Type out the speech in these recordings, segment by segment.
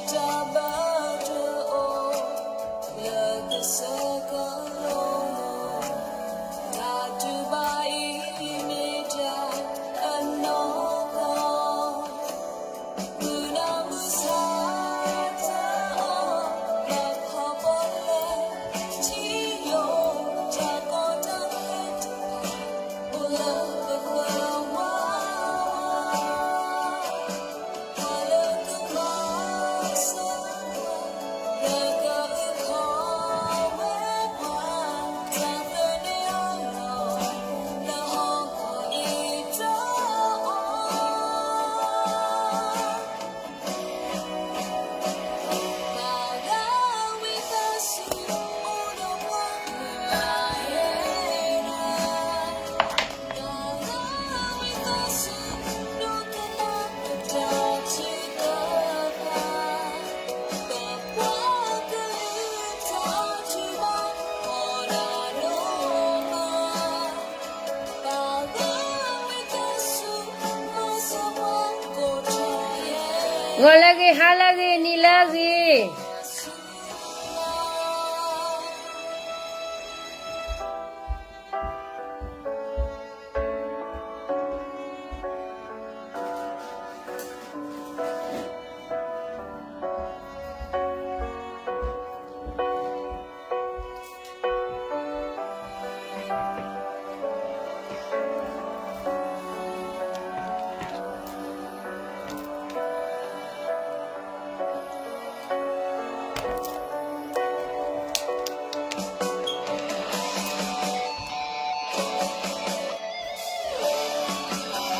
တၢ်ဘၣ်တအိၣ်လၢကစၢ်ကလိၤ, တၢ်တူၢ်ဘၣ်အံၤမ့ၢ်တၢ်အနီၢ်ကီၢ်, မုၢ်နၤမုၢ်ဆါတၢ်အီၣ်လၢခီၣ်ပီၣ်လဲၣ်, ထံယိာ်တၢ်ကီတၢ်ခဲတဖၣ် အိၣ်လၢပဃၢၤဝါ ဂီၤလၢအဂ့ၤ, ဟါလၢအဂ့ၤ, နံၤလၢအဂ့ၤ.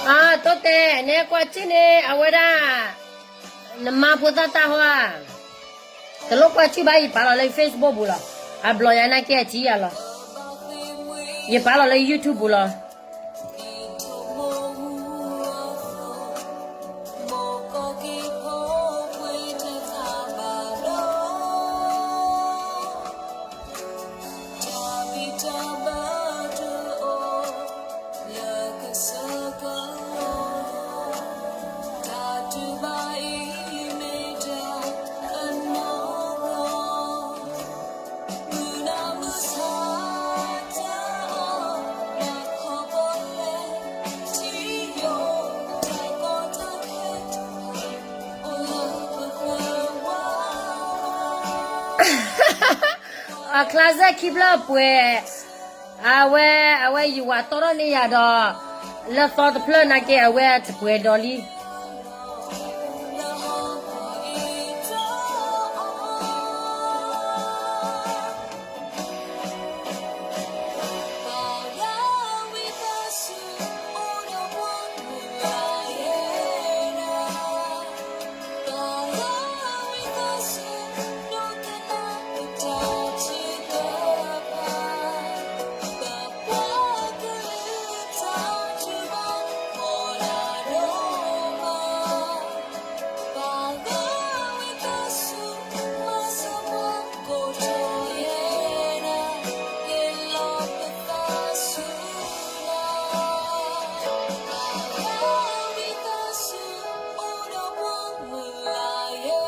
အတိတဲာ် နဲကွၢ်စ့ၢ်န့ၣ် အဝဲဒၣ် နမါဖိသၣ်တၢ်ဟီဧါ, တလိၣ်ကွၢ်စ့ၢ်ဘၣ် ယပာ်လီၤလၢ Facebook ပူၤလီၤ, အဘျီယၤနာ်က့အထံယၤလီၤ, ယပာ်လီၤလၢ YouTube ပူၤလီၤ. အချါစဲၣ် ခံဖျၢၣ်ပှဲၤ, အဝဲ, အဝဲယဝၤတီထီၣ်န့ၢ်ယၤဒီး လၢသီတဖျၢၣ်နာ်က့ အဝဲတပှဲၤဒီးလံ. ဂီၤလၢ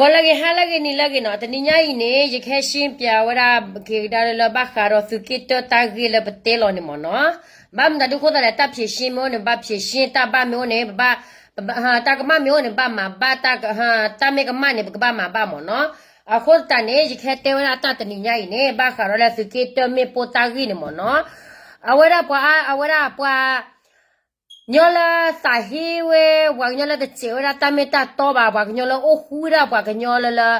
အဂ့ၤ ဟါလၢအဂ့ၤ နံၤလၢအဂ့ၤနီၤ, တနံၤညါအံၤန့ၣ် ယကဟဲရှင်းပြဝဲဒၣ် က့ၤကဒါလၢ ဘၣ်ဃးဒီးသုးက့တၢတၢ်ဂ့ၢ်လၢပတဲလီၤန့ၣ်မ့ၢ်နီၤ. ဘၣ်မတၤဒုးအဃိသတးလဲၣ်, တၢ်ဖြေရှင်းမ့ၢ်အိၣ်န့ၣ် ဘၣ်ဖြေရှင်း, တၢ်ဘၣ်မ့ၢ်အိၣ်န့ၣ် ဘၣ်, တၢ်ကမၣ်မ့ၢ်အိၣ်န့ၣ် ဘၣ်မၤဘၣ်, တၢ်မ့ၢ်ကမၣ်န့ၣ် ပကဘၣ်မၤဘၣ်မ့ၢ်နီၤ. အဃိသတးန့ၣ် ယကဟဲတဲဝဲဒၣ်တၢ်တနံၤညါအံၤန့ၣ် ဘၣ်ဃးဒီးလၢသုးက့တၢမ့ၣ်ပိၢ်တၢ်ဂ့ၢ်န့ၣ်မ့ၢ်နီၤ. အဝဲဒၣ်ပှၤ, အဝဲဒၣ်ပှၤ ကညီလၢသးဟ့ဝဲ ပှၤကညီလၢတစဲးဝဲဒၣ်တၢ်မ့ၢ်တၢ်တီဘၣ်, ပှၤကညီလၢအိၣ်ဃူဝဲဒၣ်ပှၤကညီလၢလၢ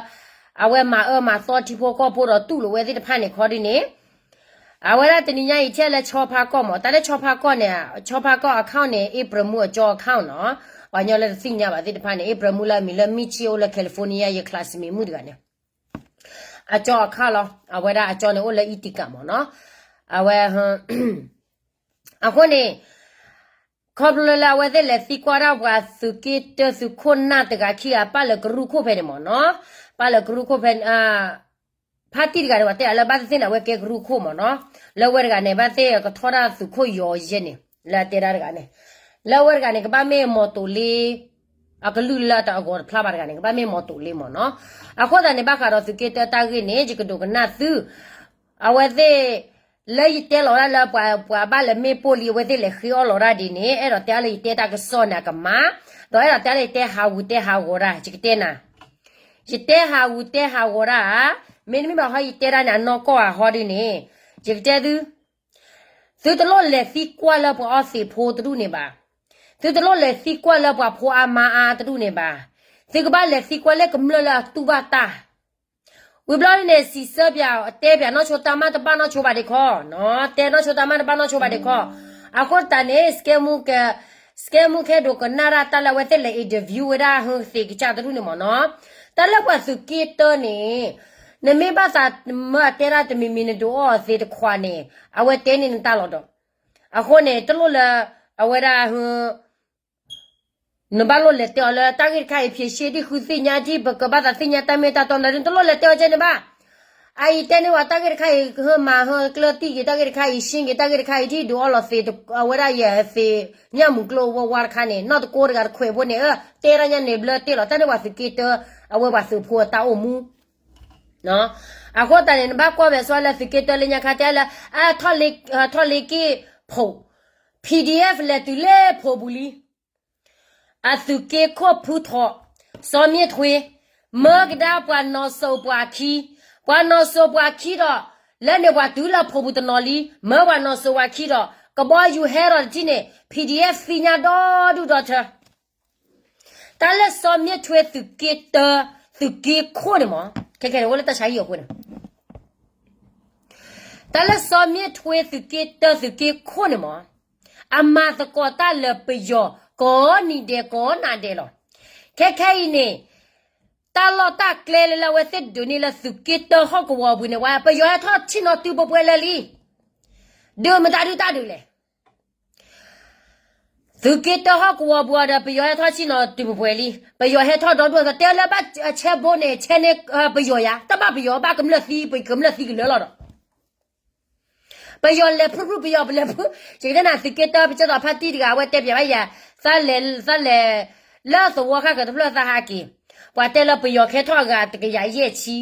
အဝဲမၤအၢမၤသီထံဖိကီၢ်ဖိဒီးတူၢ်လိာ်ဝဲသ့ၣ်တဖၣ်န့ၣ်ခီဒ်န့ၣ်, အဝဲဒၣ်တနံၤညါအံၤထဲလၢဆီဖါကီၢ်မး, တၢ်လၢဆီဖါကီၢ်န့ၣ်, ဆီဖါကီၢ် account န့ၣ် အ့ပြၢမူအကၠီ account နီၤ. ပှၤကညီလၢတသ့ၣ်ညါဘၣ်သ့ၣ်တဖၣ်န့ၣ် အ့ပြၢမူလၢအမံၤလၢမံဆံအိၣ်လၢ California ယ classmate မုၣ်တဂၤန့ၣ် အကၠီ account လီၤ. အဝဲဒၣ်အကၠီန့ၣ်အိၣ်လၢ Utica မးနီၤ. အဝဲ အဃိန့ၣ် ခီဖျိလၢအဝဲသ့ၣ်လဲၤသံကွၢ်ဒၣ်ပှၤသုးက့တၢသုးခိၣ်နၢ်တဂၤခံဂၤ ပၢ်လၢကရူၢ်ခိၣ်ဖဲန့ၣ်မးနီၤ. ပၢ်လၢကရူၢ်ခိၣ်ဖဲ ဖါတံၢ်တဂၤန့ၣ် ပှၤတဲအလၢဘၣ်သ့ၣ်သ့ၣ်န့ၣ် အဝဲကဲကရူၢ်ခိၣ်မးနီၤ. လၢအဝဲတဂၤန့ၣ် ဘၣ်သ့ၣ်ကထီၣ်တၢ်သုးခိၣ်ယီၤယဲၢ်န့ၣ် လၢအတဲဒၣ်တဂၤန့ၣ်, လၢအဝဲတဂၤန့ၣ် ကဘၣ်မ့ၢ်မီၤတိာ်လ့ အကလုၢ်လၢအဂီၤတဖျါဘၣ်တဂၤန့ၣ် ကဘၣ်မ့ၢ်မီၤတိာ်လ့မးနီၤ. အဃိသတးန့ၣ် ဘၣ်ဃးဒီးသုးက့တၢတၢ်ဂ့ၢ်န့ၣ် ယကဒိးကနၣ်သု အဝဲသ့ၣ် လၢယတဲလီၤဒၣ်လၢပှၤ ပှၤဘၣ်လဲၤမ့ၢ်ပိၢ်လံ အဝဲသ့ၣ်လဲၤဃ့အီၣ်လီၤဒၣ်ဒ်န့ၣ် အဲၣ်ဒိးတဲလၢယတဲတၢ်ကစီၣ်န့ၣ် အကမၣ်, ဒီးအဲၣ်ဒိးတဲလၢယတဲဟးဂူာ်တဲဟးဂီၤတၢ် ယကတဲနၤ, ယတဲဟးဂူာ်တဲဟးဂီၤတၢ်ဧါ, မ့တမ့ၢ်ဘၣ်ဟီ ယတဲဒၣ်န့ၣ် အနီၢ်ကီၢ်ဧါဟီဒ်န့ၣ်, ယကတဲသု သုတလိၣ်လဲၤသံကွၢ်လၢပှၤအီသံးဖိတဒူၣ်န့ၣ်ဘၣ်. သုတလိၣ်လဲၤသံကွၢ်လၢပှၤဖိအါမါအါတဒူၣ်န့ၣ်ဘၣ်. သုကဘၣ်လဲၤသံကွၢ်လၢကမျၢၢ်လၢအတူၢ်ဘၣ်တၢ် ဝံၤဘျီန့ၣ် စံးဆၢပၠး တဲပၠးနီၢ်ဆိတၢ်မၤတဘၣ်နီၢ်ဆိဘၣ်ဒ့ခီ, တဲနီၢ်ဆိတၢ်မၤတဘၣ်နီၢ်ဆိဘၣ်ဒ့ခီ. အဃိသတးန့ၣ် စကဲမူခဲဒိးကနၣ်ဒၣ်တၢ်လၢအဝဲသ့ၣ်လဲၤ interview ဝဲဒၣ်ဟသ့ၣ်ကစၢ်တဒူၣ်န့ၣ်မးနီၤ. တၢ်လၢပှၤသုးက့တၢန့ၣ် နမ့ၢ်ဘၣ်သးမၢအတဲဒၣ်တမံၤမံၤ နဒုးအီအီၤသ့တခွးန့ၣ် အဝဲတဲန့ၢ်နတၢ်လီၤဒီး. အဃိန့ၣ် တလိၣ်လၢ အဝဲဒၣ် နဘၣ်လိၣ်လဲၤတဲအီၤလၢတၢ်ဂ့ၢ်တခါအံၤ ဖြေရှင်း ဒ်ဃုသ့ၣ်ညါ ဒ်ပကဘၣ်သးသ့ၣ်ညါတၢ်မ့ၢ်တၢ်တီန့ၣ် တလိၣ်လဲၤတဲအီၤကဲန့ၣ်ဘၣ်. အအံၤတဲန့ၢ်ဝဲတၢ်ဂ့ၢ်တခါအံၤ ဟၢမၤဟၢကျၢၢ်တံၢ်က့ၤ တၢ်ဂ့ၢ်တခါအံၤ ရှင်းက့ၤ တၢ်ဂ့ၢ်တခါအံၤ ဒ်ဒုးအီလီၤသ့ အဝဲဒၣ်ယသ့ၣ်ညါမူၤကျိဝါဝါတခါန့ၣ် နီၢ်တကိတဂၤတခွဲးဖိန့ၣ် တဲဒၣ်ညါန့ၣ်ဘျၢတ့ၢ်လီၤ တၢ်န့ၢ်ပှၤသုးက့တၢ အဝဲပှၤသုးဖိအတၢ်အိၣ်မူ အဃိသတးန့ၣ် နဘၣ်ကွၢ်ဝဲဆိလၢသုးက့တၢလၢညါခါ တဲလၢ အ ထီၣ်လ့က့ၢ်ဖိး PDF လဲၤတုၤလၢဖိးပူၤလံ အသုးက့ခိၣ်ဖုထီၣ် စီၤမ့ၣ်ထွ့ မၢကဒါပှၤနီၢ်စိးပှၤခံ, ပှၤနီၢ်စိးပှၤခံဒီး လၢန့ၣ်ပှၤတုၤလၢဖိးပူၤတနီၤလံ မၢပှၤနီၢ်စိးပှၤခံဒီး ကဘီယူၤဟဲဒီးတထံၣ်န့ၣ် PDF သ့ၣ်ညါဒီဒူၣ်ဒီထၢ တၢ်လၢစီၤမ့ၣ်ထွ့သုးက့တၢ သုးက့ခိၣ်န့ၣ်မး ခဲခဲန့ၣ်အိၣ်လၢတၢ်ဆါဟံၣ်အဃိန့ၣ် တၢ်လၢစီၤမ့ၣ်ထွ့သုးက့တၢသုးက့ခိၣ်န့ၣ်မး အမၤသကိးတၢ်လၢပယီၤ ကိးနံၤဒဲးကိးနၤဒဲးလီၤ. ခဲခဲအံၤန့ၣ် တၢ်လီၢ်တၢ်ကျဲလၢလၢအဝဲသ့ၣ်ဒုးန့ၢ်လၢသုးက့တၢဟီၣ်ကဝီၤအပူၤန့ၣ် ဝဲပယီၤဟဲထီၣ်ဆ့ၣ်နီၤတုၤပှဲၤပှဲၤလၢာ်လံ ဒုးမတၤဒုးတၢ်ဒုးလဲၣ် သုးက့တၢဟီၣ်ကဝီၤပူၤဒီး ပယီၤဟဲထီၣ်ဆ့ၣ်နီၤတုၤပှဲၤပှဲၤလံ ပယီၤဟဲထီၣ်ဒီဒူၣ်အသး တဲလၢဘၣ်ဆဲဘိန့ၣ် ဆဲန့ၢ်ပယီၤယါ တဘၣ်ပယီၤဘၣ်ကမျၢၢ်သံ ပကမျၢၢ်သံကလၢာ်လီၤဒီး ပယီၤလဲၤဖုၣ်ဖုၣ်ပယီၤပလဲၤဖုၣ် ယကတဲနၤသုးက့တၢ ပကဲသိးဖါတံၢ်တဂၤ အဝဲတဲပၠးဘၣ်ယၤ သးလဲၤ သးလဲၤ လၢသဝီခါကတဖျၢၣ်သးဟးက့ၤ ပှၤတဲလၢပယီၤကဟဲထီၣ်အဂၤတကယၤယဲၢ်ဆံ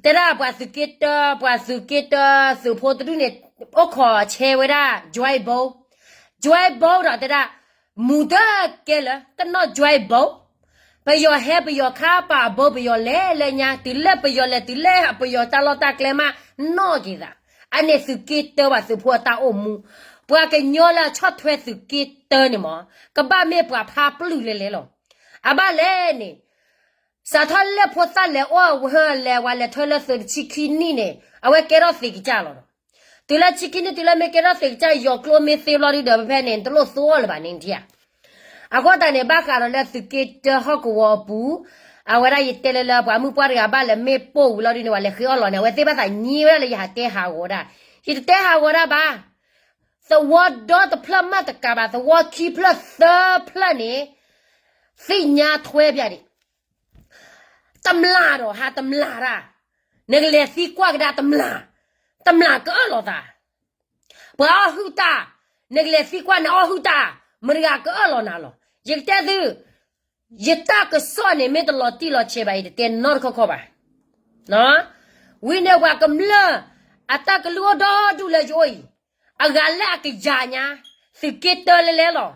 တဲဒၣ်ပှၤသုးက့တၢ ပှၤသုးက့တၢ သုးဖိတဒူၣ်န့ၣ် အိၣ်ခိးဆဲဝဲဒၣ် joint boat joint boat ဒီးတဲဒၣ် မူၤတကဲလၢ တနီၣ် joint boat ပယီၤဟဲပယီၤခါပာ်အဘိပယီၤလဲၤလၢညါ တုၤလၢပယီၤလဲၤတုၤလၢပယီၤတၢ်လီၢ်တၢ်ကျဲမး နီၣ်က့ၤသး အန့ၣ်သုးက့တၢပှၤသုးဖိအတၢ်အိၣ်မူ ပှၤကညီလၢအဆီၣ်ထွဲသုးက့တၢန့ၣ်မး ကဘၣ်မ့ၢ်ပှၤဖးပျုၢ်လဲၤလဲၤလီၤ. အဘၣ်လဲၣ်န့ၣ် စးထီၣ်လၢဖိသၣ်လဲၤအီၣ်ဝဲလဲၤဝဲလဲၤထၢလၢသုးတဆံခံနံၣ်န့ၣ် အဝဲကဲထီၣ်သ့ကစၢ်လီၤဒီး တုၤလၢဆံခံနံၣ်တုၤလၢမ့ၢ်ကဲထီၣ်သ့ကစၢ် ယီၤကျိမ့ၢ်သ့ဘျီဒုဒီး ဖဲဖဲန့ၣ် နတလိၣ်သိအီၤလၢၤဘၣ်န့ၣ်ဧါ. အဃိသတးန့ၣ် ဘၣ်ဃးဒီးလၢသုးက့တၢဟီၣ်ကဝီၤအပူၤ အဝဲဒၣ်ယတဲလၢလၢပှၤမုၢ်ပှၢ်တဂၤဘၣ်လဲၤမ့ၢ်ပိၢ်ဝံၤလီၤဒုန့ၣ် ပှၤလဲၤဃ့အီၣ်လီၤန့ၣ် အဝဲသ့ၣ်ဘၣ်သးညံဝဲဒၣ်လၢယဟးတဲဟးဂီၤဒၣ် ယတတဲဟးဂီၤဒၣ်ဘၣ်. သဝီဒီတဖျၢၣ်မးတကးဘၣ် သဝီခံဖျၢၣ်သၢဖျၢၣ်န့ၣ် သ့ၣ်ညါထွဲပၠးဒံး တမျၢ်ဒီးဟးတမျၢ်တၢ် နကလဲၤသံကွၢ်ကဒါတမျၢ် တမျၢ်ကအၢၣ်လီၤသး ပှၤအီၣ်ဟုၣ်တၢ် နကလဲၤသံကွၢ်နအီၣ်ဟုၣ်တၢ် မတဂၤကအၢၣ်လီၤနၤလီၤ. ယကတဲသု ယတၢ်ကစီၣ်န့ၣ် မ့ၢ်တလီၤတံၢ်လီၤဆဲးဘၣ် ယတတဲနီတခီခီဘၣ်. ဝံၤန့ၣ်ပှၤကမျၢၢ် အတၢ်ကလုၢ်အိၣ်ဒီဒူၣ်လၢယအိၣ်အံၤ အဂၤလၢအကယၤညါ သုးက့တၢလဲၤလဲၤလီၤ.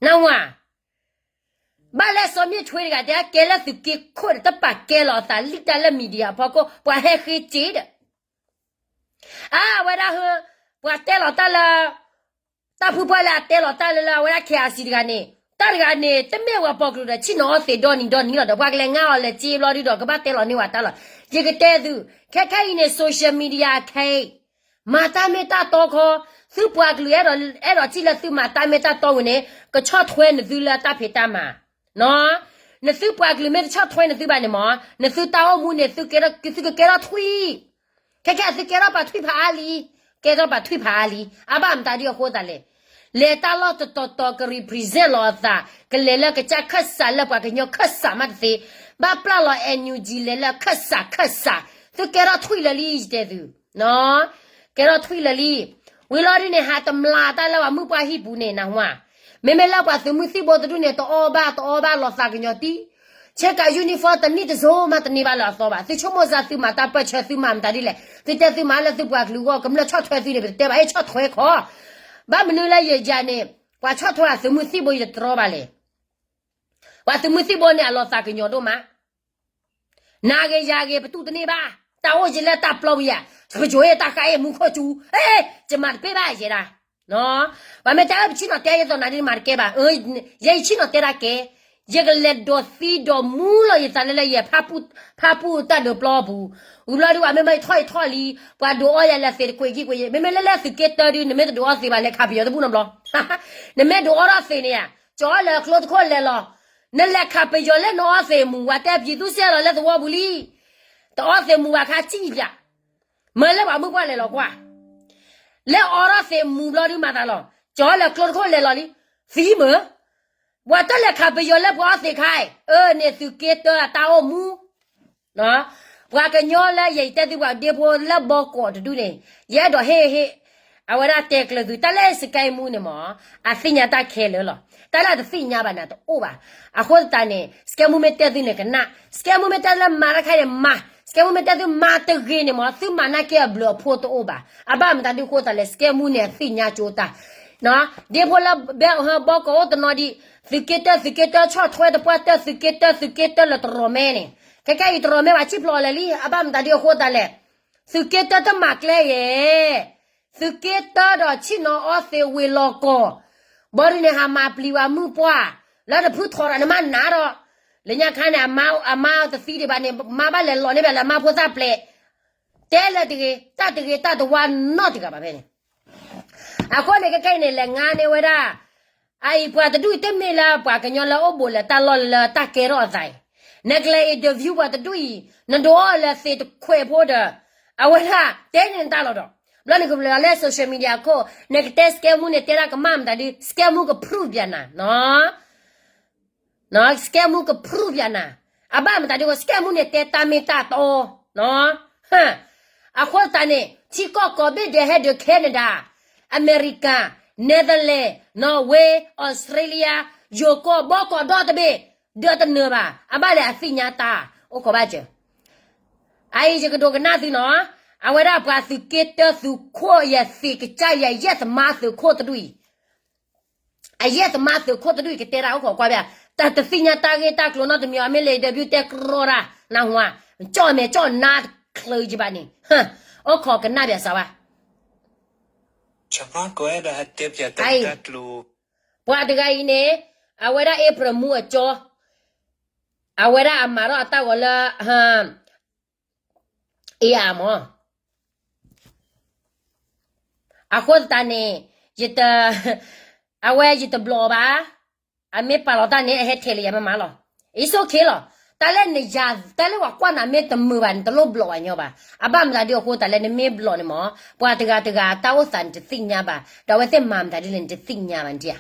နဝၤ ဘၣ်လၢစီၤမ့ၣ်ထွ့တဂၤ တဲကဲလၢသုးက့ခိၣ်ဒီး တပာ်ကဲလီၤအသးလံတၢ်လၢ media အဖီခိၣ် ပှၤဟဲဃ့စ့ဒီး အဝဲဒၣ်ဟၢ ပှၤတဲလီၤတၢ်လၢ တၢ်ဖုပှၢ်လၢအတဲလီၤတၢ်လၢလၢအဝဲဒၣ် KIC တဂၤန့ၣ် တၢ်တဂၤန့ၣ် တမ့ၢ်ဝဲပိာ်ကလုာ်ဒီး ဆ့ၣ်နီၤအီၣ်သ့ၣ်ဒီနံၤဒီနံၤလီၤဒီး ပှၤကလဲၤငါအီၤလဲၤစ့ဘျီဒုဒီး ကဘၣ်တဲလီၤန့ၢ်ဝဲတၢ်လီၤ. ယကတဲသု ခဲခဲအံၤန့ၣ် social media ခဲအံၤ မၤတၢ်မ့ၢ်တၢ်တီခီ, သုပှၤကလုာ်အဲၣ်ဒိးထံၣ်လၢသုမၤတၢ်မ့ၢ်တၢ်တီဝံၤန့ၣ် ကဆီၣ်ထွဲနသုလၢတၢ်ဖံးတၢ်မၤ, နသုပှၤကလုာ်မ့ၢ်တဆီၣ်ထွဲနသုဘၣ်န့ၣ်မ့ၢ် နသုတၢ်အိၣ်မူန့ၣ် သုကကဲထီၣ်ထွံၣ်, ခဲကဲသုကဲထီၣ်ပှၤထွံၣ်ဖးအါလံ, ကဲထီၣ်ပှၤထွံၣ်ဖးအါလံ, အဘၣ်မတၤဒ်အဃိသတးလဲၣ်, လဲၤတၢ်လီၢ်တတီၤတီၤ က represent လီၤအသး, ကလဲၤလၢကစၢ်ခၢၣ်စးလၢပှၤကညီခၢၣ်စးမးတသ့, ဘၣ်ပျၢ်လီၤ NUG လဲၤလၢခၢၣ်စးခၢၣ်စး, သုကဲထီၣ်ထွံၣ်လၢာ်လံ ယတဲသု, ကဲထီၣ်ထွံၣ်လၢာ်လံ, ဝံၤလီၤဒ်န့ၣ် ဟးတမျးတၢ်လၢပှၤမုၣ်ပှၢ်ဟံၣ်ပူၤန့ၣ် နၢ်ဟူဧါ, မ့မ့ၢ်လၢပှၤသုးမုၢ်သံၣ်ဘိတဒူၣ်န့ၣ် တအီၣ်ဘၣ်တအီဘၣ်လီၤသးကညီၤတံၢ်, ဆ့ကၤ uniform တနံၣ်တစိၤမးတန့ၢ်ဘၣ်လၢအသီဘၣ်, သုဆိကမိၣ်စၢ်သုမၤတၢ်ပၢၢ်ဆၢသုမၤမတၤဒ်လဲၣ်, သုတဲသုမၤလၢသုပှၤကလုာ်အဂီၢ် ကမျၢၢ်ဆီၣ်ထွဲသုန့ၣ် ပတတဲဘၣ် ဟဲဆီၣ်ထွဲခီ, ဘၣ်မနုၤလၢယယၤန့ၣ် ပှၤဆီၣ်ထွဲအသုးမုၢ်သံၣ်ဘိယတတြီဘၣ်လဲၣ်, ပှၤသုးမုၢ်သံၣ်ဘိန့ၣ် အလီၤသးကညီၤဒိၣ်မး နၤဂ့ၤယၤဂ့ၤ ပတူၢ်တန့ၢ်ဘၣ်, တၢ်အိၣ်ယံၤလၢတၢ်ပျီပူၤယၤ, ပယိၤအ့ၣ်တၢ်ဃါအ့ၣ်မူခိၣ်စူၤ, ယမၤတပ့ၢ်ဘၣ်ယဲဒၣ်, ပှၤမ့ၢ်တဲအၢ ပဆ့ၣ်နီၤတဲယသိးနၤဒ်မၤတကဲဘၣ်, ယဲယဆ့ၣ်နီၤတဲဒၣ်ကဲ, ယကလဲၤဒိးသံဒိးမူလီၤယသးလၢလၢယ ဖၣ်ပူၣ်တၢ်ဒုးပျီပူၤ, ဝံၤဘျီဒုး ပှၤမ့ၢ်မၢယထီၣ်ယထီၣ်လံ, ပှၤဒုးအီယၤလၢသ့းတကွ့ၢ်ခံကွ့ၢ်ယဲ, မ့မ့ၢ်လၢလၢသုးက့တၢဒုး နမ့ၢ်တဒုးအီသ့းဘၣ် လဲၤခးပယီၤတဘူၣ်နီတဘျီ, နမ့ၢ်ဒုးအီထီၣ်သ့းန့ၣ်ဧါ, ကၠီလၢကျိတခိၣ်လဲၤလီၤ, နလဲၤခးပယီၤလၢနအီသ့းမူၤ ပှၤတဲပျံၤသူၣ်စဲလီၤလၢသဝီပူၤလံ, တအီသ့းမူၤဘၣ်ခါစံၣ်ပျး, မၢလၢပှၤမုၣ်ပှၢ်လဲၤလီၤကွၢ်, လၢအီထီၣ်သ့းမူၤဘျီဒုးမၤသးလီၤ, ကၠီလၢကျိတခိၣ်လဲၤလီၤလံ, သံမၢ ပှၤတလဲၤခးပယီၤလၢပှၤအီသ့းခါအံၤ, အၢန့ၣ်သုးက့တၢတၢ်အိၣ်မူ, ပှၤကညီလၢယတဲသုပှၤဒ့ဖိလၢဘီကီးတဒူၣ်န့ၣ်, ယအဲၣ်ဒိးဟ့ၣ်ဟ့ၣ်, အဝဲဒၣ်တဲကျၢၤသု တၢ်လၢ Sky Moo န့ၣ်မ့ၢ်, အသ့ၣ်ညါတၢ်ခဲလၢာ်လီၤ. တၢ်လၢအတသ့ၣ်ညါဘၣ်န့ၣ် တအိၣ်ဘၣ်. အဃိသတးန့ၣ် Sky Moo မ့ၢ်တဲသုန့ၣ်ကနၣ်, Sky Moo မ့ၢ်တဲလၢမၤတၢ်ခါန့ၣ်မၤ, Sky Moo မ့ၢ်တဲသုမၤတဂ့ၤန့ၣ်မ့ၢ် သုမၤနာ်က့အဘျုးအဖှိၣ်တအိၣ်ဘၣ်. အဘၣ်မတၤဒ်အဃိသတးလဲၣ် Sky Moo န့ၣ် အသ့ၣ်ညါကၠိတၢ် ဒ့ဖိလၢဘီကီးအိၣ်တနီၤဒံး, သုးက့တၢ သုးက့တၢ ဆီၣ်ထွဲတပှၢ်တၢၢ် သုးက့တၢ သုးက့တၢလၢတရီးမဲန့ၣ်, ခဲကဲအံၤတရီးမဲဝဲဆံၣ်ဖျိးလဲၣ်လံ. အဘၣ်မတၤဒ်အဃိသတးလဲၣ်, သုးက့တၢတမၤကျဲယဲၢ်, သုးက့တၢဒီးဆ့ၣ်နီၤအီသံးဝ့ၤလီၤကီၢ်, ဘီဒုးန့ၣ် ဟးမၤပျံၤဝဲမုၢ်ပှၢ်, လၢတဖုထီၣ်ဒီးနမါနးဒီး, လၢညါခါန့ၣ် အမါတသံဒံးဘၣ်န့ၣ် မါဘၣ်လဲၤလီၤန့ၢ်ဘၣ်လၢအမါဖိသၣ်ပျဲၢ်, တဲလၢတဂ့ၤ, တၢ်တဂ့ၤတၢ်တဝါနီတဂၤဘၣ်ဖဲန့ၣ် အဃိန့ၣ် ခဲကဲအံၤန့ၣ် လဲၤငါန့ၢ်ဝဲဒၣ်, အအံၤပှၤတဒူၣ်အံၤတမ့ၢ်လၢပှၤကညီလၢအိၣ်ဘူးလၢတၢ်လီၢ်လၢတၢ်ကဲထီၣ်အသးအံၤ, နကလဲၤ interview ပှၤတဒူၣ်အံၤ, နဒုးအီၣ်လၢသ့းတခွဲးဖိဒီး, အဝဲဒၣ်တဲန့ၢ်နတၢ်လီၤဒီး, ဘျီနကပျဲလၢ social media ခိၣ် နကတဲ Sky Moo န့ၣ် တဲဒၣ်ကမၣ်မတၤဒုး Sky Moo က prove ပျးနၤ Sky Moo က prove ပျးနၤ, အဘၣ်မတၤဒ်ဝဲ Sky Moo န့ၣ် တဲတၢ်မ့ၢ်တၢ်တီ, အဃိသတးန့ၣ် ထံကီၢ်ကိးဘ့ၣ်ဒဲးဟဲဒုး Canada, America, Netherlands, Norway, Australia, ယိၤကီၢ်ဘီကီးဒီတဘ့ၣ်, ဒုးတနၢၤဘၣ်, အဘၣ်လဲၣ်အသ့ၣ်ညါတၢ်, အိၣ်ခိးဘၣ်စၢၤ, အအံၤယကဒိကနၣ်သုနီၤ, အဝဲဒၣ်ပှၤသုးက့တၢသုးခိၣ်ယဲၢ်သ့းကစၢ်ယဲၢ် ယဲၢ်သမါသုးခိၣ်တဒူၣ်အံၤ အယဲၢ်သမါသုးခိၣ်တဒူၣ်အံၤကတဲဒၣ်အိၣ်ခိးကွၢ်ဘၣ်, တၢ်တသ့ၣ်ညါတၢ်ဂ့ၢ်တၢ်ကျိၤနီတမံၤ အမ့ၢ်လဲၤ interview တဲကြီတၢ်, နၢ်ဟူဧါ, ကၠီၣ်မဲာ်ကၠီၣ်နါတချုးယဘၣ်န့ၣ်, အိၣ်ခိးကနၣ်ဘၣ်စၢၤဘၣ်. ပှၤတဂၤအံၤန့ၣ်, အဝဲဒၣ် April Moo အကၠီ, အဝဲဒၣ်အမၤထီၣ်အတၢ်ဂီၤလၢ အ့အမၢ်, အဃိသတးန့ၣ်, အဝဲယတဘျီးဘၣ်, အမ့ၢ်ပာ်လီၤတၢ်န့ၣ် အဟဲထဲးလၢယၤမ့ၢ်မးလီၤ. It's okay လီၤ. တၢ်လၢနယၤ, တၢ်လၢပှၤကွၢ်နၤမ့ၢ်တမုာ်ဘၣ်န့ၣ် တလိၣ်ဘျီးဘၣ်ညီဘၣ်. အဘၣ်မတၤဒ်အဃိသတးလဲၣ် နမ့ၢ်ဘျီးန့ၣ်မၢ်, ပှၤတဂၤတဂၤတၢ်အိၣ်သးန့ၣ်တသ့ၣ်ညါဘၣ်, ဒီးအဝဲသ့ၣ်မၤမတၤဒ်လဲၣ်န့ၣ်တသ့ၣ်ညါဘၣ်နထံၣ်ဧါ.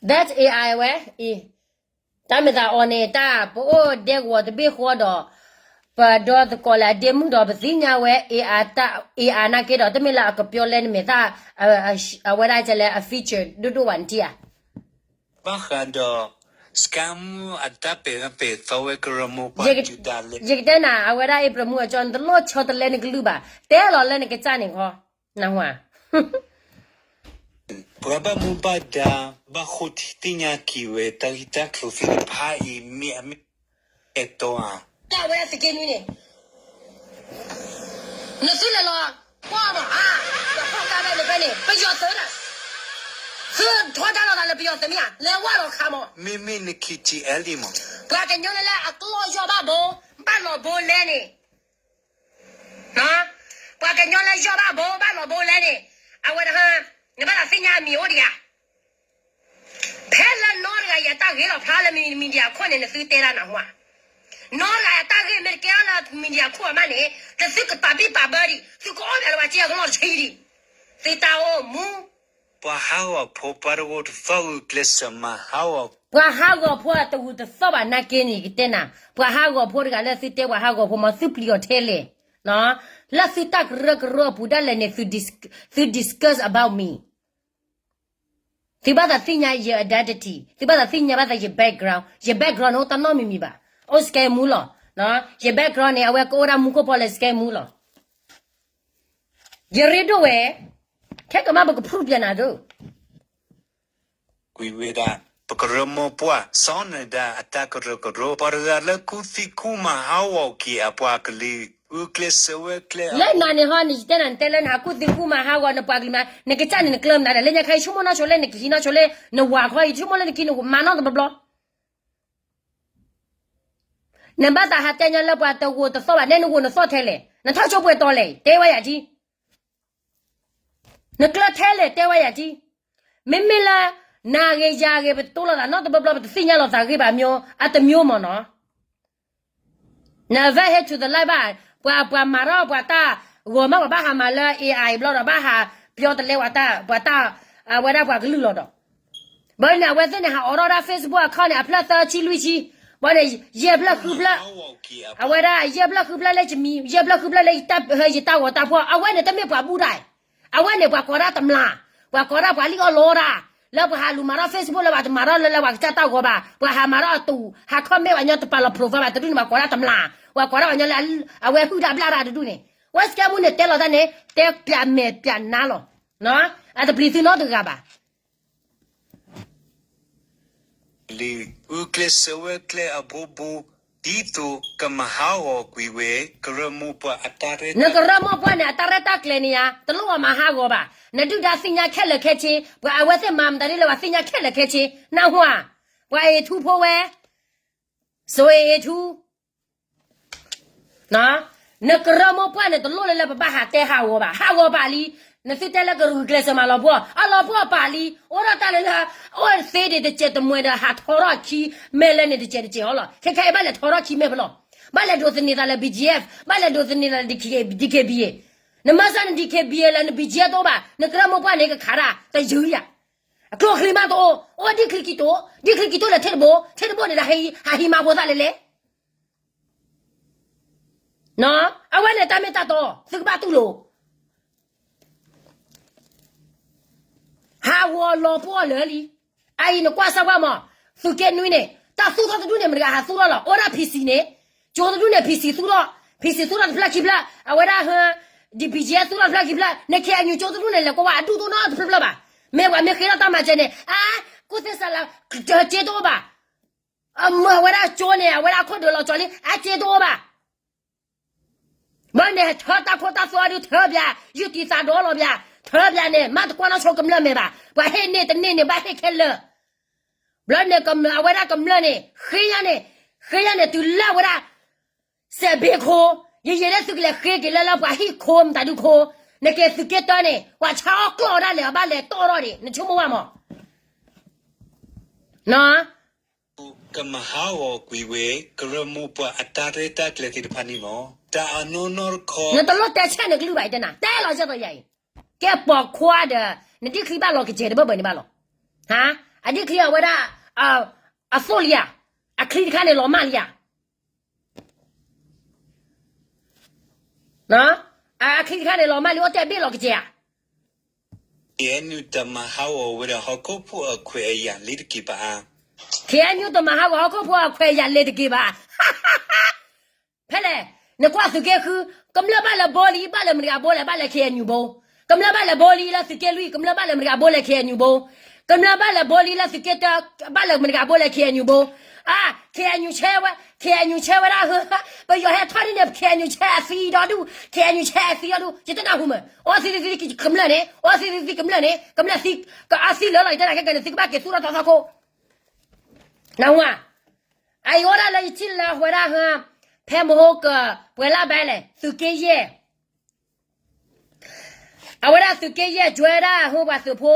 That's A I ဝဲအံၤ, တၢ်မ့ၢ်သးအီၤန့ၣ် တၢ်ပအိၣ်ဒဲကဝီၤတဘ့ၣ်ဃီဒီး, ပဒီသကိးလၢအဒ့မုၣ်ဒီးပသ့ၣ်ညါဝဲ A I နာ်က့ဒီး တမ့ၢ်လၢအကပျီလဲနမဲာ်သၣ်, အဝဲဒၣ်ကလဲၣ်အ feature ဒိၣ်ဒိၣ်ဘၣ်နထံၣ်ဧါ. ဘၣ်ဃးဒီး scam အတၢ်ပဲာ်ပဲာ်သီဝဲကရၢမိၢ်ပှၢ် ယကတဲနၤ အဝဲဒၣ် April Moo အကၠီ နတလိၣ်ဆီတလဲနကလုၢ်ဘၣ်, တဲလီၤလၢနကစၢ်န့ၣ်ဃီ, နၢ်ဟူဧါ. ပှၤဘၣ်မူဘၣ်ဒါ ဘၣ်ဃိထံသ့ၣ်ညါက့ၤဝဲ တၢ်ဂ့ၢ်တၢ်ကျိၤသ့ၣ်တဖၣ်အံၤ မ့ၢ်အမ့ၢ်အဲၣ်တီဧါ. တၢ်ဝဲသက့နွံန့ၣ်, နသုလဲၤလီၤ, ကွၢ်မးဧါ, တၢ်ဖီၣ်တၢ်ရဲၣ်န့ၣ်ဖဲန့ၣ် ပယီၤသုးဒၣ်, သုထီဒါလိာ်သးလၢပယီၤသုးမ့ၢ်ဧါ, လဲၤဝဲလီၤခးမး, မ့မ့ၢ်နခံကံအဲလံမး, ပှၤကညီလၢအကျီၢ်ယီၢ်ဘၣ်ဘိ, ဘၣ်လီၤဘိလဲန့ၣ် ကညီလၢယီၢ်ဘၣ်ဘိဘၣ်လီၤဘိလဲၣ်န့ၣ်, အဝဲတဟါ, နဘၣ်သးသ့ၣ်ညါအမံၤအိၣ်ဒံးဧါ. ဖဲလၢနီတဂၤအံၤအတၢ်ဂ့ၤလီၤဖျါလၢ media ခိၣ်န့ၣ် နသုတဲတၢ်နၢ်ဟူဧါ. နီတဂၤအတၢ်ဂ့ၢ်မ့ၢ်တကဲထီၣ်လၢ media ခိၣ်အမးန့ၣ် တသုကပာ်ဘံၣ်ပာ်ဘၢဒံး, သုကအီၣ်ဘၣ်လၢပှၤကဲအကလီၢ်တဆံဒံး, သုတၢ်အိၣ်မူ ပှၤဟးဂီၤဖိပှၤတဂိာ်တသီၣ်ဂုာ်ကျဲးစၢးမၤဟးဂီၤ, ပှၤဟးဂီၤဖိတဂုာ်တသီၣ်ဘၣ်နာ်က့န့ၣ် ကတဲနၤ, ပှၤဟးဂီၤဖိတဂၤလၢသုတဲပှၤဟးဂီၤဖိမ့ၢ်သုပျံၤအီၤထဲလဲၣ်, လၢသုတၢ်ကရၢကရိအပူၤဒၣ်လဲာ်န့ၣ် သု discuss about me. သုဘၣ်သးသ့ၣ်ညါယ identity, သုဘၣ်သးသ့ၣ်ညါဘၣ်သးယ background, ယ background န့ၣ်အိၣ်တၢ်နီတမံၤမံၤဘၣ်, အိၣ် scam မူလီၤ, ယ background န့ၣ် အဝဲကအိၣ်ဒၣ်မူခိၣ်ဖီလဲၤ scam မူလီၤ. ယရ့ဒိၣ်ဝဲ, ခဲကမၣ်ပက prove ပျဲနၤဒိၣ် ကွံာ်ဝဲဒၣ် ပကရၢမိၢ်ပှၢ် စီၤနၢၤဒါအတၢ်ကရၢကရိ ပှၤတဂၤလၢကူၣ်သံကူၣ်မၤဟးဂီၤက့ၤအပှၤကလုာ် ဂုာ်ကျဲးစၢးဝဲကျဲ လၢနၤန့ၣ်ဟီန့ၣ် ယတဲနၤ နတဲလၢနဟးကူၣ်သံကူၣ်မၤဟးဂီၤနပှၤကလုာ်မး နကစၢ်န့ၣ်နကျၢၤမနုၤဒီး လၢညါခါအံၤ ဆိကမိၣ်နီၢ်ဆိလၢနကဟံးနီၢ်ဆိလၢ နဝၤခီအံၤ ဆိကမိၣ်လၢနကဟံးနမၤနီၢ်တဘျီဘျီ နဘၣ်သးဟးတဲညီလၢပှၤတဂိာ်တသီၣ်ဘၣ် နဲနဂိာ်နသီၣ်ထဲလဲၣ်, နထီၣ်ဆိပှဲၤတီၤလဲၣ် တဲဝဲယၤဒ် နကျၢၤထဲလဲၣ် တဲဝဲယၤဒ်, မ့မ့ၢ်လၢ နၤဂ့ၤယၤဂ့ၤ ပတိလိာ်သးနီတဘျီဘျီ ပတသ့ၣ်ညါလိာ်သးဂ့ၤဘၣ် မျိုး အတမျိုးမ့ၢ်နီၤ, န အဝဲဟဲ to the light ဘၣ်, ပှၤ ပှၤမၤထီၣ်ပှၤတၢ်ဂီၤမး ပှၤဘၣ်ဟးမၤလၢ AI ဘျီဒီး ဘၣ်ဟးပျီတလဲပှၤတၢ် ပှၤတၢ် အဝဲဒၣ်ပှၤကလုာ်လီၤဒီး ဘၣ်န့ၣ် အဝဲသ့ၣ်န့ၣ် ဟးအိးထီၣ်ဒၣ် Facebook account န့ၣ် အဖျၢၣ်သၢဆံလွံၢ်ဆံ, ဘၣ်န့ၣ် ယဲၢ်ဖျၢၣ်ဃုဖျၢၣ်, အဝဲဒၣ်ယဲၢ်ဖျၢၣ်ဃုဖျၢၣ်လၢယမံၤ ယဲၢ်ဖျၢၣ်ဃုဖျၢၣ်လၢယတၢ်ဂီၤတၢ်ဖီၣ် အဝဲန့ၣ်တမ့ၢ်ပှၤဘူၣ်တၢ်, အဝဲန့ၣ်ပှၤကိးဒၣ်တမျၢ်, ပှၤကိးဒၣ်ပှၤလံၣ်အီၣ်လီတၢ်, လၢပှၤဟးလူၤမၤထီၣ် Facebook လၢပှၤတမၤထီၣ်လၢလၢပှၤကစၢ်တၢ်ဂီၤဘၣ်, ပှၤဟးမၤထီၣ်အတူး ဟး comment ပှၤညီတပာ်လီၤ profile ဘၣ်တဒူၣ်န့ၣ် ပှၤကိးဒၣ်တမျၢ်, ပှၤကိးဒၣ်ပှၤညီလၢ အဝဲဟုၣ်တၢ်ဘျၣ်တၢ်တဒူၣ်န့ၣ်, ဝဲ scam မူန့ၣ် တဲလီၤတၢ်န့ၣ် တဲပျးမဲာ်ပျးနါလီၤ, အတပျံၤသုနီတဂၤဘၣ် လံာ် ဂုာ်ကျဲးစၢးဝဲကျဲအဘိဘိ ဒ်သိးကမၤဟးဂီၤကွံာ်ဝဲ ကရၢမိၢ်ပှၢ်အတၢ်ရဲၣ် နကရၢမိၢ်ပှၢ်န့ၣ် အတၢ်ရဲၣ်တၢ်ကျဲၤန့ၣ်ဧါ, တလိၣ်အီၤမၤဟးဂီၤဘၣ်, နဒုၣ်ဒါသ့ၣ်ညါခဲလၢာ်ခဲဆ့, ပှၤအဝဲသ့ၣ်မၤမတၤဒ်လဲၣ် ပှၤသ့ၣ်ညါခဲလၢာ်ခဲဆ့, နၢ်ဟူဧါ, ပှၤအ့ၣ်ထူဖိဝဲ, စိအ့ၣ်ထူ နကရၢမိၢ်ပှၢ်န့ၣ် တလိၣ်လၢလၢပဘၣ်ဟးတဲဟးဂီၤဘၣ်, ဟးဂီၤပာ်လံ, နသုတဲလၢကဂုာ်ကျဲးစၢးမၤလီၤပှီၢ်, အလီၤပှီၢ်ပာ်လံ, အိၣ်ဒီးတၢ်လၢလၢ အိၣ်သ့ဒံးတစဲးတမှဲးဒီး ဟးထီထီၣ်ခံ မဲာ်လဲၣ်န့ၣ်တစဲးတစဲးအီၤလီၤ, ခဲခဲအံၤဘၣ်လဲၤထီထီၣ်ခံမဲာ်ဖဲလဲၣ်, ဘၣ်လဲၤဒိးသန့ၤသးလၢ BGF, ဘၣ်လဲၤဒိးသန့ၤသးလၢ DKBA, နမၤစၢၤန DKBA လၢန BGF တအိၣ်ဘၣ်, နကရၢမိၢ်ပှၢ်န့ၣ် ကခးတၢ်တယုၢ်ယၤ, အကျိချံမးတအိၣ်, အိၣ်ဒ်ချံကံတိာ်, ဒ်ချံကံတိာ်လဲၣ်ထံတဘိ, ထံတဘိန့ၣ်ဒီး ဟးဟံးမၤဖိသၣ်လဲၣ်လဲၣ် အဝဲန့ၣ်တၢ်မ့ၢ်တၢ်တီ, သုကဘၣ်တူၢ်လိာ်, ဟးဂီၤလီၤပှီၢ်လၢာ်လံ, အအံၤနကွၢ်စၢ်ကွၢ်မး, သုးက့နွံန့ၣ် တၢ်သူၣ်ထီၣ်တဒူၣ်န့ၣ် မတၤဂၤဟးသူၣ်ထီၣ်လီၤ, အိၣ်ဒၣ် PC န့ၣ်, ကၠိတဒူၣ်န့ၣ် PC သူၣ်ထီၣ်, PC သူၣ်ထီၣ်တဖျၢၣ်ခံဖျၢၣ်, အဝဲဒၣ်ဟၢ DBG သူၣ်ထီၣ်တဖျၢၣ်ခံဖျၢၣ်, န KNU ကၠိတဒူၣ်န့ၣ် လဲၤကွၢ်ဝဲအဒူၣ်တအိၣ်နီတဖျၢၣ်ဖျၢၣ်ဘၣ်, မ့ၢ်ပှၤမ့ၢ်ဃ့ထီၣ်တၢ်မၤစၢၤန့ၣ် အါ, ကူၣ်သ့စးလၢ ကၠိတအိၣ်ဘၣ် အဝဲဒၣ်ကၠိန့ၣ် အဝဲဒၣ်အခိၣ်ဒုးလီၤကၠီလံ အစ့တအိၣ်ဘၣ်. ဘၣ်န့ၣ် ထၢတၢ်ခိၣ်တၢ်သွဲဒုးထၢပျး, ယုၢ်တံၢ်သးဒီလီၤပျး, ထၢပျးန့ၣ် မ့ၢ်တကွၢ်နီၣ်ဆိကမျၢၢ်မဲာ်ဘၣ်, ပှၤဟ့ၣ်န့ၢ်တန့ၢ်န့ၣ် ဘၣ်ဟ့ၣ်ခဲလၢာ်. ဘျီန့ၣ် အဝဲဒၣ်ကမျၢၢ်န့ၣ် ဃ့ညါန့ၣ်, ဃ့ညါန့ၣ် တုၤလၢအဝဲဒၣ် စဲးဘ့ခိၣ်, ယယံာ်လၢသုကလဲၤဃ့က့ၤလၢလၢပှၤဟံၣ်ခိၣ်မတၤဒုခိၣ်, နက့ၤသုးက့တၢန့ၣ် ပှၤဆါအီၣ်ကျီၢ်ဒၣ်လဲာ် အဘၣ်လဲၤတီၢ်ထီၣ်ဒံး နဆိကမိၣ်ဝဲမး ကမၤဟးဂီၤကွံာ်ဝဲ ကရၢမိၢ်ပှၢ်အတၢ်ရဲၣ်တၢ်ကျဲၤသ့ၣ်တဖၣ်န့ၣ်လီၤ. တၢ်အနီၢ်နီၢ်တခီ နတလိၣ်တဲဆဲးနကလုၢ်ဘၣ် ယတဲနၤ တဲလီၤကဲသိးယၤအံၤ, ကဲပိာ်ခွါဒီး နဒ်ချံဘၣ်လီၤကစဲးတဘၢဘၢန့ၣ်ဘၣ်လီၤ. အဒ်ချံအဝဲဒၣ် အသိၣ်လံဧါ, အချံတခါန့ၣ်လီၤမၢ်လံဧါ အချံတခါန့ၣ် လီၤမၢ်လံ အိၣ်တဲဘ့ၣ်လီၤကစဲးဧါ. KNU တမၤဟးဂီၤဝဲဒၣ်ဟီၣ်ခိၣ်ဖိအခွဲးအယာ်လ့ၤတက့ၢ်ဘၣ်. KNU တမၤဟးဂီၤဟီၣ်ခိၣ်ဖိအခွဲးအယာ်လ့ၤတက့ၢ်ဘၣ်. ဖဲလဲၣ်, နကွၢ်သုးက့ဃု, ကမျၢၢ်ဘၣ်လဲၤဘိလံ, ဘၣ်လဲၤမတၤတဂၤဘိလဲၣ်, ဘၣ်လဲၤ KNU ဘိ. ကမျၢၢ်ဘၣ်လဲၤဘိလံလၢသုးက့လွံၢ်, ကမျၢၢ်ဘၣ်လဲၤမတၤတဂၤဘိလဲၣ် KNU ဘိ. ကမျၢၢ်ဘၣ်လဲၤဘိလံလၢသုးက့တၢ, ဘၣ်လဲၤမတၤတဂၤဘိလဲၣ် KNU ဘိ. အါ, KNU ဆဲးဝဲ, KNU ဆဲးဝဲဒၣ်, ပယီၤဟဲထီၣ်ဒ်န့ၣ် KNU ဆဲးအသံဒီဒူၣ်, KNU ဆဲးအသံဒီဒူၣ်, ယတနၢ်ဟူမး, အိၣ်သံသံသံကမျၢၢ်န့ၣ်, အိၣ်သံသံသံကမျၢၢ်န့ၣ်, ကမျၢၢ်သံ, ကအသံလၢာ်လီၤ ယတဲနၤခဲကနံၣ် သုကဘၣ်က့ၤသူၣ်ထီၣ်ထီထီၣ်ခိၣ် နၢ်ဟူဧါ. အအံၤအိၣ်ဒၣ်လၢယထံၣ်လၢအဝဲဒၣ်ဟၢ, ဖဲမဟိကပှဲၤလၢ်ဘဲလဲၣ် သုးက့ယဲၢ်, အဝဲဒၣ်သုးက့ယဲၢ်ကွဲဒၣ်ဟိပှၤသုးဖိ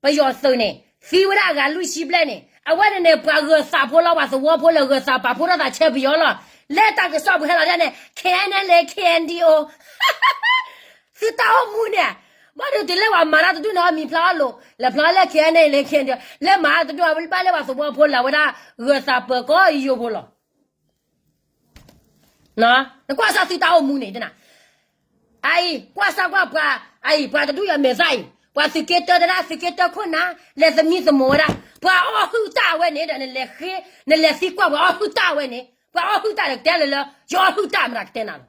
ပယီၤသုးန့ၣ် သံဝဲဒၣ်အဂၤလွံၢ်ဆံဘျဲၣ်န့ၣ် အဝဲန့ၣ်န့ၣ် ပှၤဂၢၤသးဖိလီၤ ပှၤသဝီဖိလၢဂၢၤသးပာ်ဖှိၣ်ထီၣ်သးဆဲပယီၤလီၤ. လၢတၢ်ကစီၣ်ပူၤဟဲလီၤဒ်န့ၣ် K N L A K N D O သုတၢ်အိၣ်မူန့ၣ် ဘၣ်ဒုးတုၤလၢပှၤမၤတၢ်တဒူၣ်န့ၣ် အမံၤဖျါအီၤလိၤ လဲၤဖျါလၢ K N L A K N D O လၢမၤတၢ်တဒူၣ် ဘၣ်လၢပှၤသဝီဖိလၢအဝဲဒၣ်ဂၢၤသးပၢၤကီၢ်ယိဖိလီၤ. နကွၢ်စၢ်သုတၢ်အိၣ်မူန့ၣ် တနၤ အအံၤ ကွၢ်စၢ်ကွၢ်ပှၤ အအံၤ ပှၤတဒူၣ်ယၤမဲာ်သၣ်အံၤ ပှၤသုးက့တၢတဒၣ် သုးက့တၢခိၣ်နၢ် လဲၤသမံသမိးဝဲဒၣ် ပှၤအီၣ်ဟုၣ်တၢ်ဝဲန့ၣ်ဒီး နလဲၤဃ့ နလဲၤသံကွၢ်ပှၤအီၣ်ဟုၣ်တၢ်ဝဲန့ၣ် ပှၤအီၣ်ဟုၣ်တၢ်ဒီးကတဲလၢလၢ ယအီၣ်ဟုၣ်တၢ်မတၤကတဲနၤလီ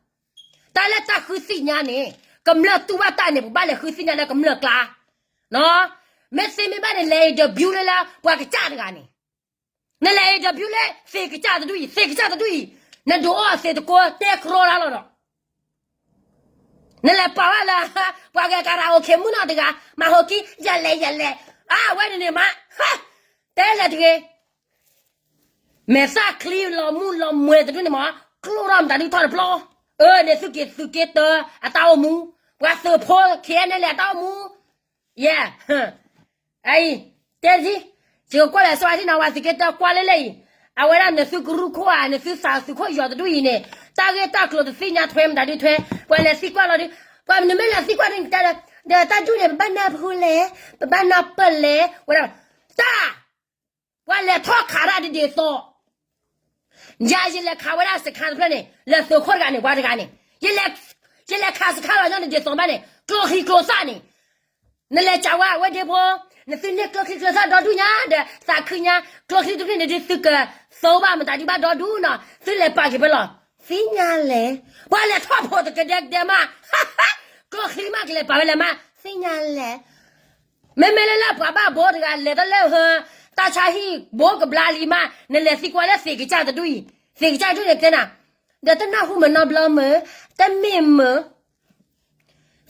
ၤ. တၢ်လၢတၢ်ဃုသ့ၣ်ညါန့ၣ် ကမျၢၢ်တူၢ်ဘၣ်တၢ်န့ၣ် ပဘၣ်လဲၤဃုသ့ၣ်ညါလၢကမျၢၢ်ကျါ မ့ၢ်သ့မ့ၢ်ဘၣ်န့ၣ် လဲၤ interview လၢလၢပှၤကစၢ်တဂၤန့ၣ် နလဲၤ interview လၢ သ့ၣ်ကစၢ်တဒူၣ်အံၤ သ့ၣ်ကစၢ်တဒူၣ်အံၤ နဒုးအီၣ်သ့ၣ်တကိးတဲကြီတၢ်လီၤဒီး နလဲၤပာ်ဝဲလၢ ပှၤဂဲၤကၤရၢအိၣ်ခ့မုၣ်နီၢ်တဂၤ မၤဟိးကံ ယလဲၤယလဲၤ အဝဲန့ၣ်န့ၣ်မး တဲလဲၤတဂ့ၤ မဲာ်သၣ်ချံလီၤမူလီၤမွဲတဒူၣ်န့ၣ်မး ကျိၣ်ထီၣ်မတၤဒုးထီၣ်တပျီ အၢ န့ၣ်သုးက့သုးက့တၢအတၢ်အိၣ်မူ ပှၤသုးဖိ K N L A အတၢ်အိၣ်မူ ယဲ အံၤ တဲတထံ ယကကွၢ်လဲၤစီအထံၣ်နီၤ ပှၤသုးက့တၢကွၢ်လၢလၢအံၤ အဝဲဒၣ်နသုကရူၢ်ခိၣ်ဧါ နသုသးသုးခိၣ်ယီၤတဒူၣ်အံၤန့ၣ် တၢ်ဂ့ၢ်တၢ်ကျိၤတသ့ၣ်ညါထွဲမတၤဒုးထွဲ ပှၤလဲၤသံကွၢ်လီၤဒုး ပှၤမနုၤမ့ၢ်လဲၤသံကွၢ်ဒ်န့ၣ်တဲဒီး ဒီးတၢ်ဒူၣ်န့ၣ် ပဘၣ်နၢ်ဖုလဲၣ် ပဘၣ်နၢ်ပၢၢ်လဲၣ် ဝဲဒၣ် တၢ် ပှၤလဲၤထီၣ်ခးတၢ်ဒ်ဒ်သိး ယၤယလဲၤခးဝဲဒၣ်စခါတဖျၢၣ်န့ၣ် လၢသုးခိၣ်တဂၤန့ၣ် ပှၤတဂၤန့ၣ် ယလဲၤခးစခါလီၤညီန့ၣ်ဒ်သိးဘၣ်န့ၣ် ကျိချံကျိသၣ်န့ၣ် နလဲၤကးဝဲအဝဲဒ့ဖိ နသုန့ၢ်ကျိချံကျိသၣ်ဒီဒူၣ်ညါဒီး သးခုညါ ကျိချံတဖျၢၣ်န့ၣ်ဒ်သုကသိဘၣ်မတၤဒ်ဘၣ်ဒီဒူၣ်နီၤ သုလဲၤပာ်က့ၤဖဲလီၤ သ့ၣ်ညါလဲၣ် ပှၤလဲၤထီၣ်ဖိတကဒဲကဒဲမး ကျိချံမးကလဲၤပာ်ဝဲလဲၣ်မး သ့ၣ်ညါလဲၣ် မ့မ့ၢ်လၢလၢပှၤဘၣ်ဘိတဂၤလဲၤတလၢဟၢ တၢ်ဆါဟံၣ်ဘိကဘျါလံမး နလဲၤသံကွၢ်လၢသ့ၣ်ကစၢ်တဒူၣ်အံၤ သ့ၣ်ကစၢ်တဒူၣ်န့ၣ်တဲနၤ ဒီးတနၢ်ဟူမနီဘျီမ့ၢ် တမ့ၢ်မ့ၢ်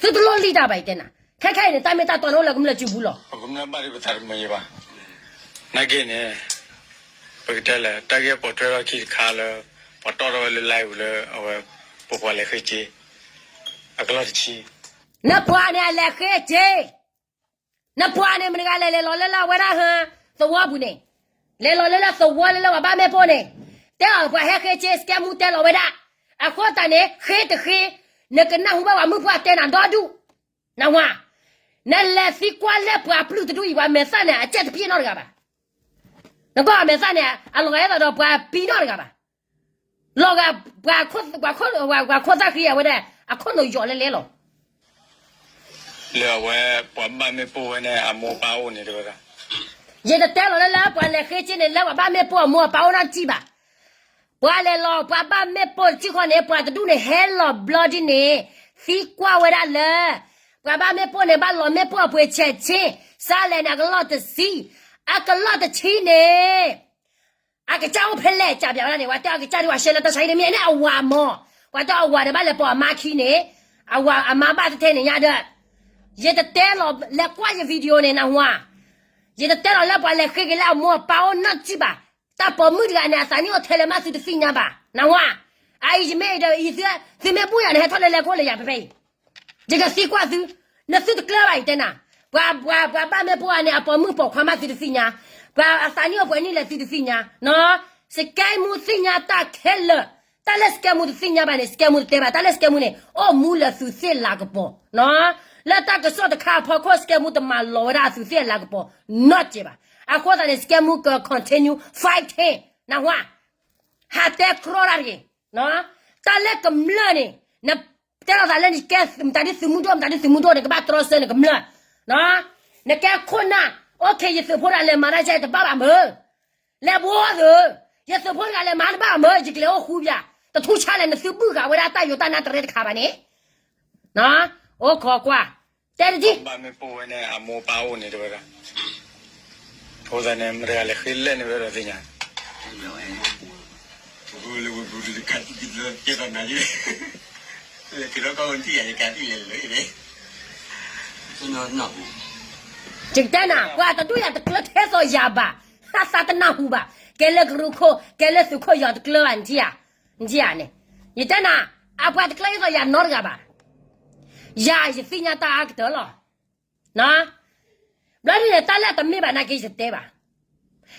သုတလိၣ်လံၣ်တၢ်ဘၣ်အံၤတဲနၤ ခဲခဲအံၤန့ၣ် တၢ်မ့ၢ်တၢ်တီန့ၣ်အိၣ်လၢကမျၢၢ်စုပူၤလီၤ ပကမျၢၢ်ဘၣ်ဒ်ပသးတမုာ်ယံၤဘၣ် နာ်က့န့ၣ် ပကတဲလဲၣ် တၢ်ဂ့ၢ်ပိာ်ထွဲထီၣ်ခံတခါလၢ ပှၤတီၣ်ထီၣ်ဝဲလၢ live လၢအဝဲ ပပှၤလဲၤဃ့စ့ အကလီၢ်တဆံ နပှၤန့ၣ်အလဲၤဃ့စ့ နပှၤန့ၣ် မတၤတဂၤလဲၤလဲၤလီၤလၢလၢအဝဲဒၣ်ဟၢ သဝီပူၤန့ၣ် လဲၤလီၤလၢလၢသဝီလၢလၢပှၤဘၣ်မ့ၣ်ပိၢ်န့ၣ် တဲအီၤပှၤဟဲဃ့စ့ စကဲမူတဲလီၤဝဲဒၣ် အဃိသတးန့ၣ် ဃ့တဃ့ နကနၢ်ဟူဘၣ်ပှၤမုၣ်ပှၢ်တဲနၤဒီဒူၣ် နဝၤ နလဲၤသံကွၢ်လၢပှၤပျုၢ်တဒူၣ်အံၤ ပှၤမဲာ်သၣ်န့ၣ် အကဲတပျ့ၤနီတဂၤဘၣ် နကွၢ်အမဲာ်သၣ်န့ၣ် အလီၤဂာ်ဒ်သိးဒီးပှၤပံၤနီတဂၤဘၣ် လီၤဂာ် ပှၤခိၣ်သၣ်ဃံအဝဲဒၣ် အခိၣ်နူာ်ယိာ်လဲလဲလီၤ လၢအဝဲ ပှၤဘၣ်မ့ၣ်ပိၢ်ဝဲန့ၣ် အမိၢ်အပၢ်အိၣ်န့ၣ်တဝဲဒၣ် ယတတဲလီၤလၢလၢပှၤလဲၤဃ့စ့န့ၣ် လၢပှၤဘၣ်မ့ၣ်ပိၢ်အမိၢ်အပၢ်အိၣ်နီတစံးဘၣ် ပှၤလဲၤလီၤ ပှၤဘၣ်မ့ၣ်ပိၢ်တစံၢ်ဃီန့ၣ် ပှၤတဒူၣ်န့ၣ် ဟဲလီၤဘျီဒ်န့ၣ် သံကွၢ်ဝဲဒၣ်လၢ ပှၤဘၣ်မ့ၣ်ပိၢ်န့ၣ် ဘၣ်လီၤမ့ၣ်ပိၢ်အပှ့ၤဆဲးဆ့ စးလဲၣ်န့ၣ် အကလီၢ်တဆံ အကလီၢ်တဆံန့ၣ် အကစၢ်အိၣ်ဖဲလဲၣ် ကးပၠးဝဲဒၣ်န့ၣ် ပှၤတဲအကစၢ်ဒ်ပှၤရှဲလၢတၢ်ဆါဟံၣ်တမ့ၢ်န့ၣ် အဝၤမၢ် ပှၤတဲအဝၤဒီးဘၣ်လဲၤပိာ်အမါခံန့ၣ် အဝၤအမါဘၣ်တထဲန့ၣ်ညါဒီး ယတတဲလီၤ လဲၤကွၢ်ယ video န့ၣ် နဝၤ ယတတဲလီၤလၢပှၤလဲၤဃ့က့ၤလၢအမိၢ်အပၢ်အိၣ်နီတစံးဘၣ် တၢ်ပိာ်မုၣ်တဂၤန့ၣ် အသးနံၣ်အိၣ်ထဲလဲၣ်မးသုတသ့ၣ်ညါဘၣ် နဝၤ အအံၤယမ့ၢ်အံၤဒီးအံၤ သုမ့ၢ်ဘူၣ်ယၤန့ၣ် ဟဲထီၣ်လဲၤလဲၤခိၣ်လၢယၤဖဲဖဲအံၤ ယကသံကွၢ်သု နသုတကျၢၤဘၣ်အံၤတဲနၤ ပှၤ ပှၤ ပှၤဘၣ်မ့ၣ်ပိၢ်အန့ၣ် အပိာ်မုၣ်ပိာ်ခွါမးသုတသ့ၣ်ညါ ပှၤအသးနံၣ်အိၣ်ပှဲၤနံၣ်လဲၣ်သုတသ့ၣ်ညါ စကဲမူသ့ၣ်ညါတၢ်ခဲလၢာ် တၢ်လၢစကဲမူတသ့ၣ်ညါဘၣ်န့ၣ် စကဲမူတတဲဘၣ် တၢ်လၢစကဲမူန့ၣ် အိၣ်မူလၢသုးသ့ၣ်လၤကပီၤ လၢတၢ်ကစီၣ်တခါအဖီခိၣ် စကဲမူတမၤလီၤဝဲဒၣ်အသုးသ့ၣ်အလၤကပီၤနီတစဲးဘၣ် အဃိသတးန့ၣ် စကဲမူက continue fighting နဝၤ ဟးတဲကြီတၢ်တဂ့ၤ တၢ်လၢကမျၢၢ်န့ၣ် နတဲလီၤသးလၢနကဲမတၤဒ်သုးမုၢ်ဒိၣ် မတၤဒ်သုးမုၢ်ဒိၣ်န့ၣ် ကဘၣ်တြီဆၢနကမျၢၢ် နကဲခိၣ်နၢ် okay ယသုးဖိတဂၤလဲၤမၤတၢ်ဆဲးတဘၣ်ဘၣ်မၢ် လဲၤဘှီသုး ယသုးဖိတဂၤလဲၤမၤတဘၣ်မၢ် ယကလဲၤအိၣ်ဃူပၠး တထူဆါလဲၣ် နသုဘုၣ်ဃာ်ဝဲဒၣ်တၢ်ယိၤတၢ်နါတရဲတခါဘၣ်န့ၣ် အိၣ်ခိးကွၢ် တဲတထံၣ် ဘၣ်မ့ၣ်ပိၢ်ဝဲန့ၣ် အမိၢ်အပၢ်အိၣ်န့ၣ်တဝဲဒၣ် အဃိသတးန့ၣ် မတၤတဂၤလဲၤဃ့လဲၣ်န့ၣ်ဝဲဒၣ်သ့ၣ်ညါ ယကတဲနၤ ပှၤတဒူၣ်ယၤတကျၢၤထဲသိးယၤဘၣ်, သးသးတနၢ်ဟူဘၣ်, ကဲလၢကရူၢ်ခိၣ် ကဲလၢသုးခိၣ်ယီၤတကျၢၤဘၣ်န့ၣ်, ယတဲနၤ, အပှၤတကျၢၤအသိးယၤနီတဂၤဘၣ်. ယၤယသ့ၣ်ညါတၢ်အါကတၢၢ်လီၤ. ဘျီဒ်န့ၣ် တၢ်လၢအတမ့ၢ်ဘၣ်နာ်က့ယတတဲဘၣ်.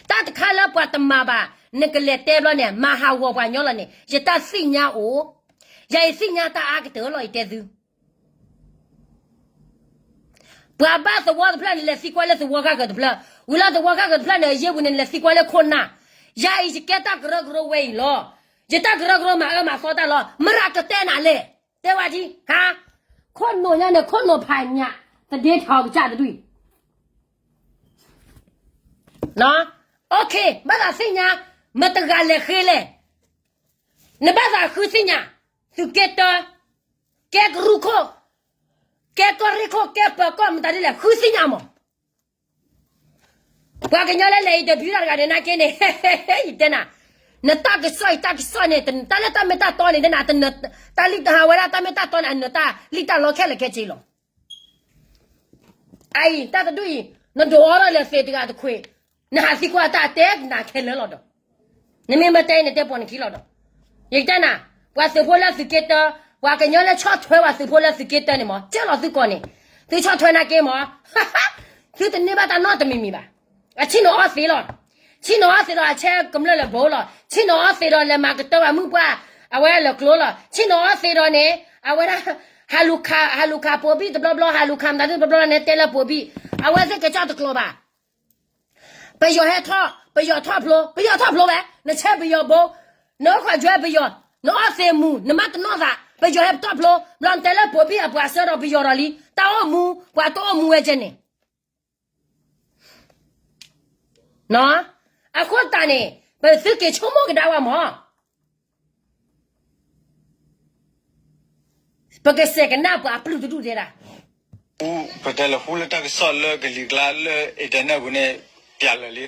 တၢ်တခါလၢပှၤတမၤဘၣ် နကလဲၤတဲဘျီန့ၣ် မၤဟးဂီၤပှၤညီလီၤန့ၣ် ယတၢ်သ့ၣ်ညါအိၣ်, ယၤယသ့ၣ်ညါတၢ်အါကတၢၢ်လီၤ ယတဲသု ပှၤဘၣ်သဝီတဖျၢၣ်န့ၣ် လဲၤသံကွၢ်လၢသဝီဃၣ်ဃၢၤတဖျၢၣ်, ဝံၤလၢသဝီဃၣ်ဃၢၤတဖျၢၣ်န့ၣ် ယဲၢ်ပူၤန့ၣ် လဲၤသံကွၢ်လၢခိၣ်နၢ်, ယၤအံၤယကဲတၢ်ကရၢကရိဝဲအံၤလီၤ. ယတၢ်ကရၢကရိမၤအၢမၤသီတၢ်လီၤ. မရၤကတဲနၤလဲၣ်, တဲဝဲဒ်, ဟါ, ခိၣ်နူာ်ညါန့ၣ် ခိၣ်နူာ်ဖးညၣ်, တဒ့ထီၣ်ကစၢ်တဒူၣ်အံၤ OK, ဘၣ်သးသ့ၣ်ညါ, မတဂၤလဲၤဃ့လဲၣ်, နဘၣ်သးဃုသ့ၣ်ညါ, သုးက့တၢ, ကဲကရူၢ်ခိၣ်, ကဲကီၢ်ရ့ၣ်ခိၣ်, ကဲပၢၤကီၢ်မတၤဒ်လဲၣ် ဃုသ့ၣ်ညါမး. ပှၤကညီလၢလဲၤအံၤတဘျုးတၢ်တဂၤန့ၣ်နာ်က့န့ၣ်, ယတဲနၤ, နတၢ်ကစီၣ်အံၤတၢ်ကစီၣ်န့ၣ် တၢ်လၢတၢ်မ့ၢ်တၢ်တီန့ၣ် တနၢ်, တၢ်လံၣ်တဟးဝဲဒၣ်တၢ်မ့ၢ်တၢ်တီန့ၣ် အနၢၤတၢ်လံၣ်တၢ်လီခဲလၢာ်ခဲဆ့လီၤ. အအံၤ တၢ်တဒူၣ်အံၤ နဒိးအီၤထီၣ်လၢသ့တဂၤတခွ့, နဟးသံကွၢ်တၢ်တဲနၤခဲလၢာ်လီၤဒီး, နမ့ၢ်မ့ၢ်တဲအံၤန့ၣ်တဲပိာ်နခံလီၤဒီး, ယကတဲနၤ, ပှၤသုးဖိလၢသုးက့တၢ, ပှၤကညီလၢဆီၣ်ထွဲပှၤသုးဖိလၢသုးက့တၢန့ၣ်မး ကဲလီၤသုကိးန့ၣ်, သုဆီၣ်ထွဲနာ်က့မး, သုတန့ၢ်ဘၣ်တၢ်နီတမံၤမံၤဘၣ်. အဆ့ၣ်နီၤအီၣ်သ့လီၤ. ဆ့ၣ်နီၤအီၣ်သ့ဒီးအဆဲကမျၢၢ်လၢဘိလီၤ. ဆ့ၣ်နီၤအီၣ်သ့ဒီးလဲၤမၤကတၢၢ်ဝဲမုၢ်ပှၢ်, အဝဲလၢကျိလီၤ. ဆ့ၣ်နီၤအီၣ်သ့ဒီးန့ၣ်, အဝဲဒၣ်, ဟးလူၤခးပိာ်ဘံၣ်တဘျီဘျီ, ဟးလူၤခးမတၤဒုတဘျီဘျီန့ၣ် တဲလၢပိာ်ဘံၣ်, အဝဲသ့ၣ်ကဲကၠီတကျိၤဘၣ်. ပယီၤဟဲထီၣ်, ပယီၤထီၣ်ဖျိ, ပယီၤထီၣ်ဖျိဝဲ, နဆဲပယီၤဘိ, နအိၣ်ခိးကွဲပယီၤ, နအီၣ်သ့မူၤ, နမၤတနီၣ်သး, ပယီၤဟဲထီၣ်ဖျိ, ဘျီနတဲလၢပိာ်ဘံၣ်အပှၤဆှၢဒီးပယီၤဒီးလံ, တၢ်အိၣ်မူ, ပှၤတအိၣ်မူဝဲကဲန့ၣ် အဃိသတးန့ၣ်, ပသုက့ၤဆိကမိၣ်ကဒါဝဲမး, ပကစဲးကနၣ်ပှၤအပျုၢ်တဒူၣ်တဲဒၣ်. ပတဲလၢဃူလၢတၢ်ကစီၣ်လၢကလံၤကျါလၢ internet ပူၤန့ၣ် ပျးလၢာ်လံ,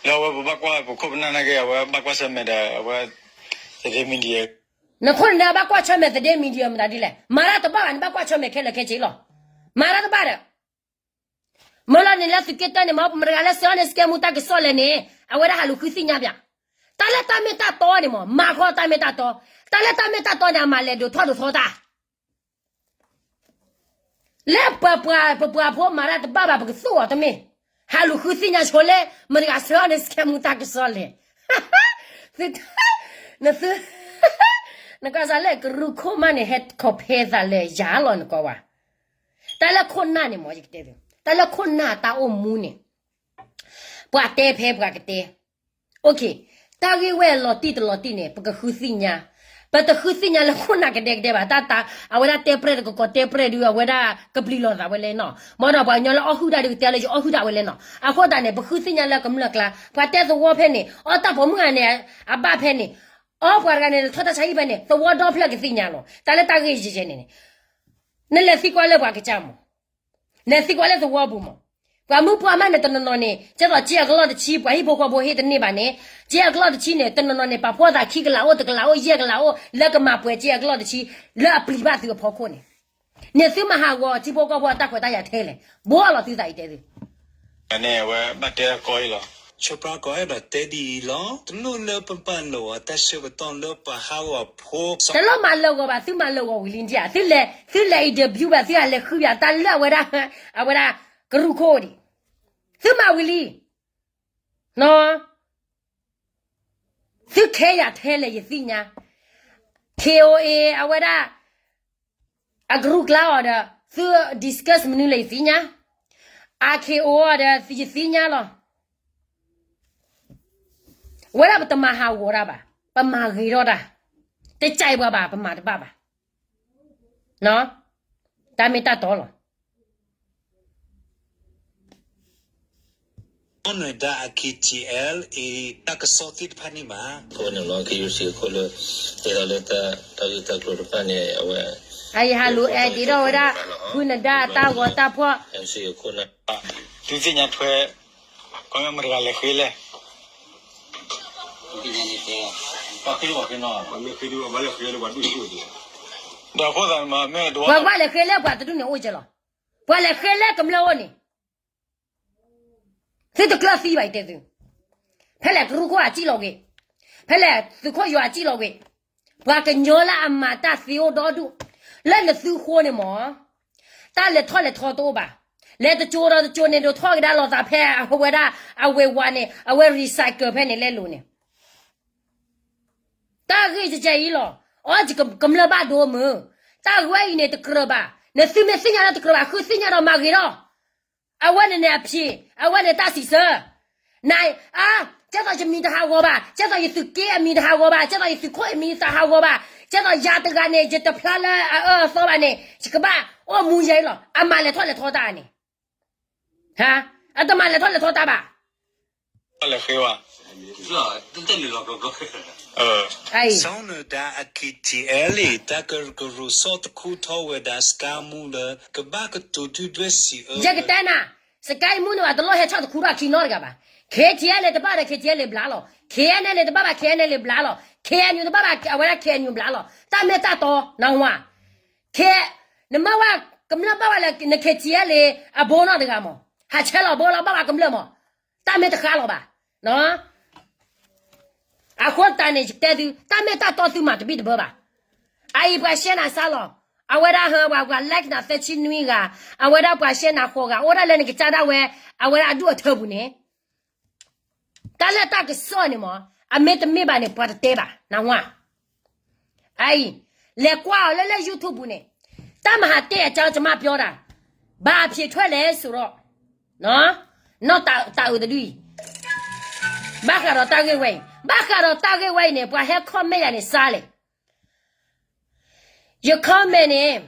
လၢအဝဲပဘၣ်ကွၢ်ပခိၣ်ပနၢ်နာ်က့ အဝဲဘၣ်ကွၢ်ဆၢၣ်မဲာ်ဒီး အဝဲ သဒ့ media နခိၣ်နနၢ်ဘၣ်ကွၢ်ဆၢၣ်မဲာ်သဒ့ media မတၤဒ်လဲၣ်, မၤတၢ်တဘၣ်ဘၣ် နဘၣ်ကွၢ်ဆၢၣ်မဲာ်ခဲလၢာ်ခဲဆ့လီၤ. မၤတၢ်တဘၣ်ဒီး, မ့ၢ်လီၤန့ၣ်လၢသုးက့တၢန့ၣ်မ့ၢ် မတဂၤလၢစၢၤန့ၣ် စကဲမူတၢ်ကစီၣ်လဲၣ်န့ၣ် အဝဲဒၣ်ဟးလူၤဃုသ့ၣ်ညါပျး, တၢ်လၢတၢ်မ့ၢ်တၢ်တီန့ၣ်မ့ၢ် မၤဃီတၢ်မ့ၢ်တၢ်တီ, တၢ်လၢတၢ်မ့ၢ်တၢ်တီန့ၣ် အမၤလဲၤဒိးထီၣ်ဒိးထီတၢ် လၢပပှၤ ပပှၤဖိမၤတၢ်တဘၣ်ဘၣ် ပကသိၣ်အီၤတမ့ၢ်, ဟးလူၤဃုသ့ၣ်ညါဆိလၢ မတဂၤစၢၤန့ၣ် စကဲမူတၢ်ကစီၣ်လဲၣ်, သု, နသု, နကွၢ်စးလၢကရူၢ်ခိၣ်မးန့ၣ် ဟဲခီဖဲသးလၢယၤလီၤနကီဝါ, တၢ်လၢခိၣ်နၢ်န့ၣ်မ့ၢ် ယကတဲသု, တၢ်လၢခိၣ်နၢ်တၢ်အိၣ်မူန့ၣ်, ပှၤတဲဖဲပှၤကတဲ OK, တၢ်ဂ့ၢ်ဝဲလီၤတံၢ်တလီၤတံၢ်န့ၣ် ပကဃုသ့ၣ်ညါ, ပတဃုသ့ၣ်ညါလၢခိၣ်နၢ်ကဒဲကဒဲဘၣ်, တၢ်တၢ် အဝဲဒၣ်တဲပြဲၢ်တကကိးတဲပြဲၢ်ဒုး အဝဲဒၣ်ကပျံၤလီၤသးဝဲလဲၣ်နီၤ, မ်ဒီးပှၤကညီလၢအီၣ်ဟုၣ်တၢ်ဒုးကတဲလၢယအီၣ်ဟုၣ်တၢ်ဝဲလဲၣ်နီၤ, အဃိသတးန့ၣ် ပဃုသ့ၣ်ညါလၢကမျၢၢ်ကျါ, ပှၤတဲသဝီဖဲန့ၣ် အီၣ်တၢ်ပိာ်မုၣ်ဂၤန့ၣ် အဘၣ်ဖဲန့ၣ်, အီၣ်ပှၤတဂၤန့ၣ် လဲၤထီၣ်တၢ်ဆါဟံၣ်ဖဲန့ၣ် သဝီဒီဖျၢၣ်ကသ့ၣ်ညါလီၤ, တၢ်လၢတၢ်ဂ့ၢ်ယဲၢ်ယဲၢ်န့ၣ်န့ၣ် နလဲၤသံကွၢ်လၢပှၤကစၢ်မး, လဲၤသံကွၢ်လၢသဝီပူၤမး, ပှၤမုၣ်ပှၢ်မးန့ၣ် တနီၤနီၤန့ၣ် ကဲသိးစ့အကလီၢ်တဆံ ပှၤဟံၣ်ဖိဃီဖိဟ့ၣ်တန့ၢ်ဘၣ်န့ၣ်, စ့အကလီၢ်တဆံန့ၣ် တနီၤနီၤန့ၣ် ပာ်ဖှိၣ်သးခံကလးအိၣ် တကလးအိၣ် ယဲၢ်ကလးအိၣ် လၢကမၤပှဲၤစ့အကလီၢ်တဆံ လၢအပျံၤဘၣ်သုအဖီခိၣ်န့ၣ်, န့ၣ်သုမၤဟးဂီၤထံဖိကီၢ်ဖိအတၢ်ခွဲးတၢ်ယာ်ထဲလဲၣ်, ဘိအလီၤသုသးအံၤတဲသု န့ၣ် အဝဲဘၣ်တဲအကီအံၤလီၤ. ဆၢပြၢကီးအဲၣ်ဒိးတဲဒ်အံၤလီၤ. တလိၣ်လၢပပာ်လီၤအီၤတၢ်ဆၢကတီၢ်လၢပှၤဟးဂီၤဖိ တလိၣ်မၤလၢာ်ဂီၤဘၣ်, သုမၤလၢာ်ဂီၤဝံၤလံဒ်ဧါ, သုလဲၤ, သုလဲၤအံၤဒီးဘျူးဘၣ်, သုဟးလဲၤဃုဘၣ်, တၢ်လၢအဝဲဒၣ်, အဝဲဒၣ်, ကရူၢ်ခိၣ်ဒံး, သုမၤဝံၤလံ, သုခဲယၤထဲလဲၣ်ယသ့ၣ်ညါ, ခ့အိၣ်အ့ၣ် အဝဲဒၣ် အကရူၢ်ကျါအီၤဒီး သု discuss မနုၤလဲၣ်ယသ့ၣ်ညါ, အခ့အိၣ်အီၤဒီးယသ့ၣ်ညါလီၤ. ဝဲဒၣ်ပတမၤဟးဂီၤတၢ်ဘၣ်, ပမၤဂ့ၤထီၣ်တၢ်, တကးပှၤဘၣ် ပမၤတဘၣ်ဘၣ်, တၢ်မ့ၢ်တၢ်တီလီၤ. အီၣ်နဒါအ KTLA တၢ်ကစီၣ်သ့ၣ်တဖၣ်န့ၣ်ဘၣ်, အဝဲန့ၣ်လီၤ KUC အခိၣ်လၢ ဒ်သိးလၢတၢ်ဂ့ၢ်တၢ်ကျိၤတဖၣ်န့ၣ် အဝဲ ယဟးလူၤအဲၣ်ဒိးဝဲဒၣ် ဖုနဒါအတၢ်ဂီၤတၢ်ဖီၣ် MC အခိၣ်နၢ် သုသ့ၣ်ညါထွဲ ခီမ့ၢ်မတၤတဂၤလဲၤဃ့လဲၣ်, ဒီးအဃိသတးန့ၣ်မ့ၢ် ပှၤကွၢ်လဲၤဃ့လၢပှၤတဒူၣ်န့ၣ်အိၣ်ကဲလီၤ, ပှၤလဲၤဃ့လၢကမျၢၢ်အိၣ်န့ၣ် သုတကျၢၢ်သံဘၣ် ယတဲသု, ဖဲလဲၣ်ကရူၢ်ခိၣ်အစံၣ်လီၤဂ့ၤ, ဖဲလဲၣ်သုးခိၣ်ယွၤအစံၣ်လီၤဂ့ၤ, ပှၤကညီလၢအမၤတၢ်သ့အိၣ်ဒီဒူၣ်, လၢနသုဃိန့ၣ်မၢ်, တၢ်လဲၤထီၣ်လဲၤထီတအိၣ်ဘၣ်. လဲၤတကၠိၤဒီးတကၠိၤန့ၣ် ဒိးထီၣ်ကဒါလိာ်သးဖဲအဝဲဒၣ် အဝဲဝါန့ၣ် အဝဲ recycle ဖဲန့ၣ်လဲလိာ်န့ၣ် တၢ်ဂ့ၢ်ကဲအံၤလီၤ. အီ ကမျၢၢ်ဘၣ်ဒိမုၢ်, တၢ်ဂ့ၢ်အံၤန့ၣ်တကြၢးဘၣ်. နသုမ့ၢ်သ့ၣ်ညါလၢတကြၢးဘၣ် ဃုသ့ၣ်ညါဒီးမၤဂ့ၤထီၣ်. အဝဲန့ၣ်န့ၣ်အဖံး, အဝဲန့ၣ်တၢ်စံးဆၢ. န, အါ, ကဲသိးယမံၤတဟးဂီၤဘၣ်, ကဲသိးယသုးက့အမံၤတဟးဂီၤဘၣ်, ကဲသိးယသုးခိၣ်အမံၤတဟးဂီၤဘၣ်, ကဲသိးယၤတဂၤန့ၣ် ယတဖျါလၢအအၢအသီဘၣ်န့ၣ် ယကဘၣ်အိၣ်မူယဲအံၤလီၤ. အမၤလဲၤထီၣ်လဲၤထီတၢ်န့ၣ် အတမၤလဲၤထီၣ်လဲၤထီတၢ်ဘၣ်. အံၤ စီၤနၢၤဒါအ KTLA တၢ်ကရူၢ်စီၣ်တခူထီၣ်ဝဲဒၣ် စကဲမူလၢ ကဘၣ်ကတိၤဒုၣ်ဒွဲၣ်စံးအၢ ယကတဲနၤ, စကဲမူန့ၣ်ဘၣ်တလိၣ်ဟဲဆီၣ်တခူထီၣ်အခံနီတဂၤဘၣ်. KTLA တဘၣ်ဒီး KTLA ဘျါလီၤ. KNLA တဘၣ်ဘၣ် KNLA ဘျါလီၤ. KNU တဘၣ်ဘၣ် အဝဲဒၣ် KNU ဘျါလီၤ. တၢ်မ့ၢ်တၢ်တီနဝၤ, နမ့ၢ်ဝဲကမျၢၢ်ဘၣ်ဝဲလၢန KTLA အဘိနီတဂၤမၢ်, ဟးဆဲးလီၤဘိလီၤ ဘၣ်ဝဲကမျၢၢ်မၢ်, တၢ်မ့ၢ်တဃါလီၤဘၣ်. အဃိသတးန့ၣ် ယတဲသု တၢ်မ့ၢ်တၢ်တီသုမၤတဘံၣ်တဘၢဘၣ်. အအံၤပှၤရှဲနၤစါလီၤ. အဝဲဒၣ်ဟၢ ပှၤ ပှၤ like နၤသၢဆံနွံဂၤ, အဝဲဒၣ်ပှၤရှဲနၤဃိးဂၤ, အိၣ်ဒၣ်လၢနကစၢ်ဒၣ်ဝဲ အဝဲဒၣ်အဒူၣ်အထၢပူၤန့ၣ် တၢ်လၢတၢ်ကစီၣ်န့ၣ်မၢ်, အမ့ၢ်တမ့ၢ်ဘၣ်န့ၣ် ပှၤတတဲဘၣ် နဝၤ. အအံၤ လဲၤကွၢ်အီၤလၢလၢ YouTube ပူၤန့ၣ်, တၢ်မၤဟးတ့ၢ်အကၠီကမၣ်ပၠီတၢ်, ဘၣ်အဖျ့းထွဲလဲၣ်စိဒီး, နီၢ်တၢ်အုးတဒုအံၤ, ဘၣ်ဃးဒီးတၢ်ဂ့ၢ်ဝဲအံၤ, ဘၣ်ဃးဒီးတၢ်ဂ့ၢ်ဝဲအံၤန့ၣ် ပှၤဟဲ comment ယၤန့ၣ်စါလဲၣ်. ယ comment န့ၣ်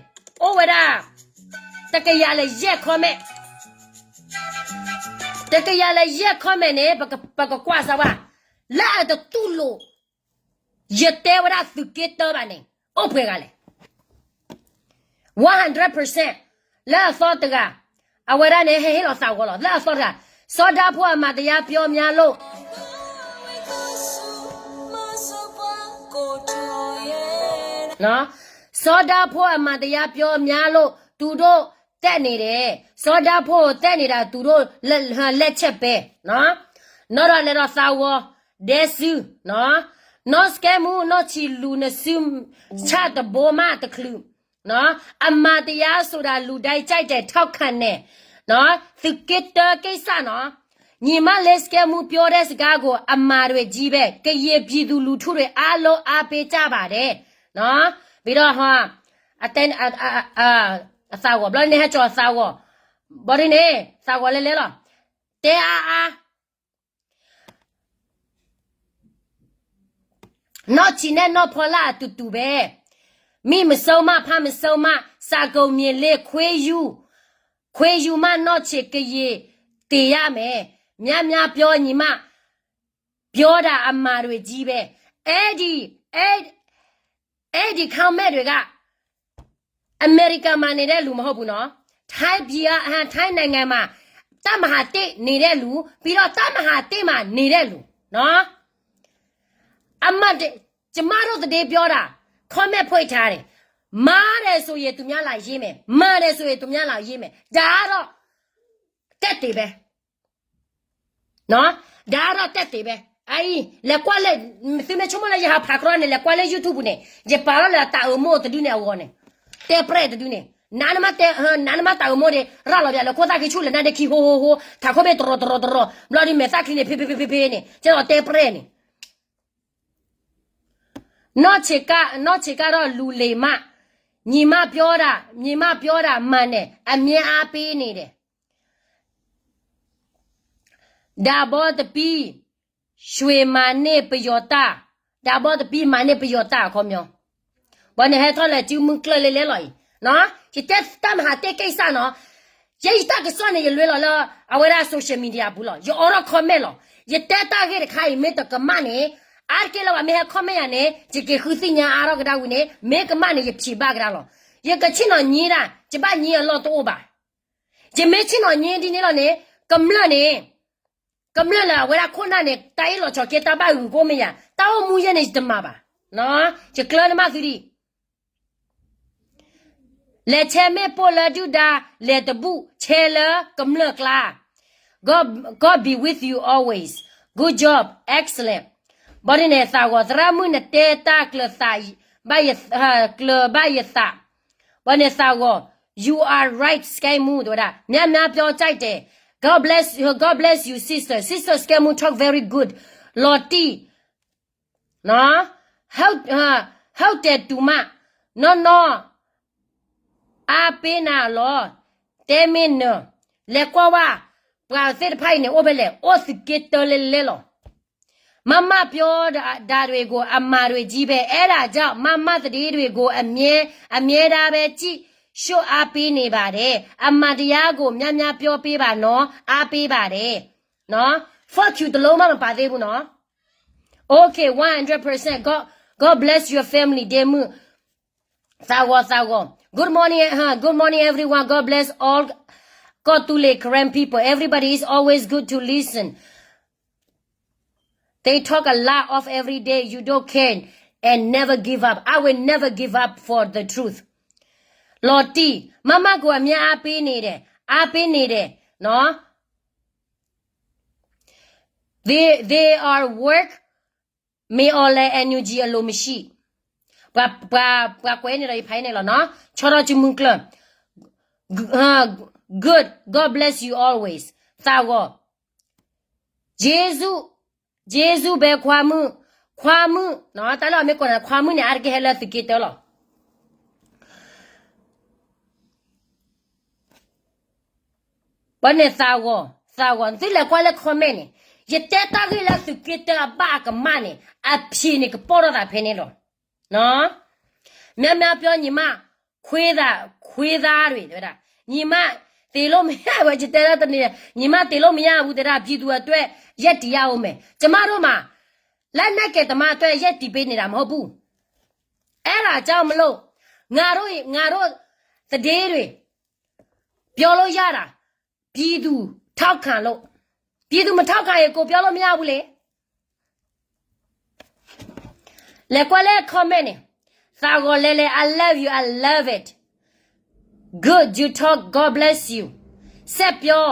အိၣ်ဝဲဒၣ် တကယၤလၢယဲၢ် comment, တကယၤလၢယဲၢ် comment န့ၣ် ပကကွၢ်စၢၤဝဲ, လၢအတတူၢ်လိာ် ယတဲဝဲဒၣ်သုးက့တၢဘၣ်န့ၣ် အိၣ်ပှဲၤဂၤလဲၣ်. One hundred percent လၢအသီတဂၤ, အဝဲဒၣ်န့ၣ် ဟဲဟ့ၣ်လီၤသးဂီၤလီၤ လၢအသီတဂၤ, စီၤဒၤဖိအမၤတယါပျီမၠါလိၣ်, စီၤဒၤဖိအမၤတယါပျီမၠါလိၣ် တူၢ်ဒိၣ်တဲန့ၣ်ဒီး, စီၤဒၤဖိတဲန့ၣ်ဒီး တူၢ်ဒိၣ်လဲၤဆဲးပဲ, နီၢ်ဒီးလဲၤဒီးသးဂီၤ ဒဲစု, နီၢ်စကဲမူ နီၢ်ဆံးလူၤနစု ဆၣ်တဘိမးတချုး, အမၤတယါစိၤဒၣ်လူၤဒဲကၠဲးတဲာ်ထီၣ်ခါနဲၣ်, သုးက့တၢက့ၢ်စၣ်နီၢ်, ညီမလေး စကဲမူ ပြောတဲ့စကားကို အမှားတွေချည်းပဲ ကရင်ပြည်သူလူထုတွေ အားလုံးအားပေးကြပါတယ်, ဘၣ်ဒီး အတဲ အသးဂီၤ ဘျီန့ၣ်ဟဲကၠီၤသးဂီၤ, ဘၣ်ဒ်န့ၣ် သးဂီၤလဲၤလဲၤလီၤ, တဲအါအါ နီၢ်ဆံးနဲၣ်နီၢ်ဖီလာ်အတူတူပဲ, မ့ၢ်မစၢမၣ် ဖါမစၢမၣ် စးကုံမျ့ၤလ့ ခွ့ယူၢ်, ခွ့ယူၢ်မး နီၢ်ဆံးကယံာ် တ့ၢ်ယါမဲာ်, များများပြော ညီမ ပြောတာအမှားတွေချည်းပဲ, အဲဒီ အဲဒီ comment တွေက အမေရိကန်မှာနေတဲ့လူမဟုတ်ဘူးနော်, ထိုင်းပြည်က ထိုင်းနိုင်ငံမှာ တပ်မဟာတစ်နေတဲ့လူ ပြီးတော့ တပ်မဟာတစ်မှာနေတဲ့လူနော်, အမှန်တကျမတို့သတင်းပြောတာ comment ဖွင့်ထားတယ်, မှားတယ်ဆိုရင်သူများလာရေးမယ်, မှန်တယ်ဆိုရင်သူများလာရေးမယ်, ဒါကတော့ သက်သေပဲ ဒါကတော့ သက်သေပဲ, အအံၤ လဲၤကွၢ်လၢ သုမ့ၢ်ဆိကမိၣ်လၢယဟးဖးကြီန့ၣ် လဲၤကွၢ်လၢ YouTube ပူၤန့ၣ် ယပာ်ထီၣ်လၢတၢ်အၢမိၢ်တဒုန့ၣ်အဂီၢ်န့ၣ်, တဲပြဲၣ်တဒုန့ၣ်, နးနမ့ၢ်တဲ, နးနမ့ၢ်တၢ်အၢမိၢ်ဒီး ရၤလီၤပၠးလၢခိၣ်သၣ်ခံဆူၣ်လၢနါဒ့ခံဟိဟိဟိ, ထးခိၣ်ဘ့ၣ်တရီၤတရီၤတရီၤ, ဘျီဒီးမဲာ်သၣ်ချံန့ၣ် ဖ့ဖ့ဖ့ဖ့န့ၣ်, ကဲသိးတဲပြဲၣ်န့ၣ် နီၢ်ဆံးကၣ်, နီၢ်ဆံးကၣ်ဒီးလူၤလ့ၤမး, ညီမပြောတာ, ညီမပြောတာမှန်တယ်, အမြဲအားပေးနေတယ်, ဒါဘောတပီး ရွှေမၤန့ၢ်ပယီၤတပ်, ဒါဘောတပီး မၤန့ၢ်ပယီၤတပ် အခီပညီ, ဘၣ်န့ၣ်ဟဲထီၣ်လဲၤစုမုၢ်ကျၢၢ်လဲလဲလီၤအံၤ, ယတဲတၢ်မဟါတ့ၢ်ကိစ္စနီၤ, ယဲယတၢ်ကစီၣ်န့ၣ် ယလွဲလီၤလၢ အဝဲဒၣ် social media ပူၤလီၤ, ယအိးထီၣ် comment လီၤ, ယတဲတၢ်ဂ့ၢ်တခါအံၤ မ့ၢ်တကမၣ်န့ၣ်, အါတက့ၢ်လၢပှၤမ့ၢ်ဟဲ comment ယၤန့ၣ် ယက့ၤဃုသ့ၣ်ညါအါထီၣ်ကဒါဝံၤန့ၣ် မ့ၢ်ကမၣ်န့ၣ် ယဖံးဘၣ်ကဒါလီၤ, ယကဆ့ၣ်နီၤညံဒၣ်, ယဘၣ်ညံအလီၢ်တအိၣ်ဘၣ်, ယမ့ၢ်ဆ့ၣ်နီၤညံဒ်န့ၣ်လီၤန့ၣ်, ကမျၢၢ်န့ၣ် ကမျၢၢ်လၢအဝဲဒၣ်ခိၣ်နၢ်န့ၣ် တၢ်အ့ၣ်လိာ်ဆိးက့တၢ်ဘၣ်ဂုာ်ကိးမ့ၢ်ယၤ, တၢ်အိၣ်မူယဲၢ်န့ၣ် ယတမၤဘၣ်, ယကျၢၤနမၣ်သုဒံး, လဲၤဆဲးမ့ၢ်ပိၢ်လၢဒုၣ်ဒါ လဲၤတဘူၣ် ဆဲးလၢကမျၢၢ်ကျါ, God, God be with you always, good job, excellent, ဘၣ်ဒ်န့ၣ် သးဂီၤ သရၣ်မုၣ်နတဲတၢ်ကျၢၤသး, ဘၣ်ယ, ကျၢၤဘၣ်ယသး ဘၣ်န့ၣ်သးဂီၤ, you are right စကဲမူ တဲဝဲဒၣ် များများပြောကြိုက်တယ်, God bless you, God bless you sister, sister စကဲမူ talk very good, လီၤတံၢ် ဟုတ်တယ်တူမ, နီၢ်နီၢ် အားပေးနၤလီၤ, တဲမ့ၢ်နၢၤ, လဲၤကွၢ်ဝဲ, ပှၤသ့ၣ်တဖၣ်အံၤန့ၣ် အိၣ်ဖဲလဲၣ်, အိၣ်သုးက့တၢလဲၤလဲၤလီၤ. မမပြောတာတွေကို အမှားတွေကြီးပဲ, အဲဒါကြောင့် မမသတင်းတွေကို အမြဲ အမြဲတမ်းပဲ ကြည့်ရှုအားပေးနေပါတယ်, အမှန်တရားကို များများပြောပေးပါနော်, အားပေးပါတယ်နော်. Fuck you တစ်လုံးမှ မပါသေးဘူးနော်. Okay, one hundred percent. God, God bless your family, ဒ့မုၣ်, သးဂီၤ သးဂီၤ. Good morning, uh, good morning everyone, God bless all ကီၢ်သူလ့ၤ Karen people, everybody is always good to listen. They talk a lot of every day, you don't care and never give up. I will never give up for the truth. လီၤတံၢ်, မမကို အမြဲအားပေးနေတယ်, အားပေးနေတယ်နော်. They, they are work, မင်းအောင်လှိုင် NUG အလိုမရှိ. ပှၤ ပှၤ ပှၤကွဲးန့ၣ်ဒီး ယဖးန့ၣ်လီၤနော်. ဆီထီၣ်စုမုၢ်ကျၢၢ်, Good, God bless you always. သးဂီၤ, ယေရှု, ယေရှုပဲခွါမုၣ်, ခွါမုၣ်နော်, တၢ်လၢအမ့ၢ်ကိးန့ၣ် ခွါမုၣ်န့ၣ် အါတက့ၢ်ဟဲလၢသုးက့တၢလီၤ. ဘၣ်န့ၣ်သးဂီၤ, သးဂီၤ, သုလဲၤကွၢ်လၢ comment န့ၣ်, ယတဲတၢ်ဂ့ၢ်လၢသုးက့တၢအဘၣ်အကမၣ်န့ၣ်, အဖံးန့ၣ်ကပိာ်ထီၣ်သးဖဲန့ၣ်လီၤ. များများပြော ညီမခွေးသား, ခွေးသားတွေ, ညီမသေလို့မရဘူး, ယတဲတၢ်တနံၤ, ညီမသေလို့မရဘူး တဲဒၣ်, ပြည်သူအတွက် ရပ်တည်ရဦးမယ်. ကျမတို့မှာ လက်နက်ကိုင်သမားအတွက် ရပ်တည်ပေးနေတာ မဟုတ်ဘူး. အဲဒါကြောင့်မလို့ ငါတို့, ငါတို့သတင်းတွေ ပြောလို့ရတာ ပြည်သူထောက်ခံလို့, ပြည်သူမထောက်ခံရင် ကိုပြောလို့မရဘူးလေ. လဲၤကွၢ်လၢ comment န့ၣ်, သးဂီၤလဲၤလဲၤ, I love you, I love it. Good, you talk, God bless you. ဆက်ပြော,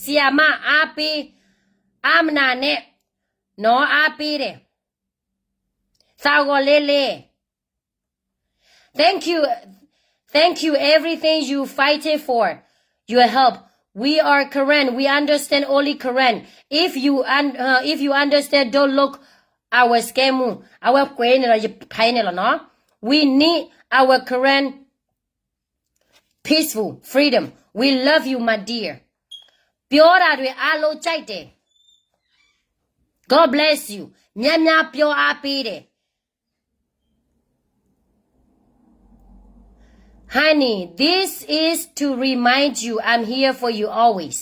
ဆရာမ အားပေး, အားမနာနဲ့နော်, အားပေးတယ်. သးဂီၤလဲၤလဲၤ. Thank you. Thank you. Everything you fighting for, your help. We are Karen. We understand only Karen. If you un, uh, if you understand, don't look our scam. အဝဲကွဲးန့ၣ်လီၤ, ယဖးန့ၣ်လီၤနော်. We need our Karen peaceful freedom. We love you, my dear. ပြောတာတွေအားလုံးကြိုက်တယ်. God bless you. များများပြောအားပေးတယ်. Honey, this is to remind you I'm here for you always.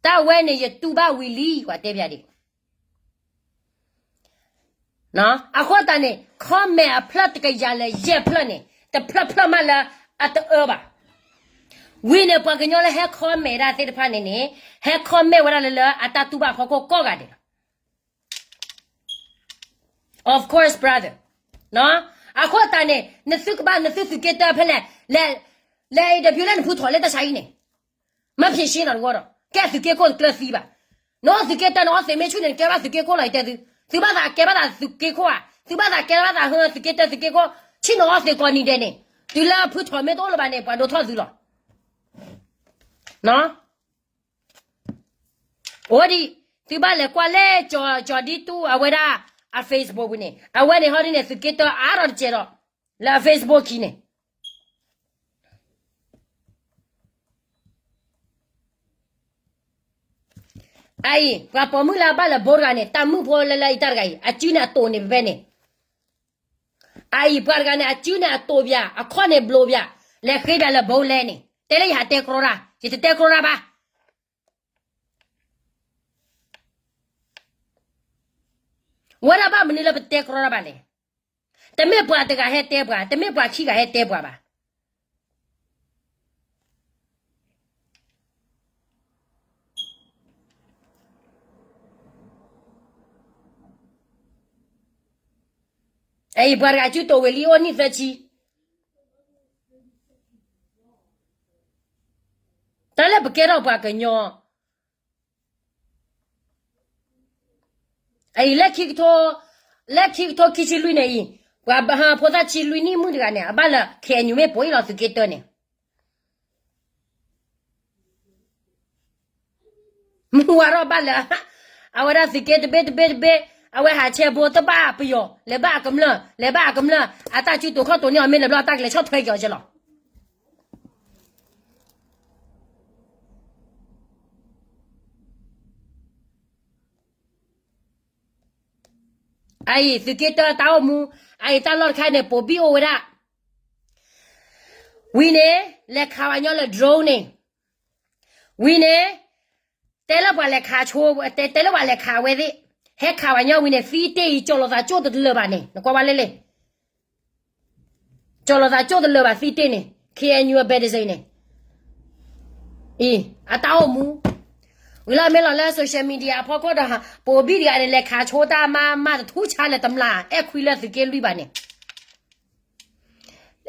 တၢ်ဝဲန့ၣ် ယတူၢ်ဘၣ်ဝံၤလံ, ကွၢ်တဲပျးဒံး. အဃိသတးန့ၣ် comment အဖျၢၣ်တကယၤလၢယဲၢ်ဖျၢၣ်န့ၣ် တဖျၢၣ်ဖျၢၣ်မးလၢအတအၢဘၣ်. ဝံၤန့ၣ် ပှၤကညီလၢဟဲ comment ဒၣ်သ့ၣ်တဖၣ်န့ၣ်န့ၣ် ဟဲ comment ဝဲဒၣ်လၢ လၢအတၢ်တူၢ်ဘၣ်အဖီခိၣ်ကိးဂၤဒဲးလီၤ. Of course, brother. အဃိသတးန့ၣ် နသုကဘၣ် နသုသုးက့တၢဖဲလဲၣ်, လဲၤ လဲၤ interview လၢနဖုထီၣ်လၢတၢ်ဆါအံၤန့ၣ်, မ့ၢ်ဖံးရှင်းနီၤတဝီဒီး ကဲသုးက့ခိၣ်တကျၢၤသံဘၣ်. နအိၣ်သုးက့တၢ နအိၣ်သုးမ့ၢ်ဆူၣ်န့ၣ် နကဲဘၣ်သုးက့ခိၣ်လီၤ ယတဲသု. သုဘၣ်သးကဲဘၣ်သးသုးက့ခိၣ်ဧါ, သုဘၣ်သးကဲဘၣ်သးဟၢသုးက့တၢသုးက့ခိၣ်, ဆ့ၣ်နီၤအီၣ်သုးကိးနံၤဒဲးန့ၣ်, တုၤလၢဖုထီၣ်မ့ၢ်တအိၣ်လၢၤဘၣ်န့ၣ် ပှၤဒိးထီၣ်သုလီၤ. အိၣ်ဒံး, သုဘၣ်လဲၤကွၢ်လၢ ကၠီၤဒံတူၢ်အဝဲဒၣ်အ Facebook ပူၤန့ၣ်, အဝဲန့ၣ်ဟီဒ်န့ၣ် သုးက့တၢအါထီၣ်တစဲးဒီး လၢအ Facebook ခံန့ၣ်. အအံၤ ပှၤပိာ်မုၣ်လၢအဘၣ်လၢဘိတဂၤန့ၣ် တၢ်မုၣ်ဖိလၢလၢအံၤတၢ်တဂၤအံၤ အစုန့ၣ်အတိာ်န့ၣ်ဖဲန့ၣ်, အအံၤပှၤတဂၤန့ၣ် အစုန့ၣ်အတိာ်ပၠး အခီၣ်န့ၣ်ဘျိပၠး, လဲၤဃ့ဒၣ်လၢဘိလဲၣ်န့ၣ် တဲလၢယဟးတဲကြီတၢ်, ယတတဲကြီတၢ်ဘၣ်. ဝဲဒၣ်ဘၣ်မနုၤလၢပတဲကြီတၢ်ဘၣ်လဲၣ်. တမ့ၢ်ပှၤတဂၤဟဲတဲပှၤ, တမ့ၢ်ပှၤခံဂၤဟဲတဲပှၤဘၣ်. အအံၤပှၤတဂၤစုတိာ်ဝံၤလံအိၣ်နံၣ်သၢဆံ, တၢ်လၢပကဲထီၣ်ပှၤကညီ အအံၤလၢခံကထိ, လၢခံကထိခံဆံလွံၢ်န့ၣ်အံၤ, ပှၤဖိသၣ်ဆံလွံၢ်နံၣ်မုၣ်တဂၤန့ၣ် အဘၣ်လၢ ခ့ၣ်အဲၣ်ယူၣ် မ့ၢ်ပိာ်အံၤလီၤ သုးက့တၢန့ၣ် မုၢ်ဝါထီၣ်ဘၣ်လၢ အဝဲဒၣ်သုးက့တဘ့ၣ်တဘ့ၣ်တဘ့ၣ် အဝဲဟးဆဲးဘိတဘၣ်ပယီၤ လဲၤဘၣ်အကမျၢၢ် လဲၤဘၣ်အကမျၢၢ် အတၢ်စုတိာ်ခီၣ်တိာ်န့ၢ်အီၤ မ့ၢ်လဲၤဘျီတၢ်ကလဲၤဆီၣ်ထွဲက့ၤအီၤကဲလီၤ. အအံၤ သုးက့တၢတၢ်အိၣ်မူ အအံၤတၢ်လီၢ်တခါန့ၣ် ပိာ်ဘံၣ်အိၣ်ဝဲဒၣ် ဝံၤန့ၣ် လဲၤခးဝဲညီလၢ drone န့ၣ် ဝံၤန့ၣ် တဲလၢပှၤလဲၤခးဆိ တဲလၢပှၤလဲၤခးဝဲသ့ၣ် ဟဲခးဝဲညီဝံၤန့ၣ် သံတ့ၢ်အံၤ ကၠီၤလိာ်သးကၠိၣ်တလၢာ်ဘၣ်န့ၣ် နကွၢ်ဝဲလဲၣ်လဲၣ် ကၠီၤလိာ်သးကၠိၣ်တလၢာ်ဘၣ်သံတ့ၢ်န့ၣ် ခ့ၣ်အဲၣ်ယူၣ် အဘဲဒစ့ န့ၣ် အံၤ အတၢ်အိၣ်မူ ဝံၤလီၤမ့ၢ်လီၤလၢ social media အဖီခိၣ်ဒီး ပိာ်ဘံၣ်တဂၤန့ၣ် လဲၤခးဆိတၢ်မၤမၤတထူဆါလၢတမျာ် အဲၣ်ခွံလၢသုးက့လွံၢ်ဘၣ်န့ၣ်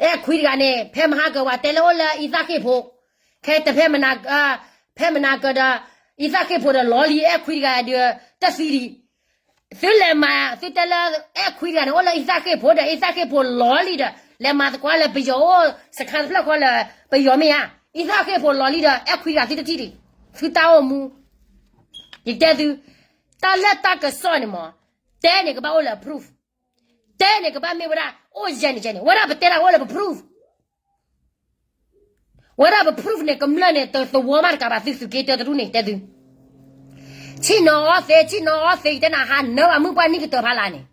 အဲၣ်ခွံတဂၤန့ၣ် ဖဲမဟါကၢၤဝဲတဲလၢအိၣ်လၢအံသၣ်ဃ့ၢ်ဖိ ခဲတဖဲမနၤ ဖဲမနၤကၢၤဒီး အံသၣ်ဃ့ၢ်ဖိဒီးလီၤလံ အဲၣ်ခွံတဂၤဒီး တသံလံ သုလဲၤမၤ သုတဲလၢ အဲၣ်ခွံတဂၤန့ၣ် အိၣ်လၢအံသၣ်ဃ့ၢ်ဖိဒီး အံသၣ်ဃ့ၢ်ဖိလီၤလံဒီး လဲၤမၤသကိးလၢပယီၤအိၣ် စခါတဖျၢၣ်ဃီလၢ ပယီၤမ့ၢ်ဧါ အံသၣ်ဃ့ၢ်ဖိလီၤလံဒီး အဲၣ်ခွံတဂၤသုတထံၣ်လံ သုတၢ်အိၣ်မူ ယတဲသု တၢ်လၢတၢ်ကစီၣ်န့ၣ်မး တဲန့ၣ်ကဘၣ်အိၣ်လၢ proof တဲန့ၣ်ကဘၣ်မ့ၢ်ဝဲဒၣ် အိၣ်ယဲၢ်န့ၣ်ယဲၢ်န့ၣ် ဝဲဒၣ်ပတဲဒၣ်အိၣ်လၢပ proof ဝဲဒၣ်ပ proof န့ၣ် ကမျၢၢ်န့ၣ် တသဝီမးတကးဘၣ် သုသုးက့တၢတဒူၣ်န့ၣ် တဲသု ဆ့ၣ်နီၤအီၣ်သ့ ဆ့ၣ်နီၤအီၣ်သ့ ယတဲနၤ ဟးနၢဘၣ်မုၢ်ပှၢ်နံၣ်ကတၢၢ်ဖးလၢ်န့ၣ်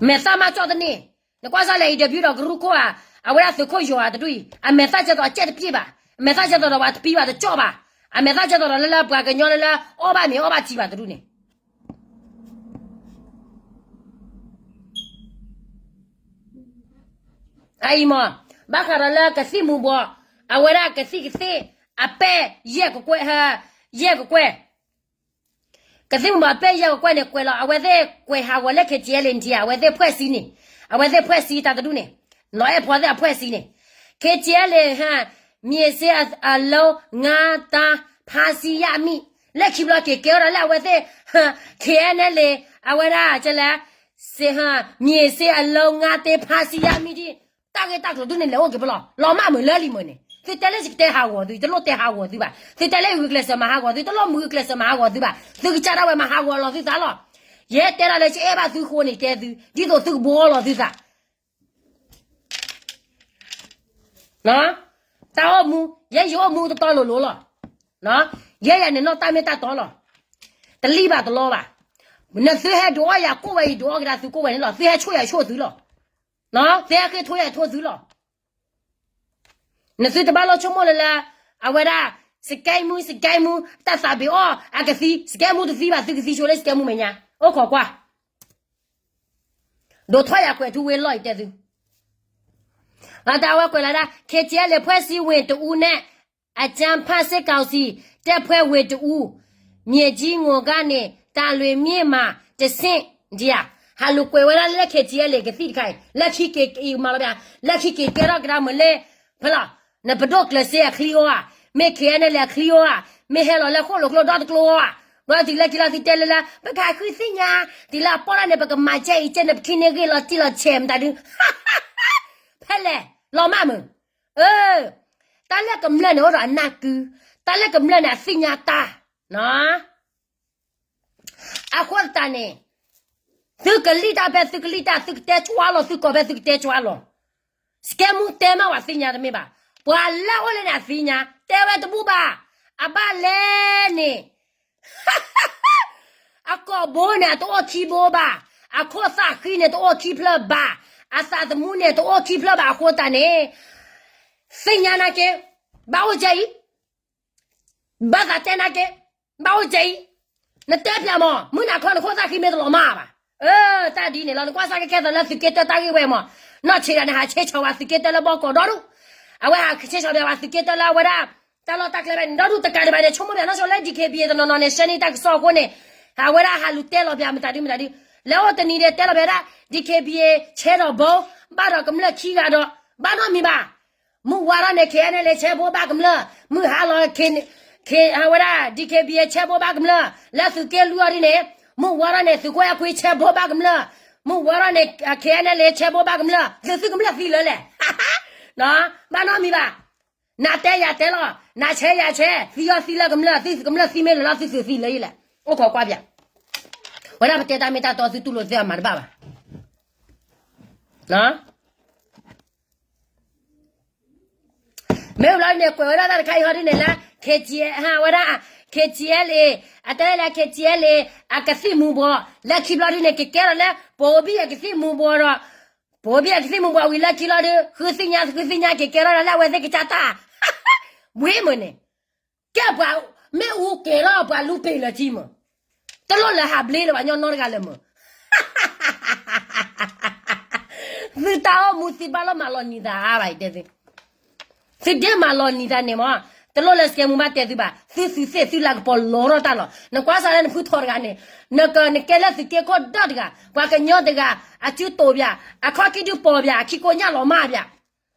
မဲာ်သၣ်မၤကၠီၣ်တန့ၢ် နကွၢ်စၢ်လဲၣ် အံၤ ဒဲးဘံၣ်ဒီးကရူၢ်ခိၣ်ဧါ အဝဲဒၣ်သုးခိၣ်ယီၤဧါတဒူၣ်အံၤ အမဲာ်သၣ်ကဲသိးအကဲတပျ့ၢ်ဘၣ် အမဲာ်သၣ်ကဲသိးဒီးပှၤတပံဘၣ်တကၠီၣ်ဘၣ် အမဲာ်သၣ်ကဲသိးဒီးလၢလၢပှၤကညီလၢလၢ အီၣ်ဘၣ်မ့ၤအီၣ်ဘၣ်ထံဘၣ်တဒူၣ်န့ၣ် အအံၤမး ဘၣ်ဃးဒီးလၢကသံၣ်မူၤဘှီး အဝဲဒၣ်ကသံၣ်ကသ့ၣ် အပဲၢ်ယဲၢ်ကကွဲၢ် ယဲၢ်ကကွဲၢ် ကသံၣ်မူၤဘှီးအပဲၢ်ယဲၢ်ကကွဲၢ်န့ၣ် ကွဲးလီၤ အဝဲသ့ၣ်ကွဲးဟးဂီၤလၢ ခ့ၣ်ကၠ့လ့ၣ် န့ၣ် အဝဲသ့ၣ်ဖှဲၣ်စံန့ၣ် အဝဲသ့ၣ်ဖှဲၣ်စံတၢ်တဒူၣ်န့ၣ် နီၢ်အဲၣ်ဖီသ့ၣ်အဖှဲၣ်စံန့ၣ် ခ့ၣ်ကၠ့လ့ၣ် မြေစဲအလုံးငါးသိန်း ဖမ်းဆီးရမိ လၢခံဘျီက့ၤကဲထီၣ်ဒၣ်လၢအဝဲသ့ၣ် ခ့ၣ်အဲၣ်ယူၣ် အဝဲဒၣ်ကလဲၣ် မြေစဲအလုံးငါးသိန်း ဖမ်းဆီးရမိ ဒ် တၢ်ဂ့ၢ်တၢ်ကျိၤဒ်န့ၣ် လဲၤအိၣ်က့ၤဖဲလဲၣ် လီၤမၢ်မုာ်လၢလံမုာ်န့ၣ် သုတဲလၢယကတဲဟးဂီၤသု ယတလိၣ်တဲဟးဂီၤသုဘၣ် သုတဲလၢယဂုာ်ကျဲးစၢးမၤဟးဂီၤသု တလိၣ်မုာ်ဂုာ်ကျဲးစၢးမၤဟးဂီၤသုဘၣ် သုကစၢ်ဒၣ်ဝဲမၤဟးဂီၤလီၤသုသးလီၤ ယဲတဲဒၣ်လၢယအဲၣ်ဘၣ်သုဃိန့ၣ် တဲသု ဒ်သိးသုကဘှီလီၤသုသး တၢ်အိၣ်မူ ယဲယအိၣ်မူတတီလိၤလိၤလီၤ ယဲယၤန့ၣ်နီၢ်တၢ်မ့ၢ်တၢ်တီလီၤ တလံၣ်ဘၣ်တလီဘၣ် နသုဟဲဒုးအီၣ်ယၤကိၣ်ဝဲအံၤ ဒုးအီၣ်ကဒါသုကိၣ်ဝဲန့ၣ်လီၤ သုဟဲဆိၣ်ယၤဆိၣ်သုလီၤ သုဟဲဃ့ထိယၤထိသုလီၤ နသုတဘၣ်လိၣ်ဆိကမိၣ်လၢလၢ အဝဲဒၣ် စကဲမူ စကဲမူ တၢ်သးဘ့ၣ်အီၣ် အကသံ စကဲမူတသံဘၣ် သုကသံဆိလၢစကဲမူမဲာ်ညါ အိၣ်ခိးကွၢ် ဒိးထီၣ်ယၤကွဲးထူဝ့လီၢ်အံၤတဲသု အတၢ်ဝဲကွဲးလၢဒၣ် ခ့ၣ်ကၠ့လ့ၣ် ဖှဲၣ်စံဝ့ၢ်တအူနဲၣ် အကြမ်းဖက်စစ်ကောင်စီ တပ်ဖွဲ့ဝင်တဦး မြေကြီးငိုကနဲ့ တာလွင်မြို့မှာ တဆင့် ဒ်ဧါ ဟးလူၤကွဲးဝဲဒၣ်လၢ ခ့ၣ်ကၠ့လ့ၣ် ကသံၣ်တခါအံၤ လၢခံက့ၤအံၤမၤလီၤပျါ လၢခံက့ၤကဲထီၣ်ကဒါမုာ်လၢ ဖဲလီၤ နပဒိၣ်ကျၢၤစ့အချံအီၤဧါ မ့ၢ် ခ့ၣ်အဲၣ်ယူၣ် အချံအီၤဧါ မ့ၢ်ဟဲလီၤလၢဃိၣ်လိာ်ကျိဒီတကျိအီၤဧါ ဘျီတုၤလၢခံလီၤသုတဲလၢလၢ ပကဃုသ့ၣ်ညါ တုၤလၢအပီၢ်ဒၣ်န့ၣ် ပကမၤကဲအံၤကဲန့ၣ် ပခံန့ၢ်ဂ့ၢ်လီၤတံၢ်လီၤဆဲးမတၤဒု ဖဲလဲၣ် လီၤမၢ်မုာ် အၢ တၢ်လၢကမျၢၢ်န့ၣ်အိၣ်ဒီးအနၢ်ကု တၢ်လၢကမျၢၢ်န့ၣ်အသ့ၣ်ညါတၢ် အဃိသတးန့ၣ် သုကလံၣ်တၢ်ဖဲသုကလံၣ်တၢ် သုကတဲကွၢ်လီၤ သုကိးဖဲသုကတဲကွၢ်လီၤ စကဲမူတဲမးဝဲသ့ၣ်ညါတမ့ၢ်ဘၣ် ပှၤလၢအအိၣ်လၢန့ၣ်အသ့ၣ်ညါ တဲဝဲတဘူၣ်ဘၣ် အဘၣ်လဲၣ်န့ၣ် အကိာ်ဘိန့ၣ် အတအိၣ်ခံဘိဘၣ်, အခိၣ်သးဃံန့ၣ် တအိၣ်ခံဖျၢၣ်ဘၣ်, အသးသမူန့ၣ် တအိၣ်ခံဖျၢၣ်ဘၣ်အဃိသတးန့ၣ်, သ့ၣ်ညါနာ်က့, ဘၣ်အိၣ်ကဲအံၤ, ဘၣ်သးတဲနာ်က့, ဘၣ်အိၣ်ကဲအံၤ, နတဲဖျါမး မုၢ်နၤခီနခိၣ်သးဃံမ့ၢ်တလီၤမၢ်ဘၣ်. အၢ တၢ်ဒ်န့ၣ်လီၤ နကွၢ်စၢ်ကဲခဲသးလၢသုးက့တၢတၢ်ဂ့ၢ်ဝဲမး, နီၢ်ဆံးဒၣ်န့ၣ် ဟးဆဲးဆီၣ်ဝဲသုးက့တၢလၢဘီကီးဒီဒူၣ်, အဝဲဟးဆဲးဆီၣ်ဘၣ်ဝဲသုးက့တၢလၢအဝဲဒၣ် တၢ်လီၢ်တၢ်ကျဲဖဲန့ၣ် ဒီဒူၣ်တကးဒံးဘၣ်န့ၣ် ဆိကမိၣ်ဘၣ်နီၢ်ဆိလၢ DKBA တနီၤနီၤန့ၣ်ဆှၢန့ၢ်တၢ်ကစီၣ်အဃိန့ၣ်, အဝဲဒၣ်ဟးလူၤတဲလီၤပျၢ်မတၤဒုမတၤဒု, လၢအိၣ်တနံၤဒဲးတဲလီၤပျၢ်ဒၣ် DKBA ဆဲးထီၣ်ဘိ, ဘၣ်ဒီးကမျၢၢ်ခံဂၤဒီး, ဘၣ်နီတမံၤဘၣ်. မုၢ်ဝါထီၣ်န့ၣ် KNLA ဆဲးဘိဘၣ်ကမျၢၢ်, မုၢ်ဟါလီၤ ဝဲဒၣ် DKBA ဆဲးဘိဘၣ်ကမျၢၢ်, လၢသုးက့လွံၢ်အီၤဒ်န့ၣ်, မုၢ်ဝါထီၣ်န့ၣ် သုးခိၣ်အဲၣ်ခွံဆဲးဘိဘၣ်ကမျၢၢ်, မုၢ်ဝါထီၣ်န့ၣ် ခဲအံၤန့ၣ်လၢဆဲဘိဘၣ်ကမျၢၢ် သုသုကမျၢၢ်သံလၢလဲၣ်, ဘၣ်နီတမံၤဘၣ်. နၤတဲယၤတဲလီၤ, နၤဆဲယၤဆဲ, သံအီၤသံလၢကမျၢၢ် သုကမျၢၢ်သံမ့ၢ်လီၤ သုသုသံလၢယလဲၣ်, အိၣ်ခိးကွၢ်ပၠး. ဝဲဒၣ်ပတဲတၢ်မ့ၢ်တၢ်တီ သုတူၢ်လိာ်သုအမၤတဘၣ်ဘၣ်. မ့ၢ်ဘျီဒ်န့ၣ် ကွဲးဝဲဒၣ်တၢ်တခါအံၤဟီဒ်န့ၣ်လၢ ခ့ကၠံ ဝဲဒၣ် ခ့ကၠံလ့ၤ, အတဲလၢ ခ့ကၠံလ့ၤ အကသံၣ်မူၤဘှီး လၢခံဘျီဒ်န့ၣ် ကကဲထီၣ်လၢ ပိာ်ဘံၣ်အကသံၣ်မူၤဘှီးဒီး ပိာ်ဘံၣ်အကသံၣ်မူၤဘှီးဝံၤလၢခံလီၤဒုး ဃုသ့ၣ်ညါ ဃုသ့ၣ်ညါက့ၤကဲထီၣ်လၢအဝဲသ့ၣ်ကစၢ်တၢ် ဝံၤမုၢ်န့ၣ် ကဲပှၤ မ့ၣ်အူကဲၤထီၣ်ပှၤလူပ့ၤလၢာ်ထံမုၢ်, တလိၣ်လၢဟးဘျ့လၢၤဘၣ်ညီနီတဂၤလၢာ်မုၢ် သုတၢ်အိၣ်မူသုဘၣ်လီၤမၤလီၤနံၤသးဘၣ်အံၤတဲသု, သုဒ့မၤလီၤနံၤသးန့ၣ်မး, တလိၣ်လၢစကဲမူဘၣ်တဲသုဘၣ်, သုသုသ့ၣ်သုလၤကပီၤလီၤထီၣ်တၢ်လီၤ. နကွၢ်စးလၢနဖုထီတဂၤန့ၣ်, နကနကဲလၢသုးက့ခိၣ်ဒီတဂၤ, ပှၤကညီတဂၤ, အစုတိာ်ပၠး, အခီၣ်ကံၢ်ဒုးပီၤပၠး, အခံကိညၣ်လီၤမၢ်ပၠး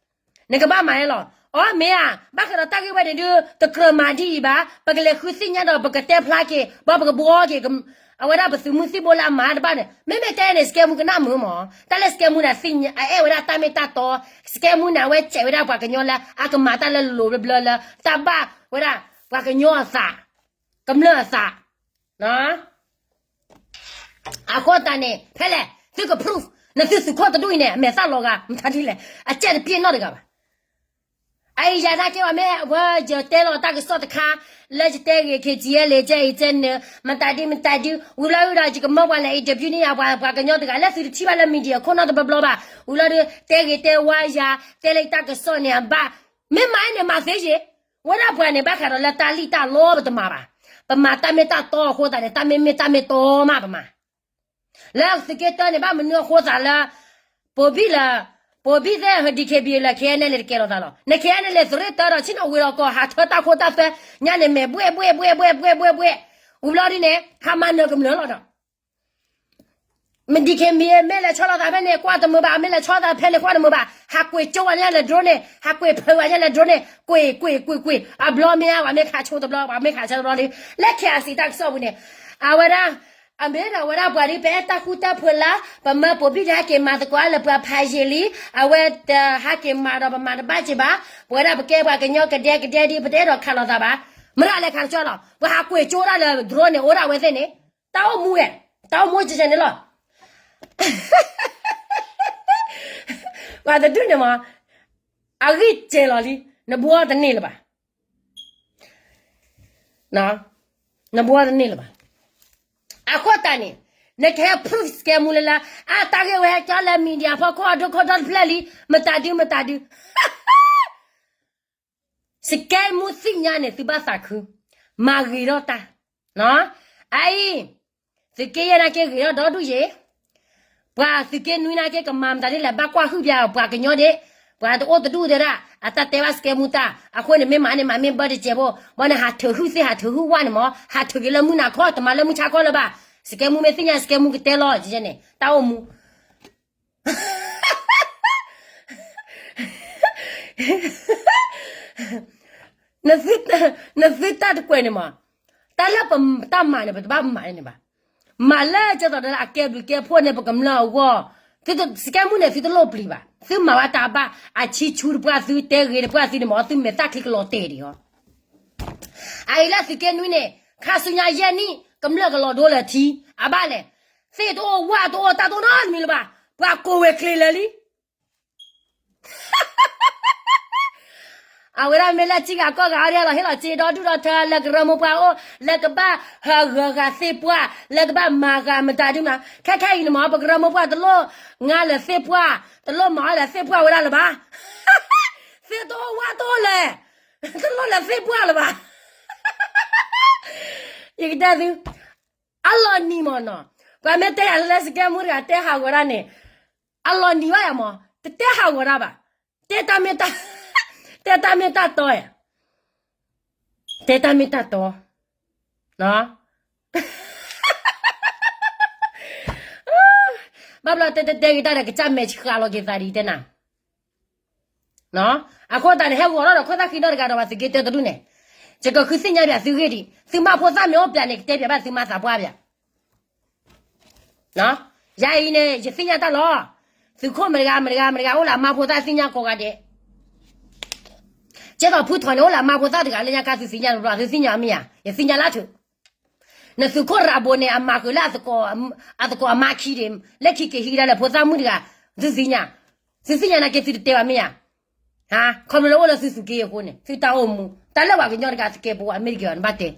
နကဘၣ်မၤဟဲလီၤ. အီ မ့ၢ်ဧါ, ဘၣ်ဃးဒီးတၢ်ဂ့ၢ်ဝဲန့ၣ်ဒုး တကြၢးမၤဒ်အံၤဘၣ်, ပကလဲၤဃုသ့ၣ်ညါဒီး ပကတဲဖျါက့ၤ, ဘၣ်ပကဘှီက့ၤ, အဝဲဒၣ်ပသုးမုၢ်သံၣ်ဘိလၢအမၤတဘၣ်န့ၣ်, မ့မ့ၢ်တဲန့ၣ် စကဲမူကနၣ်မုာ်မး, တၢ်လၢစကဲမူန့ၣ် အအဲၣ်ဝဲဒၣ်တၢ်မ့ၢ်တၢ်တီ, စကဲမူန့ၣ် အဝဲစဲးဝဲဒၣ်ပှၤကညီလၢ အကမၤတၢ်လၢလိၤဘျၢဘျၢလၢ တၢ်ဘၣ်ဝဲဒၣ် ပှၤကညီအသး, ကမျၢၢ်အသး အဃိသတးန့ၣ် ဖဲလဲၣ် သုက proof နသုသုးခိၣ်တဒူၣ်အံၤန့ၣ် အမဲာ်သၣ်လီၤဂာ် မတၤဒ်လဲၣ် အစဲးတပျ့ၤနီတဂၤဘၣ်. အအံၤယၤနာ်က့ၤဝဲမ့ၢ် ဝဲယတဲလီၤတၢ်ကစီၣ်တခါ လၢယတဲဂ့ၤ ခ့ကၠံလ့ၤ ကဲအံၤကဲနုာ် မတၤဒု မတၤဒု ဝံၤလီၤဒုဒီး ယကမၢပှၤလဲၤ interview န့ၢ်ယၤ ပှၤကညီတဂၤလၢသုတထံၣ်ဘၣ်လၢ media ခိၣ်နီၣ်တဘျီဘျီဘၣ် ဝံၤလီၤဒု တဲဂ့ၤတဲဝါယၤ တဲလၢယတၢ်ကစီၣ်န့ၣ်အဘၣ် မ့ၢ်မၤန့ၣ်မၤသ့ယ့ၣ် ဝဲဒၣ်ပှၤန့ၣ် ဘၣ်ဃးဒီးလၢတၢ်လံၣ်တၢ်လီပတမၤဘၣ်. ပမၤတၢ်မ့ၢ်တၢ်တီအဃိသတးန့ၣ် တၢ်မ့ၢ်မ့ၢ်တၢ်မ့ၢ်တီမးပမၤ. လၢသုးက့တၢန့ၣ် ဘၣ်မနုၤအဃိသးလၢ ပိာ်ဘံၣ်လၢ ပိာ်ဘံၣ်သ့ၣ် DKBA လၢ ခဲအံၤန့ၣ် လဲၤတကဲလိာ်သးလီၤ. နခဲအံၤန့ၣ် လဲၤသရ့ၣ်တၢဒီး ဆ့ၣ်နီၤဝ့ၤဒီးကီၢ် ဟးထၢတၢ်ခိတၢ်သွဲ ညါန့ၣ် မဲာ်ဘှဲၣ်ဘှဲၣ်ဘှဲၣ်ဘှဲၣ်ဘှဲၣ်ဘှဲၣ်ဘှဲၣ်ဘှဲၣ် ဝံၤဘျီဒ်န့ၣ် ဟးမၤနၢၤကမျၢၢ်လီၤဒီး မ့ၢ် DKBA မ့ၢ်လဲၤဆီလီၤသးဖဲန့ၣ် ကွၢ်တမုာ်ဘၣ်, မ့ၢ်လဲၤဆီသးဖဲန့ၣ် ကွၢ်တမုာ်ဘၣ်, ဟးကွံာ်ကၠိဝဲညါလဲၤ drone န့ၣ်, ဟးကွံာ်ဖုးဝဲညါလဲၤ drone န့ၣ်, ကွံာ် ကွံာ် ကွံာ် ကွံာ်, အဘျီမ့ၢ်ဧါ ပှၤမ့ၢ်ခးဆိတဘျီ, ပှၤမ့ၢ်ခးဆိတဘျီဒီး, လၢ ခဲအံၤ စံးတၢ်ကစီၣ်ပူၤန့ၣ်, အဝဲဒၣ်, အမ့ၢ်ဒီးဝဲဒၣ်ပှၤဒ် ပအဲၣ်တၢ်ဃူတၢ်ဖိးလၢ ပမၢပိာ်ဘံၣ်တဟဲက့ၤမၤသကိးလၢပှၤဖးယံာ်လံ, အဝဲတဟဲက့ၤမၤဒီးပမၤတဘၣ်က့ၤဘၣ်, ပဝဲဒၣ်ပကဲပှၤကညီကဒဲကဒဲဒ် ပတအဲၣ်ဒိးခးလိာ်သးဘၣ်, မရၤလဲၤခးကၠီလီၤ, ပှၤဟးကွံာ်ကၠိဒၣ်လၢ drone န့ၣ် အိၣ်ဒၣ်ဝဲသ့ၣ်န့ၣ် တၢ်အိၣ်မူဝဲ, တၢ်အိၣ်မူကဲကဲန့ၣ်လီၤ. ပှၤတဒူၣ်န့ၣ်မး, အဂံၢ်စဲၤလီၤလံ, နဘှီတန့ၢ်လၢၤဘၣ်, နဘှီတန့ၢ်လၢၤဘၣ်. အဃိသတးန့ၣ်, နကဟဲ proof စကဲမူလၢလၢ, အတၢ်ဂ့ၢ်ဝဲဟဲကၠီလၢ media ဖီခိၣ်အဒိခိၣ်ဒီတဖျၢၣ်လံ, မတၤဒု မတၤဒု စကဲမူသ့ၣ်ညါန့ၣ် သုဘၣ်သးခု, မၤဂ့ၤထီၣ်တၢ်, အအံၤ, သုးက့ယဲၢ်နာ်က့ဂ့ၤထီၣ်ဒီဒူၣ်ယ့ၣ်, ပှၤသုးက့နွံနာ်က့ကမၤမတၤဒ်လဲၣ် ဘၣ်ကွၢ်ဟုၣ်ပၠးပှၤကညီဒ့ၣ်, ပှၤတအိၣ်တဒူၣ်တဲဒၣ်, အတၢ်တဲဘၣ်စကဲမူတၢ်, အဃိန့ၣ်မ့ၢ်မၤန့ၣ်မၤမ့ၢ်ဘၢတစဲးဖိ, ဘၣ်န့ၣ်ဟးထုးဟုၣ်သ့ၣ်ဟးထုးဟုၣ်ဝၣ်န့ၣ်မး, ဟးထုးက့ၤလၢမုၢ်နၤခီ တမၤလၢမုၢ်ဆါခီလၢၤဘၣ်, စကဲမူမ့ၢ်သ့ၣ်ညါစကဲမူကတဲလီၤန့ၣ်, တၢ်အိၣ်မူ နသုတၢ်တကွဲးန့ၣ်မး, တၢ်လၢပတၢ်မၤန့ၣ် ပတဘၣ်မၤန့ၣ်ဘၣ်, မၤလၢကဲသိးဒီးအကဲဘျုးကဲဖှိၣ်န့ၣ် ပကမျၢၢ်အဂီၢ်, သုစကဲမူန့ၣ် သုတလိၣ်ပျံၤဘၣ်, သုမၤဝဲတၢ်ဘၣ်, အဆံဆူတပှၢ်သု တဲဂ့ၤတပှၢ်သုန့ၣ်မး သုမဲာ်သၣ်ချံကလီၤတဲာ်ဒံးအီၤ အအံၤလၢသုးက့နွံန့ၣ် ခါဆူညါယဲၢ်နံၣ် ကမျၢၢ်ကလီၤဒိလၢထံ, အဘၣ်လဲၣ်, သ့ၣ်တအိၣ်ဝၣ်တအိၣ်တၢ်တအိၣ်နီတမံၤလၢၤဘၣ်, ပှၤကိးဝဲၤကျဲၤလၢာ်လံ အဝဲဒၣ်မ့ၢ်လၢထံဂၤကီၢ်ဂၤအီၤဒ်အလီၤ ဟ့ၣ်လီၤစ့ဒီဒူၣ်ဒီထၢ လၢကရၢမိၢ်ပှၢ်အိၣ် လၢကဘၣ်ဟးဂၢၤဂၤသ့ၣ်ပှၢ် လၢကဘၣ်မၤဂၤမတၤဒုမး ခဲခဲအံၤန့ၣ်မး ပကရၢမိၢ်ပှၢ်တလိၣ်ငါလၢာ်သ့ၣ်ပှၢ် တလိၣ်မၤအီၣ်လၢာ်သ့ၣ်ပှၢ်ဝဲဒၣ်လၢၤဘၣ် သ့ၣ်တအိၣ်ဝၣ်တအိၣ်လဲၣ် တလိၣ်လၢာ်သ့ၣ်ပှၢ်လၢၤဘၣ် ယကတဲသု အလီၤနံၤမးနီၤ ပှၤမ့ၢ်တဲယၤလၢစကဲမူတဂၤ တဲဟးဂီၤဒၣ်န့ၣ် အလီၤနံၤဘၣ်ယၤမး တတဲဟးဂီၤဒၣ်ဘၣ် တဲတၢ်မ့ၢ်တၢ် တဲတၢ်မ့ၢ်တၢ်တီဧါ တဲတၢ်မ့ၢ်တၢ်တီ ဘၣ်ဘျီတဲတဲတဲဂ့ၤတၢ်ဒီး ကစၢ်မဲာ်ဆှးလီၤက့ၤသးဒ်တဲနၤ အဃိသတးန့ၣ် ဟဲဂီၤထီၣ်ဒီးခိၣ်သၣ်ဃံနီတဂၤဒီး ပှၤသုးက့တၢတဒူၣ်န့ၣ် ယကဃုသ့ၣ်ညါပၠးသုဂ့ၢ်ဒံး သုမၤဖိသၣ်မ့ၢ်အိၣ်ပၠးန့ၣ် ကတဲပၠးဘၣ်သုမၤသးပှၢ်ပၠး ယၤအံၤန့ၣ် ယသ့ၣ်ညါတၢ်လီၤ. သုးခိၣ်မတၤတဂၤ မတၤတဂၤ မတၤတဂၤ အိၣ်လၢအမါဖိသၣ်သ့ၣ်ညါကိးဂၤဒဲး. ကဲသိးဖုထီၣ်န့ၣ် အိၣ်လၢအမါဖိသၣ်တဂၤလၢညါခါ သုသ့ၣ်ညါတဘျီ သုသ့ၣ်ညါမ့ၢ်ဧါ, ယသ့ၣ်ညါလၢထူၣ်. နသုးခိၣ်ရၤဘိန့ၣ် အမၤဃုာ်လၢ အသကိးအမါခံဒံး, လၢခံက့ၤဟံးကဒါလၢဖိသၣ်မုၣ်တဂၤ, သုသ့ၣ်ညါ, သုသ့ၣ်ညါနာ်က့ သုတတဲဘၣ်မ့ၢ်ဧါ. ခီဖျိလၢအိၣ်လၢသုသုးက့အဃိန့ၣ် သုတၢ်အိၣ်မူ တၢ်လၢပှၤကညီတဂၤသကဲးပဝးမ့ၢ်တက့ၤဘၣ် နဘၣ်တဲ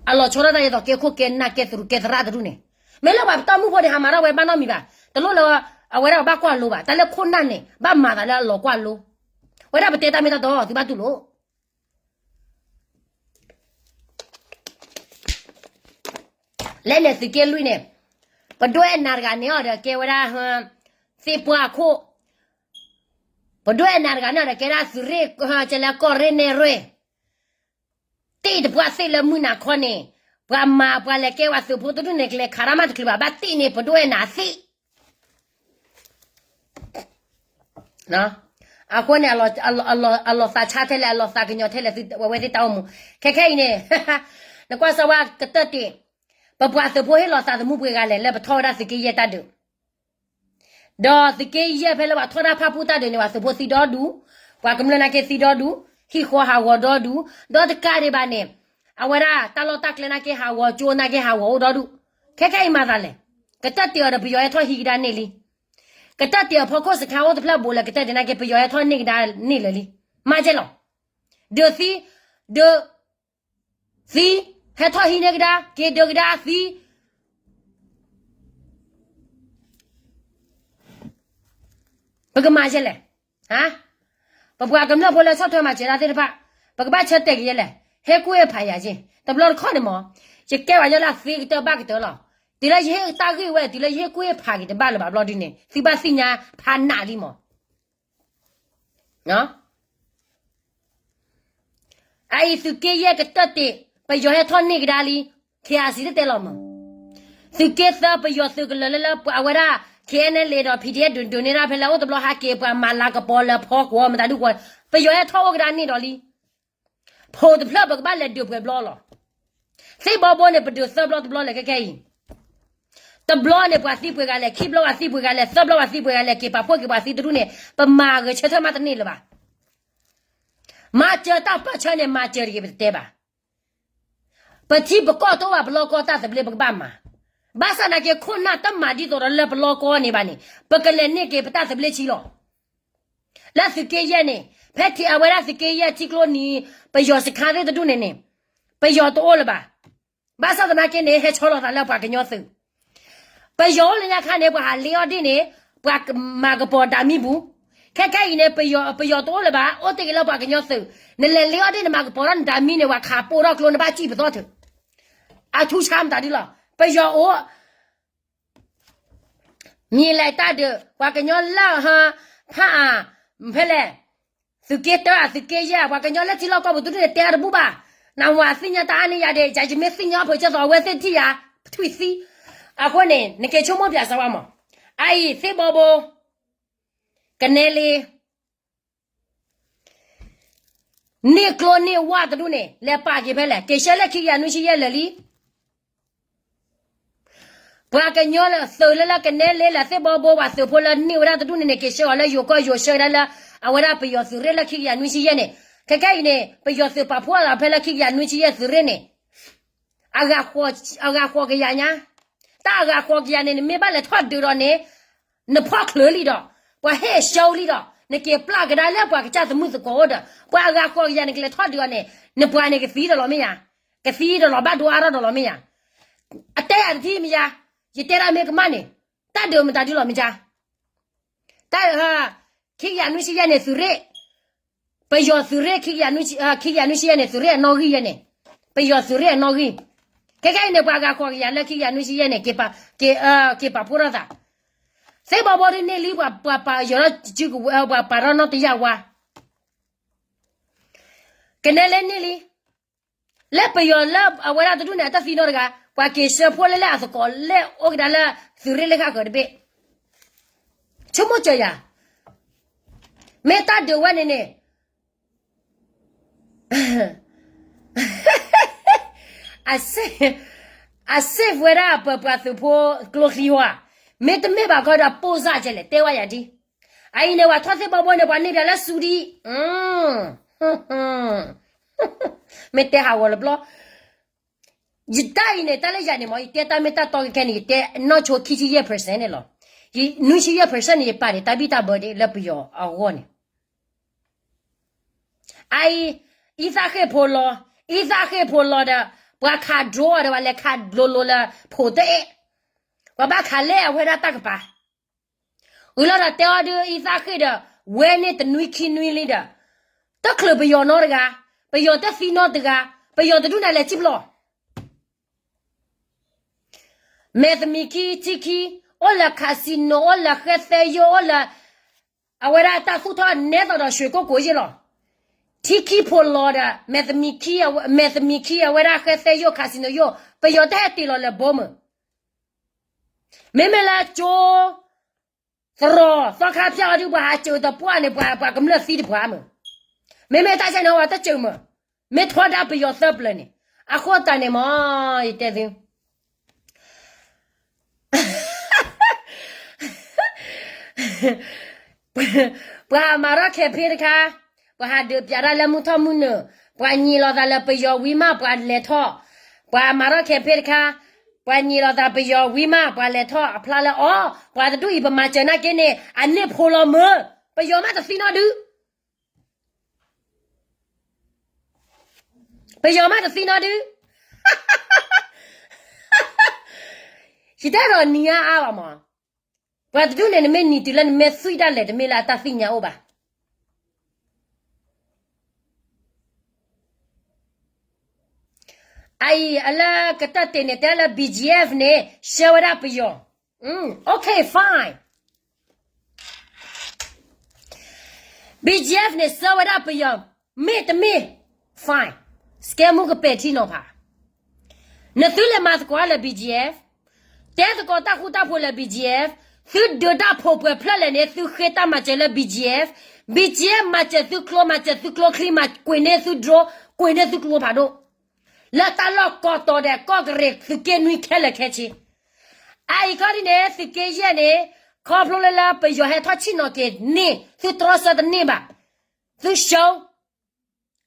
အလီၤဆီဒၣ်တၢ်ဒ်သိးကဲခိၣ်ကဲနၢ်ကဲသရူးကဲသရၣ်တဒူၣ်န့ၣ်, မ့ၢ်လၢပှၤပတီၢ်မုၢ်ဖိန့ၣ် ဟးမၤထီၣ်ဝဲဘၣ်နီတမံၤဘၣ်, တလိၣ်လၢအဝဲဒၣ်ဘၣ်ကွၢ်လိဘၣ်, တၢ်လၢခိၣ်နၢ်န့ၣ် ဘၣ်မၤသးလၢအလီၤကွၢ်လိ, ဝဲဒၣ်ပတဲတၢ်မ့ၢ်တၢ်တီ သုဘၣ်တူၢ်လိာ် လဲၣ်န့ၣ်သုးက့လွံၢ်န့ၣ်, ပဒွဲၣ်နၤတဂၤန့ၣ်အီၤဒီးကဲဝဲဒၣ် သ့ၣ်ပှၢ်ခိၣ်, ပဒွဲၣ်နၤတဂၤန့ၣ်အီၤဒီးကဲဒၣ်သုးရ့ၣ်, ကဲလၢကီၢ်ရ့ၣ်နဲၣ်ရွဲၣ်, တ့ၢ်တပှၢ်သ့ၣ်လၢမုၢ်နၤခီန့ၣ်, ပှၤမၤပှၤလဲၤကဲဝဲသုးဖိတဒူၣ်န့ၣ် ကလဲၤခးတၢ်မးတချုးဘၣ် ဘၣ်တ့ၢ်န့ၢ်ပဒွဲၣ်နၤသ့ၣ် အဃိန့ၣ် အလီၤသးဆါထဲလဲၣ် အလီၤသးကညီၤထဲလဲၣ် သုဝဲသ့ၣ်တၢ်အိၣ်မူ, ခဲခဲအံၤန့ၣ်, နကွၢ်စၢၤဝဲကတၢၢ်တ့ၢ်, ပပှၤသုးဖိဟ့ၣ်လီၤသးသမူပှဲၤဂၤလဲၣ် လၢပထီၣ်ဝဲဒၣ်သုးက့ယဲၢ်တၢ်ဒုး, ဒီးသုးက့ယဲၢ်ဖဲလၢပှၤထီၣ်တၢ်ဖၣ်ပူၣ်တၢ်ဒုးန့ၣ် ပှၤသုးဖိသံဒီဒူၣ်, ပှၤကမျၢၢ်နာ်က့သံဒီဒူၣ်, ဟံၣ်ဃီဟးဂီၤဒီဒူၣ်, ဒီးတကးဒံးဘၣ်န့ၣ်, အဝဲဒၣ်တၢ်လီၢ်တၢ်ကျဲနာ်က့ဟးဂီၤကၠိနာ်က့ဟးဂီၤအိၣ်ဒီဒူၣ်, ခဲခဲအံၤမၤသးလဲၣ်, ကတၢၢ်တ့ၢ်အီၤဒီးပယီၤဟဲထီၣ်ဟံးကဒါန့ၢ်လံ ကတၢၢ်တ့ၢ်အဖီခိၣ်စခါအိၣ်တဖျၢၣ်ဘူးလၢကတၢၢ်တ့ၢ်နာ်က့ ပယီၤဟဲထီၣ်န့ၢ်ကဒါန့ၢ်လၢာ်လံ, မၤကဲလီၤ, ဒုးသံ, ဒုးသံ, ဟဲထီၣ်ဟံးန့ၢ်ကဒါ က့ၤဒုးကဒါသံ, ပကမၤကဲလဲၣ်, ပပှၤကမျၢၢ်ဖိလၢဆီၣ်ထွဲမၤစၢၤတၢ်သ့ၣ်တဖၣ်, ပကဘၣ်ဆၢတဲာ်က့ၤယဲလဲၣ်, ဟ့ၣ်ကူၣ်ဟ့ၣ်ဖးယၤက့ၤ, တဘျီတခီၣ်န့ၣ်မ့ၢ်, ယကဲဝဲညီလၢသ့ကတၢၢ်ဘၣ်ကတၢၢ်လီၤ, တုၤလၢယဟ့ၣ်တၢ်ဂ့ၢ်ဝဲ တုၤလၢယဟ့ၣ်ကူၣ်ဟ့ၣ်ဖးက့ၤတဘၣ်လၢၤဘၣ်ဘျီဒုန့ၣ် သုဘၣ်သ့ၣ်ညါဖးနးလံမ့ၢ် အအံၤသုးက့ယဲၢ်ကတၢၢ်တ့ၢ်, ပယီၤဟဲထီၣ်န့ၢ်ကဒါလံ, ခ့အစံးတတဲလီၤမး, သုးက့သၢပယီၤသုးကလၢၤလၢလၢပှၤအဝဲဒၣ် ခ့အဲနဲလ့ဒီး ဖံဒ့ဒုးဒုးန့ၢ်ဒၣ်ဖဲလၢအိၣ်တဘျီဟးက့ၤ ပှၤမၤလၤကပီၤလၢဖီကွီၤမတၤဒုကွီၤ, ပယီၤဟဲထီၣ်အိၣ်ကဒါန့ၢ်ဒီးလံ, ဖိတဖျၢၣ်ပကဘၣ်လဲၤဒုးပှဲၤဘျီလီၤ, သ့ၣ်ဘီဘိန့ၣ် ပဒုးသၢဘျီတဘျီလဲၣ်ခဲခဲအံၤ တဘျီန့ၣ် ပှၤသံပှဲၤဂၤလဲၣ်, ခံဘျီပှၤသံပှဲၤဂၤလဲၣ်, သၢဘျီပှၤသံပှဲၤဂၤလဲၣ်, က့ၤပာ်ဖှိၣ်က့ၤပှၤသံတဒူၣ်န့ၣ် ပမၤဂဲၤဆၢထၢၣ်မးတန့ၢ်လၢၤဘၣ်. မၤစၢၤတၢ်ပၢၢ်ဆၢန့ၣ် မၤစၢၤတဂ့ၤပတတဲဘၣ်. ပထံပကီၢ်တအိၣ်ဘၣ် ပလီၢ်ကီၢ်တၢ်သဘျ့ပကဘၣ်မၤ. ဘၣ်ဆၣ်သနာ်က့ ခိၣ်နၢ်တမၤဒ်သိးဒီးလၢပလီၢ်ကီၢ်န့ၣ်ဘၣ်န့ၣ် ပကလဲၤန့ၢ်က့ၤပတၢ်သဘျ့ဆံးလီၤ. လၢသုးက့ယဲၢ်န့ၣ် ဖဲထံးအဝဲဒၣ်သုးက့ယဲၢ်ထံကျိနံၤ ပယီၤစခါသ့ၣ်တဒူၣ်န့ၣ်န့ၣ် ပယီၤတအိၣ်လၢၤဘၣ်. ဘၣ်ဆၣ်သနာ်က့န့ၣ် ဟဲဆီလီၤသးလၢပှၤကညီသုး ပယီၤအိၣ်လၢညါခါန့ၣ် ပှၤဟးလ့အီၣ်ဒ့ၣ်န့ၣ် ပှၤမၤကပီၤဒၣ်မံပူၤ. ခဲခဲအံၤန့ၣ် ပယီၤတအိၣ်လၢၤဘၣ် အိၣ်တ့ၢ်က့ၤလၢပှၤကညီသုး. နလဲၤလ့အီၣ်ဒ့ၣ်န့ၣ် မၤကပီၤထီၣ်နဒၣ်မံန့ၣ် ပှၤခးပိၢ်ထီၣ်ကျိနဘၣ်စံၣ်ပသီၣ်ထုး. အထူဆါမတၤဒုလီၤ. ပယီၤအိၣ် မံၤလဲၤတၢ်ဒုး ပှၤကညီလၢ ဖးအါ ဖဲလဲၣ် သုးက့တၢ သုးက့ယဲၢ် ပှၤကညီလၢထံလီၢ်ကီၢ်ပူၤတဒူၣ်န့ၣ် တဲအီၤတဘူၣ်ဘၣ်. နဝၤသ့ၣ်ညါတၢ်အါန့ၢ်ယၤဒဲး ယၤယမ့ၢ်သ့ၣ်ညါအီၤဖုးကဲသိးအဝဲသ့ၣ်ထံၣ်ယၤ ထွံၣ်သံ. အဃိန့ၣ် နက့ၤဆိကမိၣ်ပၠးစၢၤဝဲမး. အအံၤ သ့ၣ်ဘီဘိ ကနဲလ့ န့ၢ်ကျိန့ၢ်ဝၣ်တဒူၣ်န့ၣ် လဲၤပာ်က့ၤဖဲလဲၣ် က့ၤဆှၢလၢခံကယၤနွံဆံယဲၢ်လၢာ်လံ. ပှၤကညီလၢသုးလၢလၢကနဲလ့လၢသ့ၣ်ဘီဘိ ပှၤသုးဖိလၢန့ၢ်ဝဲဒၣ်တဒူၣ်န့ၣ်န့ၣ် က့ၤဆှၢအီၤလၢယိၤကီၢ်ယိၤဆှၢဒၣ်လၢ အဝဲဒၣ်ပယီၤသုးရ့ၣ်လၢခံကယၤနွံဆံယဲၢ်န့ၣ်. ခဲခဲအံၤန့ၣ် ပယီၤသုးပာ်ဖှိၣ်အသးဖဲလၢခံကယၤနွံဆံယဲၢ်သုးရ့ၣ်န့ၣ် အဂၤဃိးကယၤညါ, တၢ်အဂၤဃိးကယၤန့ၣ် နမ့ၢ်ဘၣ်လဲၤထီၣ်ဒုးဒီးန့ၣ် နဖီၣ်ချုးလံဒီး ပှၤဟ့ၣ်ဆှၢလံဒီး နက့ၤပျၢ်ကဒါလၢပှၤကစၢ်သမူသကိးအိၣ်ဒီး ပှၤအဂၤဃိးကယၤန့ၣ် ကလဲၤထီၣ်ဒုးအီၤန့ၣ် နပှၤန့ၣ်ကသံဒီးလီၤမ့ၢ်ယါ, ကသံဒီးလီၤဘၣ်ဒိအါထီၣ်ဒီးလီၤမ့ၢ်ယါ. အတဲယၤတထံၣ်မ့ၢ်ယါ, ယတဲဒၣ်မ့ၢ်ကမၣ်န့ၣ် တၢ်ဒုးမတၤဒုလီၤမ့ၢ်ယါ. တၢ် ခံကယၤနွံဆံယဲၢ်န့ၣ် သုးရ့ၣ် ပယီၤသုးရ့ၣ် ခံကယၤနွံဆံယဲၢ်န့ၣ် သုးရ့ၣ်အနီၣ်ဂံၢ်ယဲၢ်န့ၣ်, ပယီၤသုးရ့ၣ်အနီၣ်ဂံၢ်. ခဲခဲအံၤန့ၣ် ပှၤဂၤဃိးကယၤလၢခံကယၤနွံဆံယဲၢ်န့ၣ် က့ၤပာ်ဖှိၣ်ထီၣ်သး, သ့ၣ်ဘီဘိဒုန့ၢ်လံ ပှၤပာ်ယီၤထီၣ်စုကဝဲၤ ပှၤပာ်ထီၣ်နီၣ်တယၢ်ဝါ, ကနဲလ့န့ၢ်လံ. လၢပယီၤလၢအဝဲဒၣ်တဒူၣ်န့ၣ် အတၢ်သံနီတဂၤ ပှၤက့ၤဆှၢဖိလၢလၢအသကိးလၢအိၣ်ကဒါလၢ သုးရ့ၣ်လၢဃၣ်ဃၢၤတဘ့ၣ် ဆိကမိၣ်စၢၤယၤ, မ့ၢ်တၢ်ဒုးဝဲန့ၣ်န့ၣ် အစ့ အ save ဝဲဒၣ်ပပှၤသုးဖိကျိချံဟီဧါ, မ့တမ့ၢ်ဘၣ်ခီဒီးပိၢ်စၢ်ကဲလဲၣ် တဲဝဲယၤဒ်, အအံၤန့ၣ် ပှၤထီၣ်သ့ၣ်ဘီဘီန့ၣ် ပှၤန့ၢ်ဒၣ်လၢစူဒံ, မ့ၢ်တဲဟးဂီၤလၢပျီ, ယတၢ်အံၤန့ၣ် တၢ်လၢယၤန့ၣ်မ့ၢ် ယတဲတၢ်မ့ၢ်တၢ်တီကဲခဲန့ၣ် ယတဲနီၢ်ဆိခံဆံယဲၢ် percent န့ၣ်လီၤ, ယနွံဆံယဲၢ် percent န့ၣ် ယပာ်န့ၣ် တၢ်ဘံၣ်တၢ်ဘၢဒ်လၢပယီၤအဂီၢ်န့ၣ် အအံၤ, အံသၣ်ဃ့ၢ်ဖိလီၤ, အံသၣ်ဃ့ၢ်ဖိလီၤဒီး ပှၤခး drone အီၤဒီး ပှၤလဲၤခးလိၤလိၤလၢဖိတအဲၣ်, ပှၤဘၣ်ခးလဲၢ်အဝဲဒၣ်တၢ်ကပၤ, ဂုာ်လီၤဒီးတဲအီၤဒုး အံသၣ်ဃ့ၢ်ဒီး ဝဲန့ၣ်တနွံခံနွံလံဒီး တချုးပယီၤနီတဂၤ, ပယီၤတသံနီတဂၤ, ပယီၤတဒူၣ်န့ၣ်လဲၤစံၣ်ပျီ မဲာ်သမံးခံ ထံခံ, အိၣ်လၢ casino အိၣ်လၢဃဲသဲယိၣ် အိၣ်လၢ အဝဲဒၣ်တၢ်သူၣ်ထီၣ်နဲသိးဒီး ရွှေကုက္ကို ယ့ၢ်လီၤ, ထံခံဖိလီၤဒီး မဲာ်သမံးခံ, မဲာ်သမံးခံအဝဲဒၣ်ဃဲသဲယိၣ် casino ယိၣ် ပယီၤတဟဲတ့ၢ်လီၤလၢဘိမုၢ်, မ့မ့ၢ်လၢကၠိ သရိာ်သီခါဖၠၣ်အီၤဒုး ပှၤဟးစၢၤတပှၢ်န့ၣ် ပှၤ ပှၤကမျၢၢ်သံတပှၢ်မုၢ်, မ့မ့ၢ်တၢ်ဆဲန့ၣ် ပှၤတစၢၤမုၢ်, မ့ၢ်ထီဒါပယီၤသၢပျၢၤန့ၣ်, အဃိသတးန့ၣ်မ့ၢ် ယတဲသု ပှၤမၤထီၣ် campaign တခါ, ပှၤဟးဒုးပၠးတၢ်လၢမုၢ်ထီၣ်မုၢ်နုာ်, ပှၤညံးလိာ်သးလၢပယီၤဝံၤမး ပှၤလဲၤထီၣ်, ပှၤမၤထီၣ် campaign တခါ, ပှၤညံးလိာ်သးပယီၤဝံၤမး ပှၤလဲၤထီၣ်အဖျါလၢအီၤ, ပှၤတဒူၣ်အံၤပမၤစၢၤနာ်က့န့ၣ် အန့ၢ်ဖိလီၤမုၢ်, ပယီၤမးတသံနီတဒု ပယီၤမးတသံနီတဒု, ယတဲဒီးနံၤအါအါဘၣ်မး, ပှၤတဒူၣ်န့ၣ် နမ့ၢ်နံၤတုၤလၢနမ့ၢ်သွံၣ်တၢ်လဲၤ တမ့ၢ်လၢအတၢ်သ့ၣ်ညါအိၣ်ဘၣ်. အအံၤ အလၢကတၢၢ်တ့ၢ်န့ၣ် တဲလၢ BGF န့ၣ် ဆှၢဝဲဒၣ်ပယီၤ, okay fine, BGF န့ၣ် ဆှၢဝဲဒၣ်ပယီၤ, မ့ၢ်တမ့ၢ် fine, စကဲမူကပဲာ်ထံနီၤဖး, နသုလဲၤမၤသကိးလၢ BGF, တဲသကိးတၢ်ဃူတၢ်ဖိးလၢ BGF, သုဒုးတၢ်ဖိးပှဲၤဖျၢၣ်လဲၣ်န့ၣ် သုဃ့တၢ်မၤစၢၤလၢ BGF, BGF မၤစၢၤသုကျိ မၤစၢၤသုကျိချံ မၤကွံာ်န့ၢ်သု drone, ကွံာ်န့ၢ်သုကျိဖးဒိၣ်, လၢတၢ်လီၢ်ကိးတီၤဒဲးကီၢ်ကရ့ၣ်သုးက့နွံခဲလၢာ်ခဲဆ့, အအံၤခီဒ်န့ၣ် သုးက့ယဲၢ်န့ၣ်, ခီဖျိလၢလၢပယီၤဟဲထီၣ်ဆ့ၣ်နီၤက့ၤန့ၢ် သုတြီဆၢတန့ၢ်ဘၣ်, သုဆှၢ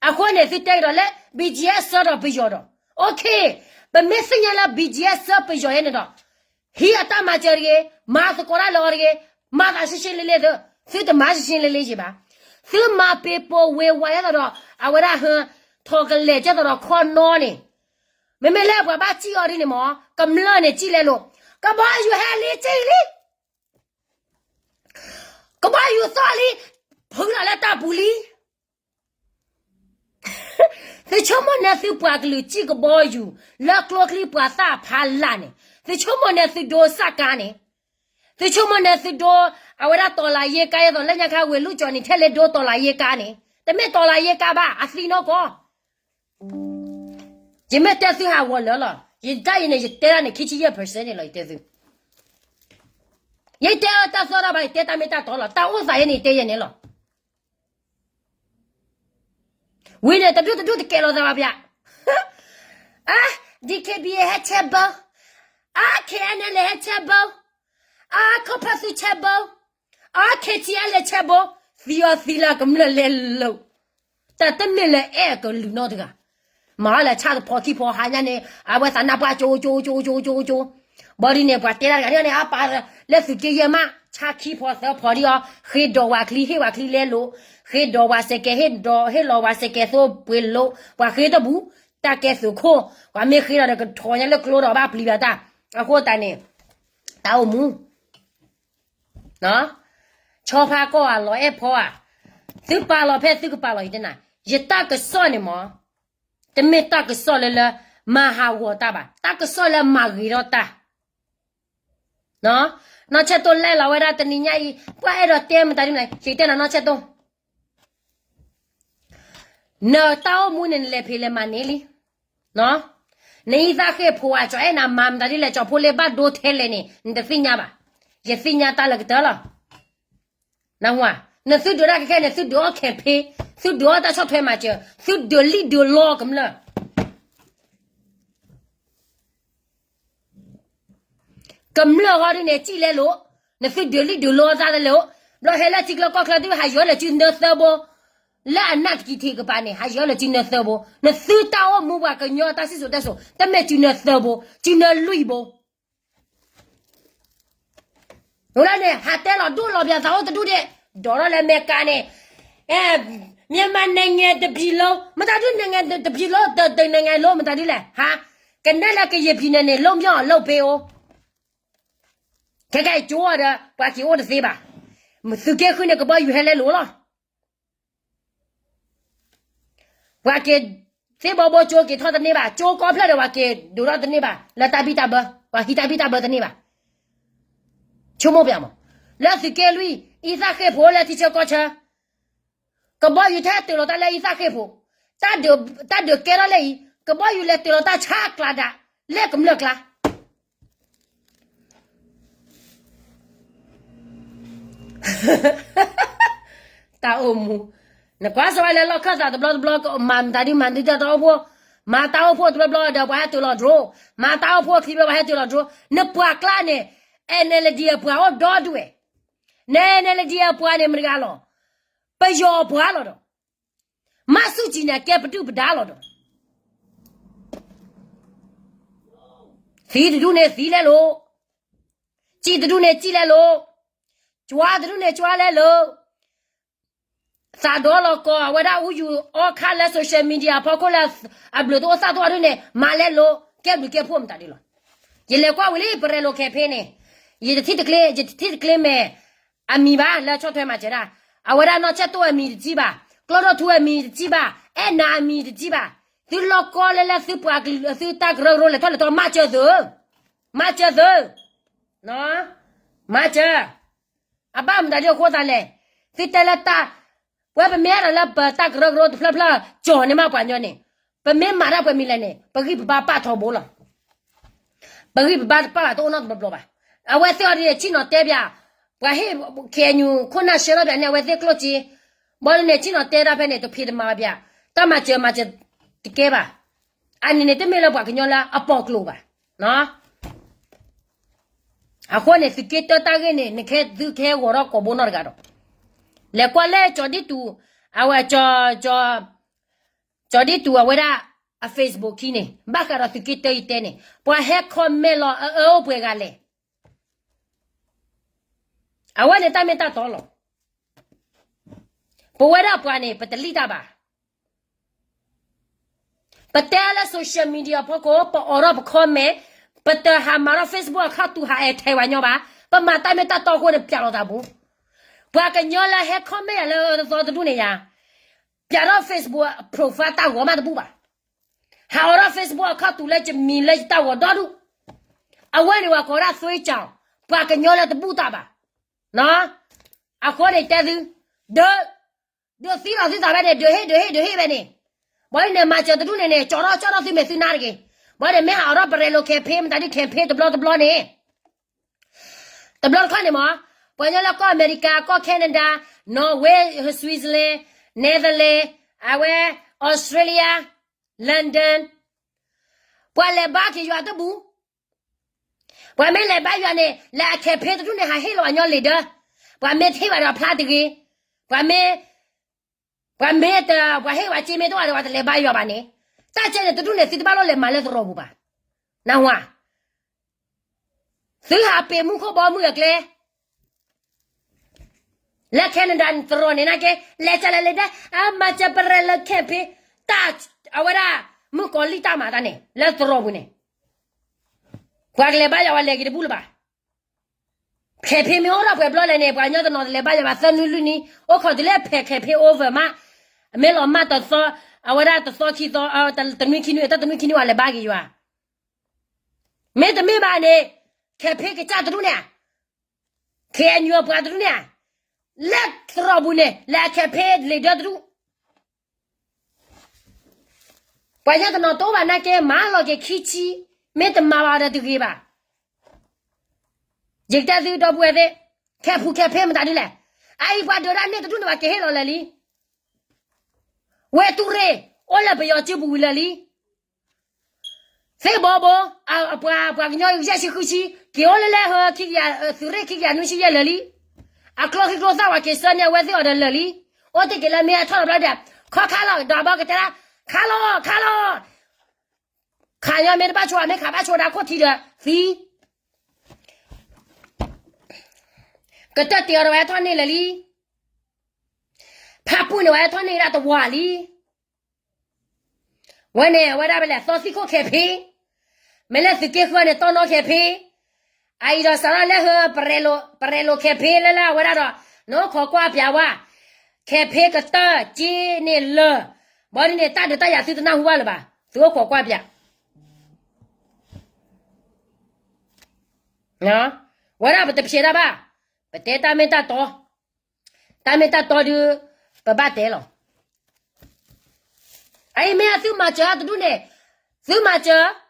အဃိန့ၣ် သုတဲကဒီးလၢ BGF ဆှၢဒီးပယီၤဒီး, okay, ပမ့ၢ်သ့ၣ်ညါလၢ BGF ဆှၢပယီၤယဲန့ၣ်ဒီး, ဟံးအတၢ်မၤစၢၤတဂ့ၤ, မၤသကိးတၢ်လၢအီၤတဂ့ၤ, မၤသးရှင်းရှင်းလင်းလင်းသု, သုတမၤရှင်းရှင်းလင်းလင်းယံၤဘၣ်. သုမၤပ့ၤပိာ်ဝ့ၤဝးယဲသိးဒီး အဝဲဒၣ်ဟၢ, ထီၣ်ကလဲာ်ကဲသိးဒီးခီနီန့ၣ်, မ့မ့ၢ်လၢပှၤဘၣ်စံၣ်အီၤဒ်န့ၣ်မး, ကမျၢၢ်န့ၣ်စံၣ်လဲလိာ်, ကဘီယူၤဟဲလံစံၣ်လံ ကဘီယူၤသီၣ်လံ, ဖုးလီၤလၢတၢ်ပူၤလံ. သုဆိကမိၣ်န့ၣ်သုပှၤကလုာ်စံၣ်ကဘီယူၤ လၢကျိချံပှၤသၣ်ဖးလၢ်န့ၣ်, သုဆိကမိၣ်န့ၣ်သုဒိစၢ်ကါန့ၣ်, သုဆိကမိၣ်န့ၣ်သုဒိ, အဝဲဒၣ်တီၤလၤယ့ကါ ယဲသိးလၢညါခါဝ့ၢ်လူၢ်ကၠီၤန့ၣ် ထဲလဲၣ်ဒိတီၤလၤယ့ကါန့ၣ်, တမ့ၢ်တီၤလၤယ့ကါဘၣ် အသံနီၢ်ကီၢ် ယမ့ၢ်တဲသုဟးဂီၤလၢာ်လီၤ. ယတၢ်အံၤန့ၣ် ယတဲဒၣ်န့ၣ် ခံဆံယဲၢ် percent န့ၣ်လီၤ ယတဲသု. ယတဲအတၢ်သီၣ်တၢ်ဘၣ် ယတဲတၢ်မ့ၢ်တၢ်တီလီၤ. တၢ်အိၣ်သးယဲန့ၣ် ယတဲယဲန့ၣ်လီၤ. ဝံၤန့ၣ် တဒူၣ်တဒူၣ်တကဲလီၤသးဘၣ်ပျၢ်. အါ, DKBA ဟဲဆဲဘၢ, အါ KNLA ဟဲဆဲဘၢ, အါ ခီၣ်ဖၢၣ်သုဆဲဘၢ, အါ KTLA ဆဲဘၢ, သံအီၤသံလၢကမျၢၢ်လဲၤလိာ် တၢ်တမ့ၢ်လၢအဲၣ်အကလုာ်နီတဂၤ, မၤအီၤလၢဆၣ်တဖီခံဖီဟါညါန့ၣ် အဝဲသးနၢ်ပှၢ်ကၠိကၠိကၠိကၠိကၠိ, ဘၣ်ဒ်န့ၣ် ပှၤတဲတၢ်တဂၤန့ၣ် အပာ်လၢသုးက့ယဲၢ်မး ဆၣ်ခံဖီသၢဖီဒ်အီၤ, ဃ့ဒိးဝဲချံ ဟ့ၣ်ဝဲချံလဲလိာ်, ဃ့ဒိးဝဲစဲးကဲး ဟ့ၣ်ဒိး ဟ့ၣ်လီၤဝဲစဲးကဲးသိပှ့ၤလိာ်, ပှၤဃ့တဘူး, တၢ်ကဲသုးခိၣ်, ပှၤမ့ၢ်ဃ့ဒီးကထီၣ်ညါလၢကျိဒီးဘၣ်ပျံၤဘၣ်တၢ်, အဃိသတးန့ၣ် တၢ်အိၣ်မူ ဆီဖါကီၢ်ဧါ လီၤအဲၣ်ဖီဧါ, သုပာ်လီၤဖဲသုကပာ်လီၤယတဲနၤ, ယတၢ်ကစီၣ်န့ၣ်မး, တမ့ၢ်တၢ်ကစီၣ်လၢလၢ မၤဟးဂီၤတၢ်ဘၣ်, တၢ်ကစီၣ်လၢမၤဂ့ၤထီၣ်တၢ်, နီၢ်ဆဲၣ်တိၢ်လဲၣ်လီၤဝဲဒၣ်တနံၤညါအံၤ ပှၤအဲၣ်ဒိးတဲမတၤဒ်မတၤ ယတဲနၤနီၢ်ဆဲၣ်တိၢ် နတၢ်အိၣ်မူန့ၣ် နလဲၤဖံးလဲၤမၤန့ၢ်လံ, နအံသၣ်ဃ့ၢ်ဖိဧါ ကၠီၤအဲၣ်နၤမၤမတၤဒ်လဲၣ် ကၠီၤဖိလ့ဘၣ်ဒိထဲလဲၣ်န့ၣ် နတသ့ၣ်ညါဘၣ်, ယသ့ၣ်ညါတၢ်လၢကတၢၢ်လီၤ, နသုဒုးတၢ်ခဲခဲန့ၣ် သုဒုးအီၣ် campaign, သုဒုးအီၣ်တၢ်ဆီၣ်ထွဲမၤစၢၤ, သုဒုးလံၣ်ဒုးလီကမျၢၢ် န ကမျၢၢ်ဟီဒုန့ၣ် စံၣ်လဲလိာ်, နသုဒုးလံၣ်ဒုးလိသးတလဲာ်, ဘျီဟဲလၢထံကျိကီၢ်ချၢဒု ဟးယီၤလၢစုနၢသၢဘိ, လၢအနၢ်တကံၤထံးကပၤန့ၣ် ဟးယီၤလၢစုနၢသၢဘိ, နသုတၢ်အိၣ်မူပှၤကညီတၢ်စံၣ်စိၤတဲစိၤ တမ့ၢ်စုနၢသၢဘိ, စုနၢလွံၢ်ဘိ ဝဲဒၣ်န့ၣ် ဟးတဲလီၤဒိၣ်လီၤပျးသးအိၣ်တဒူၣ်ဒဲး, ဒိးထီၣ်လၢအမဲရကၤန့ၣ်, မြန်မာနိုင်ငံတစ်ပြည်လုံး, မတၤဒု နိုင်ငံတစ်ပြည်လုံး, တစ်နိုင်ငံလုံး မတၤဒုလဲၣ်, ဟါ, ကနၣ်လၢကရင်ပြည်နယ်န့ၣ် လွတ်မြောက်အောင်လုပ်ပေးအိၣ်, ခဲကဲကၠိဒီး ပှၤက့ၤအိၣ်တသ့ဘၣ်, သုးက့ဃုန့ၣ် ကဘီယူၤဟဲလဲလိာ်လီၤ. ပှၤက့ၤ သ့ၣ်ဘီဘိကၠိက့ၤထီၣ်တန့ၢ်ဘၣ်, ကၠိကီဖျၢၣ်ဒီး ပှၤက့ၤဒိးထီၣ်တန့ၢ်ဘၣ်, လၢတၢ်ဘံၣ်တၢ်ဘၢ, ပှၤဟံးတၢ်ဘံၣ်တၢ်ဘၢတန့ၢ်ဘၣ်. ဆိကမိၣ်ပျးမး, လၢသုးက့လွံၢ် အံသၣ်ဃ့ၢ်ဖိလၢထံဆၢကီၢ်ဆၢ, ကဘီယူၤထဲတုၤလီၤတၢ်လၢအံသၣ်ဃ့ၢ်ဖိ, တၢ်ဒုးကဲထီၣ်လၢအံၤ, ကဘီယူၤလဲၤတုၤလီၤတၢ်ဆါအကျါဒၣ်, လၢကမျၢၢ်ကျါ တၢ်အိၣ်မူ, နကွၢ်စၢၤဝဲလၢလီၢ်ခၢၣ်သးတဘျီတဘျီ, မၤမတၤဒု မၤဒုတၢ်တၢ်အိၣ်ဖှိၣ်, မၤတၢ်အိၣ်ဖှိၣ်တဘျီဘျီဒီး ပှၤဟဲတုၤလီၤဒြိ, မၤတၢ်အိၣ်ဖှိၣ်ခံဘျီ ပှၤဟဲတုၤလီၤဒြိ, နပှၤကျါန့ၣ်, NLD အပှၤအိၣ်ဒီဒူၣ်ဝဲ, န NLD အပှၤန့ၣ် မတဂၤလီၤ, ပယီၤပှၤလီၤဒီး, မၤဆူၣ်ကံၤန့ၣ် ကဲပဒုၣ်ပဒါလီၤဒီး သံတဒူၣ်န့ၣ်သံလဲလိာ်, စံၣ်တဒူၣ်န့ၣ်စံၣ်လဲလိာ်, ကွၢ်တဒူၣ်န့ၣ်ကွၢ်လဲလိာ်, သးဒီလီၤကီၢ် အဝဲဒၣ်အူယူၤအီခါလၢ social media ဖီခိၣ်လၢအဘျုးတအိၣ်သၣ်တအိၣ်ဒ်န့ၣ် မၤလဲလိာ် ကဲဘျုးကဲဖှိၣ်မတၤဒ်လီၤ. ယလဲၤကွၢ်ဝံၤလံ ပရဲလိၤခဲဖ့န့ၣ်, ယတထံၣ်တကျ့, ယတထံၣ်တကျ့မဲာ် အမံၤဘၣ် လၢဆီၣ်ထွဲမၤစၢၤဒၣ်, အဝဲဒၣ်နီၢ်ဆဲၣ်တိၣ်အမံၤတထံၣ်ဘၣ်, ကျီထီၣ်ထူအမံၤတထံၣ်ဘၣ်, အဲၣ်နၤအမံၤတထံၣ်ဘၣ်, သုလီၤကီလၢလၢသုပှၤကလုာ် သုတၢ်ကရၢကရိလဲၤထီၣ်လဲၤထီ မၤစၢၤသု, မၤစၢၤသု, မၤစၢၤ, အဘၣ်မတၤဒ်အဃိသတးလဲၣ်, သုတဲလၢတၢ်, ပဝဲပမ့ၢ်အဲၣ်ဒိးလၢပတၢ်ကရၢကရိတဖျၢၣ်ဖျၢၣ် ကၠီၤန့ၢ်မးပှၤကညီန့ၣ်, ပမ့ၢ်မၤတၢ်ပှဲၤမံၤလဲၣ်န့ၣ် ပဂံၢ်ပဘါပာ်ထီဘိလီၤ. ပဂံၢ်ပဘါတပာ်ဘၣ်တအိၣ်နီတဘျီဘျီဘၣ်. အဝဲသ့ၣ်အီၤဒ်န့ၣ် ဆ့ၣ်နီၤတဲပၠး, ပှၤဟ့ၣ် KNU ခိၣ်နၢ်ဆှၢထီၣ်ပၠးန့ၣ် အဝဲသ့ၣ်ကျိၣ်စ့, ဘၣ်ဒ်န့ၣ် ဆ့ၣ်နီၤတဲတၢ်ဖဲန့ၣ် တဖံးတမၤဘၣ်ပၠး, တၢ်မၤစၢၤမၤစၢၤတကဲဘၣ်. အန့ၣ်န့ၣ် တမ့ၢ်လၢပှၤကညီလၢအပိာ်ကျိၤဘၣ်. အဃိန့ၣ် သုးက့တၢတၢ်ဂ့ၢ်န့ၣ် နကဟဲသုကဟဲဂီၤထီၣ်ကိာ်ဘိနီတဂၤဒီး, လဲၤကွၢ်လၢကၠီၤဒံၣ်တူၤ, အဝဲ, ကၠီၤဒံၣ်တူၤအဝဲဒၣ်အ Facebook ခံန့ၣ် ဘၣ်ဃးဒီးသုးက့တၢယတဲန့ၣ် ပှၤဟဲ comment လီၤအအၢအိၣ်ပှဲၤဂၤလဲၣ်. အဝဲန့ၣ်တၢ်မ့ၢ်တၢ်တီလီၤ. ပဝဲဒၣ်ပှၤန့ၣ် ပတလံၣ်တၢ်ဘၣ်. ပတဲလၢ social media ဖီခိၣ် ပအိးထီၣ်ပ comment, ပတဟးမၤထီၣ် Facebook account တူၢ်ဟးအဲၣ်ထဲဝဲညီဘၣ်. ပမၤတၢ်မ့ၢ်တၢ်တီအဃိန့ၣ် ပၠးလီၤသးပူၤ. ပှၤကညီလၢဟဲ comment ယၤလၢသီတဒူၣ်န့ၣ်ယၤ, ပၠးထီၣ် Facebook profile တၢ်ဂီၤမးတဘူၣ်ဘၣ်. ဟးအိးထီၣ် Facebook account တူၢ်လၢယမံၤလၢယတၢ်ဂီၤဒီဒူၣ်. အဝဲန့ၣ်ပှၤကိးဒၣ်သွေးကြောင်, ပှၤကညီလၢတဘူၣ်တၢ်ဘၣ်. အဃိန့ၣ်တဲသု, ဒုး, ဒုးသံလီၤသုသးဖဲန့ၣ် ဒုးဟ့ၣ်ဒုးဟ့ၣ်ဒုးဟ့ၣ်ဖဲန့ၣ်. ဘၣ်ဒ်န့ၣ် မၤစၢၤတဒူၣ်န့ၣ်န့ၣ် ကၠီထီၣ်ကၠီထီၣ်သုမဲာ်သုနါတဂ့ၤ. ဘၣ်ဒ်န့ၣ် မ့ၢ်ဟးအိးထီၣ်ပရဲလိၤ campaign မတၤဒု campaign တဘျီတဘျီန့ၣ် တဘျီတခီၣ်န့ၣ်မး, ပှၤကညီလၢကီၢ်အမဲရကၤ, ကီၢ် Canada, Norway, Switzerland, Netherlands, အဝဲ Australia, London, ပှၤလဲၤဘါက့ၤယွၤတဘူၣ်. ပှၤမ့ၢ်လဲၤဘါယွၤန့ၣ် လဲၤအ campaign တဒူၣ်န့ၣ် ဟးဟ့ၣ်လီၤအညီလံာ်ဒၢ. ပှၤမ့ၢ်တဟ့ၣ်ဘၣ်ဒီးဖျါတဂ့ၤ. ပှၤမ့ၢ်, ပှၤမ့ၢ်တ, ပှၤဟ့ၣ်ပှၤစ့မ့ၢ်တအိၣ်ဒီး ပှၤတလဲၤဘါယွၤဘၣ်န့ၣ်, တၢ်ကဲန့ၣ်တဒူၣ်န့ၣ် သုတဘၣ်လိၣ်လဲၤမၤလၢသရိာ်ပူၤဘၣ်. နၢ်ဟူဧါ. သုဟးပ့ၤမူခိၣ်ဘီမုၢ်အကျဲ လၢ Canada သရိာ်န့ၣ် နာ်က့ လဲၤကလဲၤလဲၤဒၣ် အမၤစၢၤပရဲလိၤ campaign တၢ်, အဝဲဒၣ် မုၣ်ကီၤလံၢ်တၢ်မၤတၢ်န့ၣ် လၢသရိာ်ပူၤန့ၣ် ပှၤကလဲၤဘါယွၤဝဲလဲၤက့ၤတဘူၣ်လၢၤဘၣ်. campaign မ့ၢ်အိၣ်ထီၣ်ပှဲၤဘျီလဲၣ်န့ၣ် ပှၤကညီတနီၤတလဲၤဘါယွၤဘၣ် သၢနွံလွံၢ်နွံ, အိၣ်ခိးတုၤလၢဖဲ campaign over မး, မ့ၢ်လီၤမၢ်တသီ, အဝဲဒၣ်တသီခံသီ, တနွံခံနွံ, တၢ်တနွံခံနွံ ပှၤလဲၤဘါက့ၤယွၤ မ့တမ့ၢ်ဘၣ်န့ၣ်, campaign ကစၢ်တဒူၣ်န့ၣ်ဧါ, KNU အပှၤတဒူၣ်န့ၣ်ဧါ, လၢသရိာ်ပူၤန့ၣ် လဲၤအ campaign လံာ်ဒၢတဒူၣ်, ပှၤကညီတနီၤတအိၣ်ဘၣ်နာ်က့ မၤလီၤက့ၤခံဆံ, မ့ၢ်တမၤဘၣ်ဒီးတဂ့ၤဘၣ်. ယကတဲသုဒီပုၢ်ဝဲၢ်သ့ၣ်, campaign campaign မတၤဒ်လဲၣ်, အအံၤပှၤဒုးဒၣ်န့ၢ်တဒူၣ်န့ၣ် ပှၤကဟ့ၣ်လီၤလၢာ်လံ. ဝဲတူၢ်ရ့ၣ် အိၣ်လၢပယီၤစုပူၤဝံၤလၢာ်လံ. သ့ၣ်ဘီဘိ, ပှၤကညီယဲၢ်ဆံဃုဆံ က့ၤအိၣ်လၢလဲၣ်ဟၢ သုးရ့ၣ်ခံကယၤနွံဆံယဲၢ်လၢာ်လံ. အကျိချံကျိသၣ်ဝဲက့ၤဆှၢန့ၢ်အဝဲသ့ၣ်အီၤဒီးလၢာ်လံ. အိၣ်တ့ၢ်က့ၤလၢမ့ၢ်အထီၣ်လီၤဘျီဒီး ခီခါလီၤ ဒီးဘီကတဲဒၣ် ခါလီၤ ခါလီၤ. ခးညီမ့ၢ်တဘၣ်ဆိး မ့ၢ်ခးဘၣ်ဆိးဒၣ်ခိၣ်ထံဒီးသံ ကတၢၢ်တ့ၢ်အီၤဒီးဝဲထီၣ်န့ၢ်လၢာ်လံ. ဖးပူၤန့ၣ်ဝဲထီၣ်န့ၢ်ဒၣ်တဝာ်လံ. ဝဲန့ၣ် အဝဲဒၣ်ပလဲၤသီသံခိၣ် campaign, မ့ၢ်လၢသုးက့ဃၢၤန့ၣ် တီနီ campaign, အအံၤဒီးစးထီၣ်လၢဟၢ ပရဲလိာ် campaign လၢလၢအဝဲဒၣ်ဒီး နအိၣ်ခိးကွၢ်ပၠးဝဲ campaign ကတၢၢ်က့န့ၣ်လၢာ်, ဘီဒ်န့ၣ် တၢ်ဒုးတၢ်ယၤသုတနၢ်ဟူဘၣ်လၢၤဘၣ်, သုအိၣ်ခိးကွၢ်ပၠး ဝဲဒၣ်ပတဖျဲးတၢ်ဘၣ်, ပတဲတၢ်မ့ၢ်တၢ်တီ, တၢ်မ့ၢ်တၢ်တီဒုး ပဘၣ်တဲလီၤ. အအံၤမ့ၢ်အသုမၤစၢၤအတဒူၣ်န့ၣ်, သုမၤစၢၤ,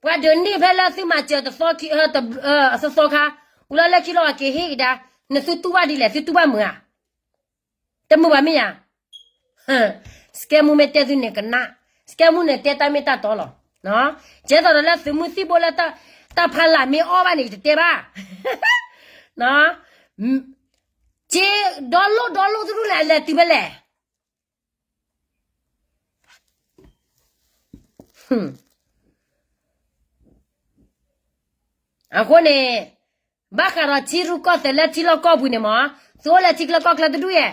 ပှၤဒုးန့ၢ်ဖဲလၢသုမၤစၢၤတသီခံ, သီသီခါ, ဝံၤလီၤလၢခံလီၤအက့ၤဟ့ၣ်ကဒါ, နသုတူၢ်ဘၣ်ဒ်လဲၣ် သုတူၢ်ဘၣ်မုာ်ဧါ, တမုာ်ဘၣ်မ့ၢ်ဧါ. Scam မူမ့ၢ်တဲသုန့ၣ်ကနၣ်, Scam မူန့ၣ်တဲတၢ်မ့ၢ်တၢ်တီလီၤ. ကဲသိးဒီးလၢသုးမုၢ်သံၣ်ဘိလၢ တၢ်ဖးလၢ်မ့ၢ်အီၣ်ဘၣ်န့ၣ် ယတတဲဘၣ်. က့ဒီလိၣ်ဒီလိၣ်တဒူၣ်လဲၣ် အလဲၤတုၤဖဲလဲၣ်. အဃိန့ၣ် ဘၣ်ဃးဒီးထံရူၢ်ကီၢ်သဲးလၢထံလီၢ်ကီၢ်ပူၤန့ၣ်မး, သုအိၣ်လၢထံချၢကီၢ်ချၢတဒူၣ်ယဲၢ်,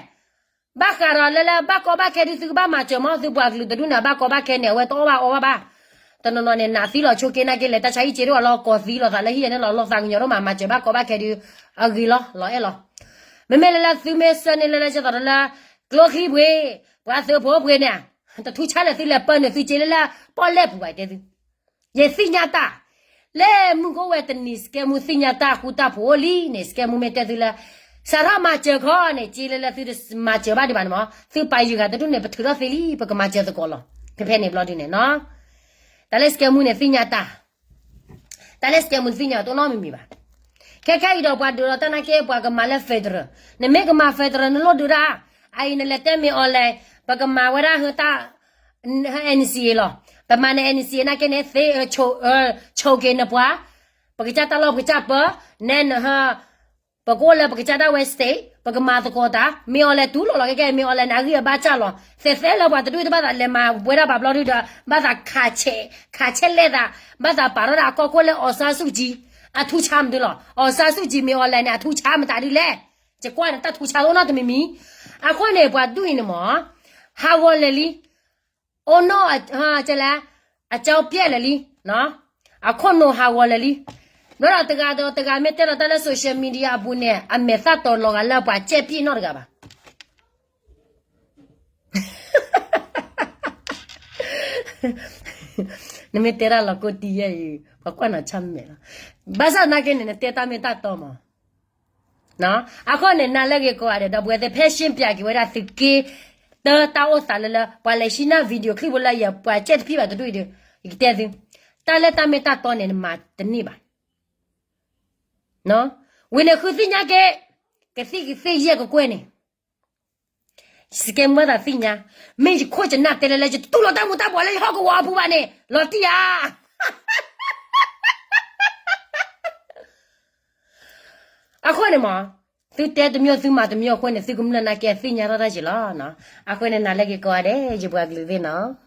ဘၣ်ဃးဒီးလၢလၢဘၣ်ကီဘၣ်ခဲဒုး သုကဘၣ်မၤစၢၤမး, သုပှၤကလုာ်တဒူၣ်န့ၣ် အဘၣ်ကီဘၣ်ခဲန့ၣ် အဝဲတအီၣ်ဘၣ်အီဘၣ်ဘၣ်. တနီၤနီၤန့ၣ် နာ်သံလီၤဆိက့နာ်က့လဲၣ် တၢ်ဆါဟံၣ်စ့တအိၣ်လီၤ ကီၢ်သံလီၤသးလၢဟံၣ်ယဲၢ်န့ၣ်လီၤ လီၤသးကညီၤဒိၣ်မး မၤစၢၤဘၣ်ကီဘၣ်ခဲဒုး အဂ့ၤလီၤ လီၤအဲၣ်လီၤ. မ့မ့ၢ်လၢလၢသုမ့ၢ်ဆၢန့ၢ်လၢလၢကဲသိးဒီးလၢ ကျိချံပှ့ၤ, ပှၤသုးဖိပှ့ၤန့ၣ်, တထူၣ်ဆါလဲၣ်သုလဲၤပၢနုာ်သုစ့လၢလၢ ပီၣ်လဲၣ်ပူၤဘၣ်တဲသု ယသ့ၣ်ညါတၢ်, လၢမုၢ်ကအိၣ်ဝဲတနံၤ Scam မူသ့ၣ်ညါတၢ်ဃူတၢ်ဖိးအိၣ်လံန့ၣ် Scam မူမ့ၢ်တဲသုလၢ စးထီၣ်မၤစၢၤခီန့ၣ် စ့လၢလၢသုတမၤစၢၤဘၣ်ဒံးဘၣ်န့ၣ်မး, သုပာ်ယုၢ်ဂၤတဒူၣ်န့ၣ် ပထုးထီၣ်သ့လံ ပကမၤစၢၤသကိးလီၤ. ဖဲဖဲန့ၣ်ဘျီဒုန့ၣ်နီၤ, တၢ်လၢ Scam မူန့ၣ်သ့ၣ်ညါတၢ် တၢ်လၢ Scam မူန့ၣ်သ့ၣ်ညါတအိၣ်နီတမံၤမံၤဘၣ်. ခဲခဲအံၤဒီးပှၤဒုးလီၤတၢ်နာ်က့ ပှၤကမၤလၢ federal, နမ့ၢ်ကမၤ federal နလိၣ်ဒုးဒၣ်, အအံၤနလဲၤတဲမ့ၢ်အီၤလဲၣ်, ပကမၤဝဲဒၣ်ဟၢတၢ် NCA လီၤ. ပမၤန့ၣ် NCA နာ်က့န့ၣ် သ့ ဆိးက့ၤနပှၤ, ပကစၢ်တၢ်လီၢ်ပကစၢ်ပၢ, နဲနဟၢ ပကအိၣ်လၢပကစၢ်ဒၣ်ဝဲ state, ပကမၤသကိးတၢ်, မ့ၢ်အီၤလဲၣ်တူၢ်လိာ်လီၤ ခဲခဲ မ့ၢ်အီၤလဲၣ်န့ၣ် အဂံၢ်အဘါစၢ်လီၤ. သဲးသဲလၢပှၤတဒူၣ်တဘၣ်သးလဲၤမၤဝဲဒၣ်ဘၣ်ဘျီဒုဒီး ဘၣ်သးခးဆဲးလဲၣ်သး, ဘၣ်သးပာ်ထီၣ်ဒၣ်အကီၢ်ခိၣ်လၢ အောင်ဆန်းစုကြည်, အထူၣ်ဆါမးတုၤလီၤ. အောင်ဆန်းစုကြည် မ့ၢ်အီၤလဲၣ်န့ၣ် အထူၣ်ဆါမတၤဒ်လဲၣ်, ယကွၢ်န့ၣ် တၢ်ထူၣ်ဆါအိၣ်နီတမံၤမံၤ, အဃိန့ၣ် ပှၤဒူၣ်အံၤန့ၣ်မး ဟးဂီၤလၢာ်လံ အိၣ်နီၢ် ကဲလဲၣ် အကၠီပျဲၢ်လၢာ်လံ, အခိၣ်နူာ်ဟးဂီၤလၢာ်လံ. ဘျီဒီးတဂၤဒီးတဂၤမ့ၢ်တဲလီၤတၢ်လၢ social media အပူၤန့ၣ် အမဲာ်သၣ်တီၤလီၤဂာ်လၢပှၤကဲပံၣ်နီတဂၤဘၣ်. နမ့ၢ်တဲတၢ်လီၤကိးတံၢ်ယဲၢ်အံၤ ပှၤကွၢ်နၤဆၣ်မဲာ်လီၤ. ဘၣ်ဆၣ်သနာ်က့န့ၣ် နတဲတၢ်မ့ၢ်တၢ်တီမး အဃိန့ၣ် နၤလၢဂ့ၤကိးဂၤဒဲး ဒီပုၢ်ဝဲၢ်သ့ၣ် ဖဲရှင်းပြက့ၤဝဲဒၣ်သုးက့တၢတၢ်အိၣ်သးလၢလၢ ပှၤလဲၤရှင်းနၢ် video clip ဖိလၢယပှၤကဲတဖံးဘၣ်တဒူၣ်အံၤဒီး ယကတဲသု, တၢ်လၢတၢ်မ့ၢ်တၢ်တီန့ၣ် နမၤတန့ၢ်ဘၣ်. ဝံၤန့ၣ်ဃုသ့ၣ်ညါက့ၤ, ကသံၣ်ကသ့ၣ်ယဲၢ်ကကွဲၢ်န့ၣ် စကဲမူဘၣ်သးသ့ၣ်ညါ, မ့ၢ်ယခိၣ်ယနၢ်တဲလၢလၢ ယတတူၢ်လိာ်တၢ်မူၤတၢ်ဘှီးလၢယဟီၣ်ကဝီၤအပူၤဘၣ်န့ၣ် လီၤတံၢ်ဧါ. အဃိန့ၣ်မး, သုတဲတမံၤသုမၤတမံၤအဃိန့ၣ် သုကမျၢၢ်နာ်က့သ့ၣ်ညါထီၣ်တၢ်က့ၤလီၤ. အဃိန့ၣ် နၤလၢဂ့ၤကိးဂၤဒဲး ယပှၤကလုာ်သ့ၣ်နီၤ.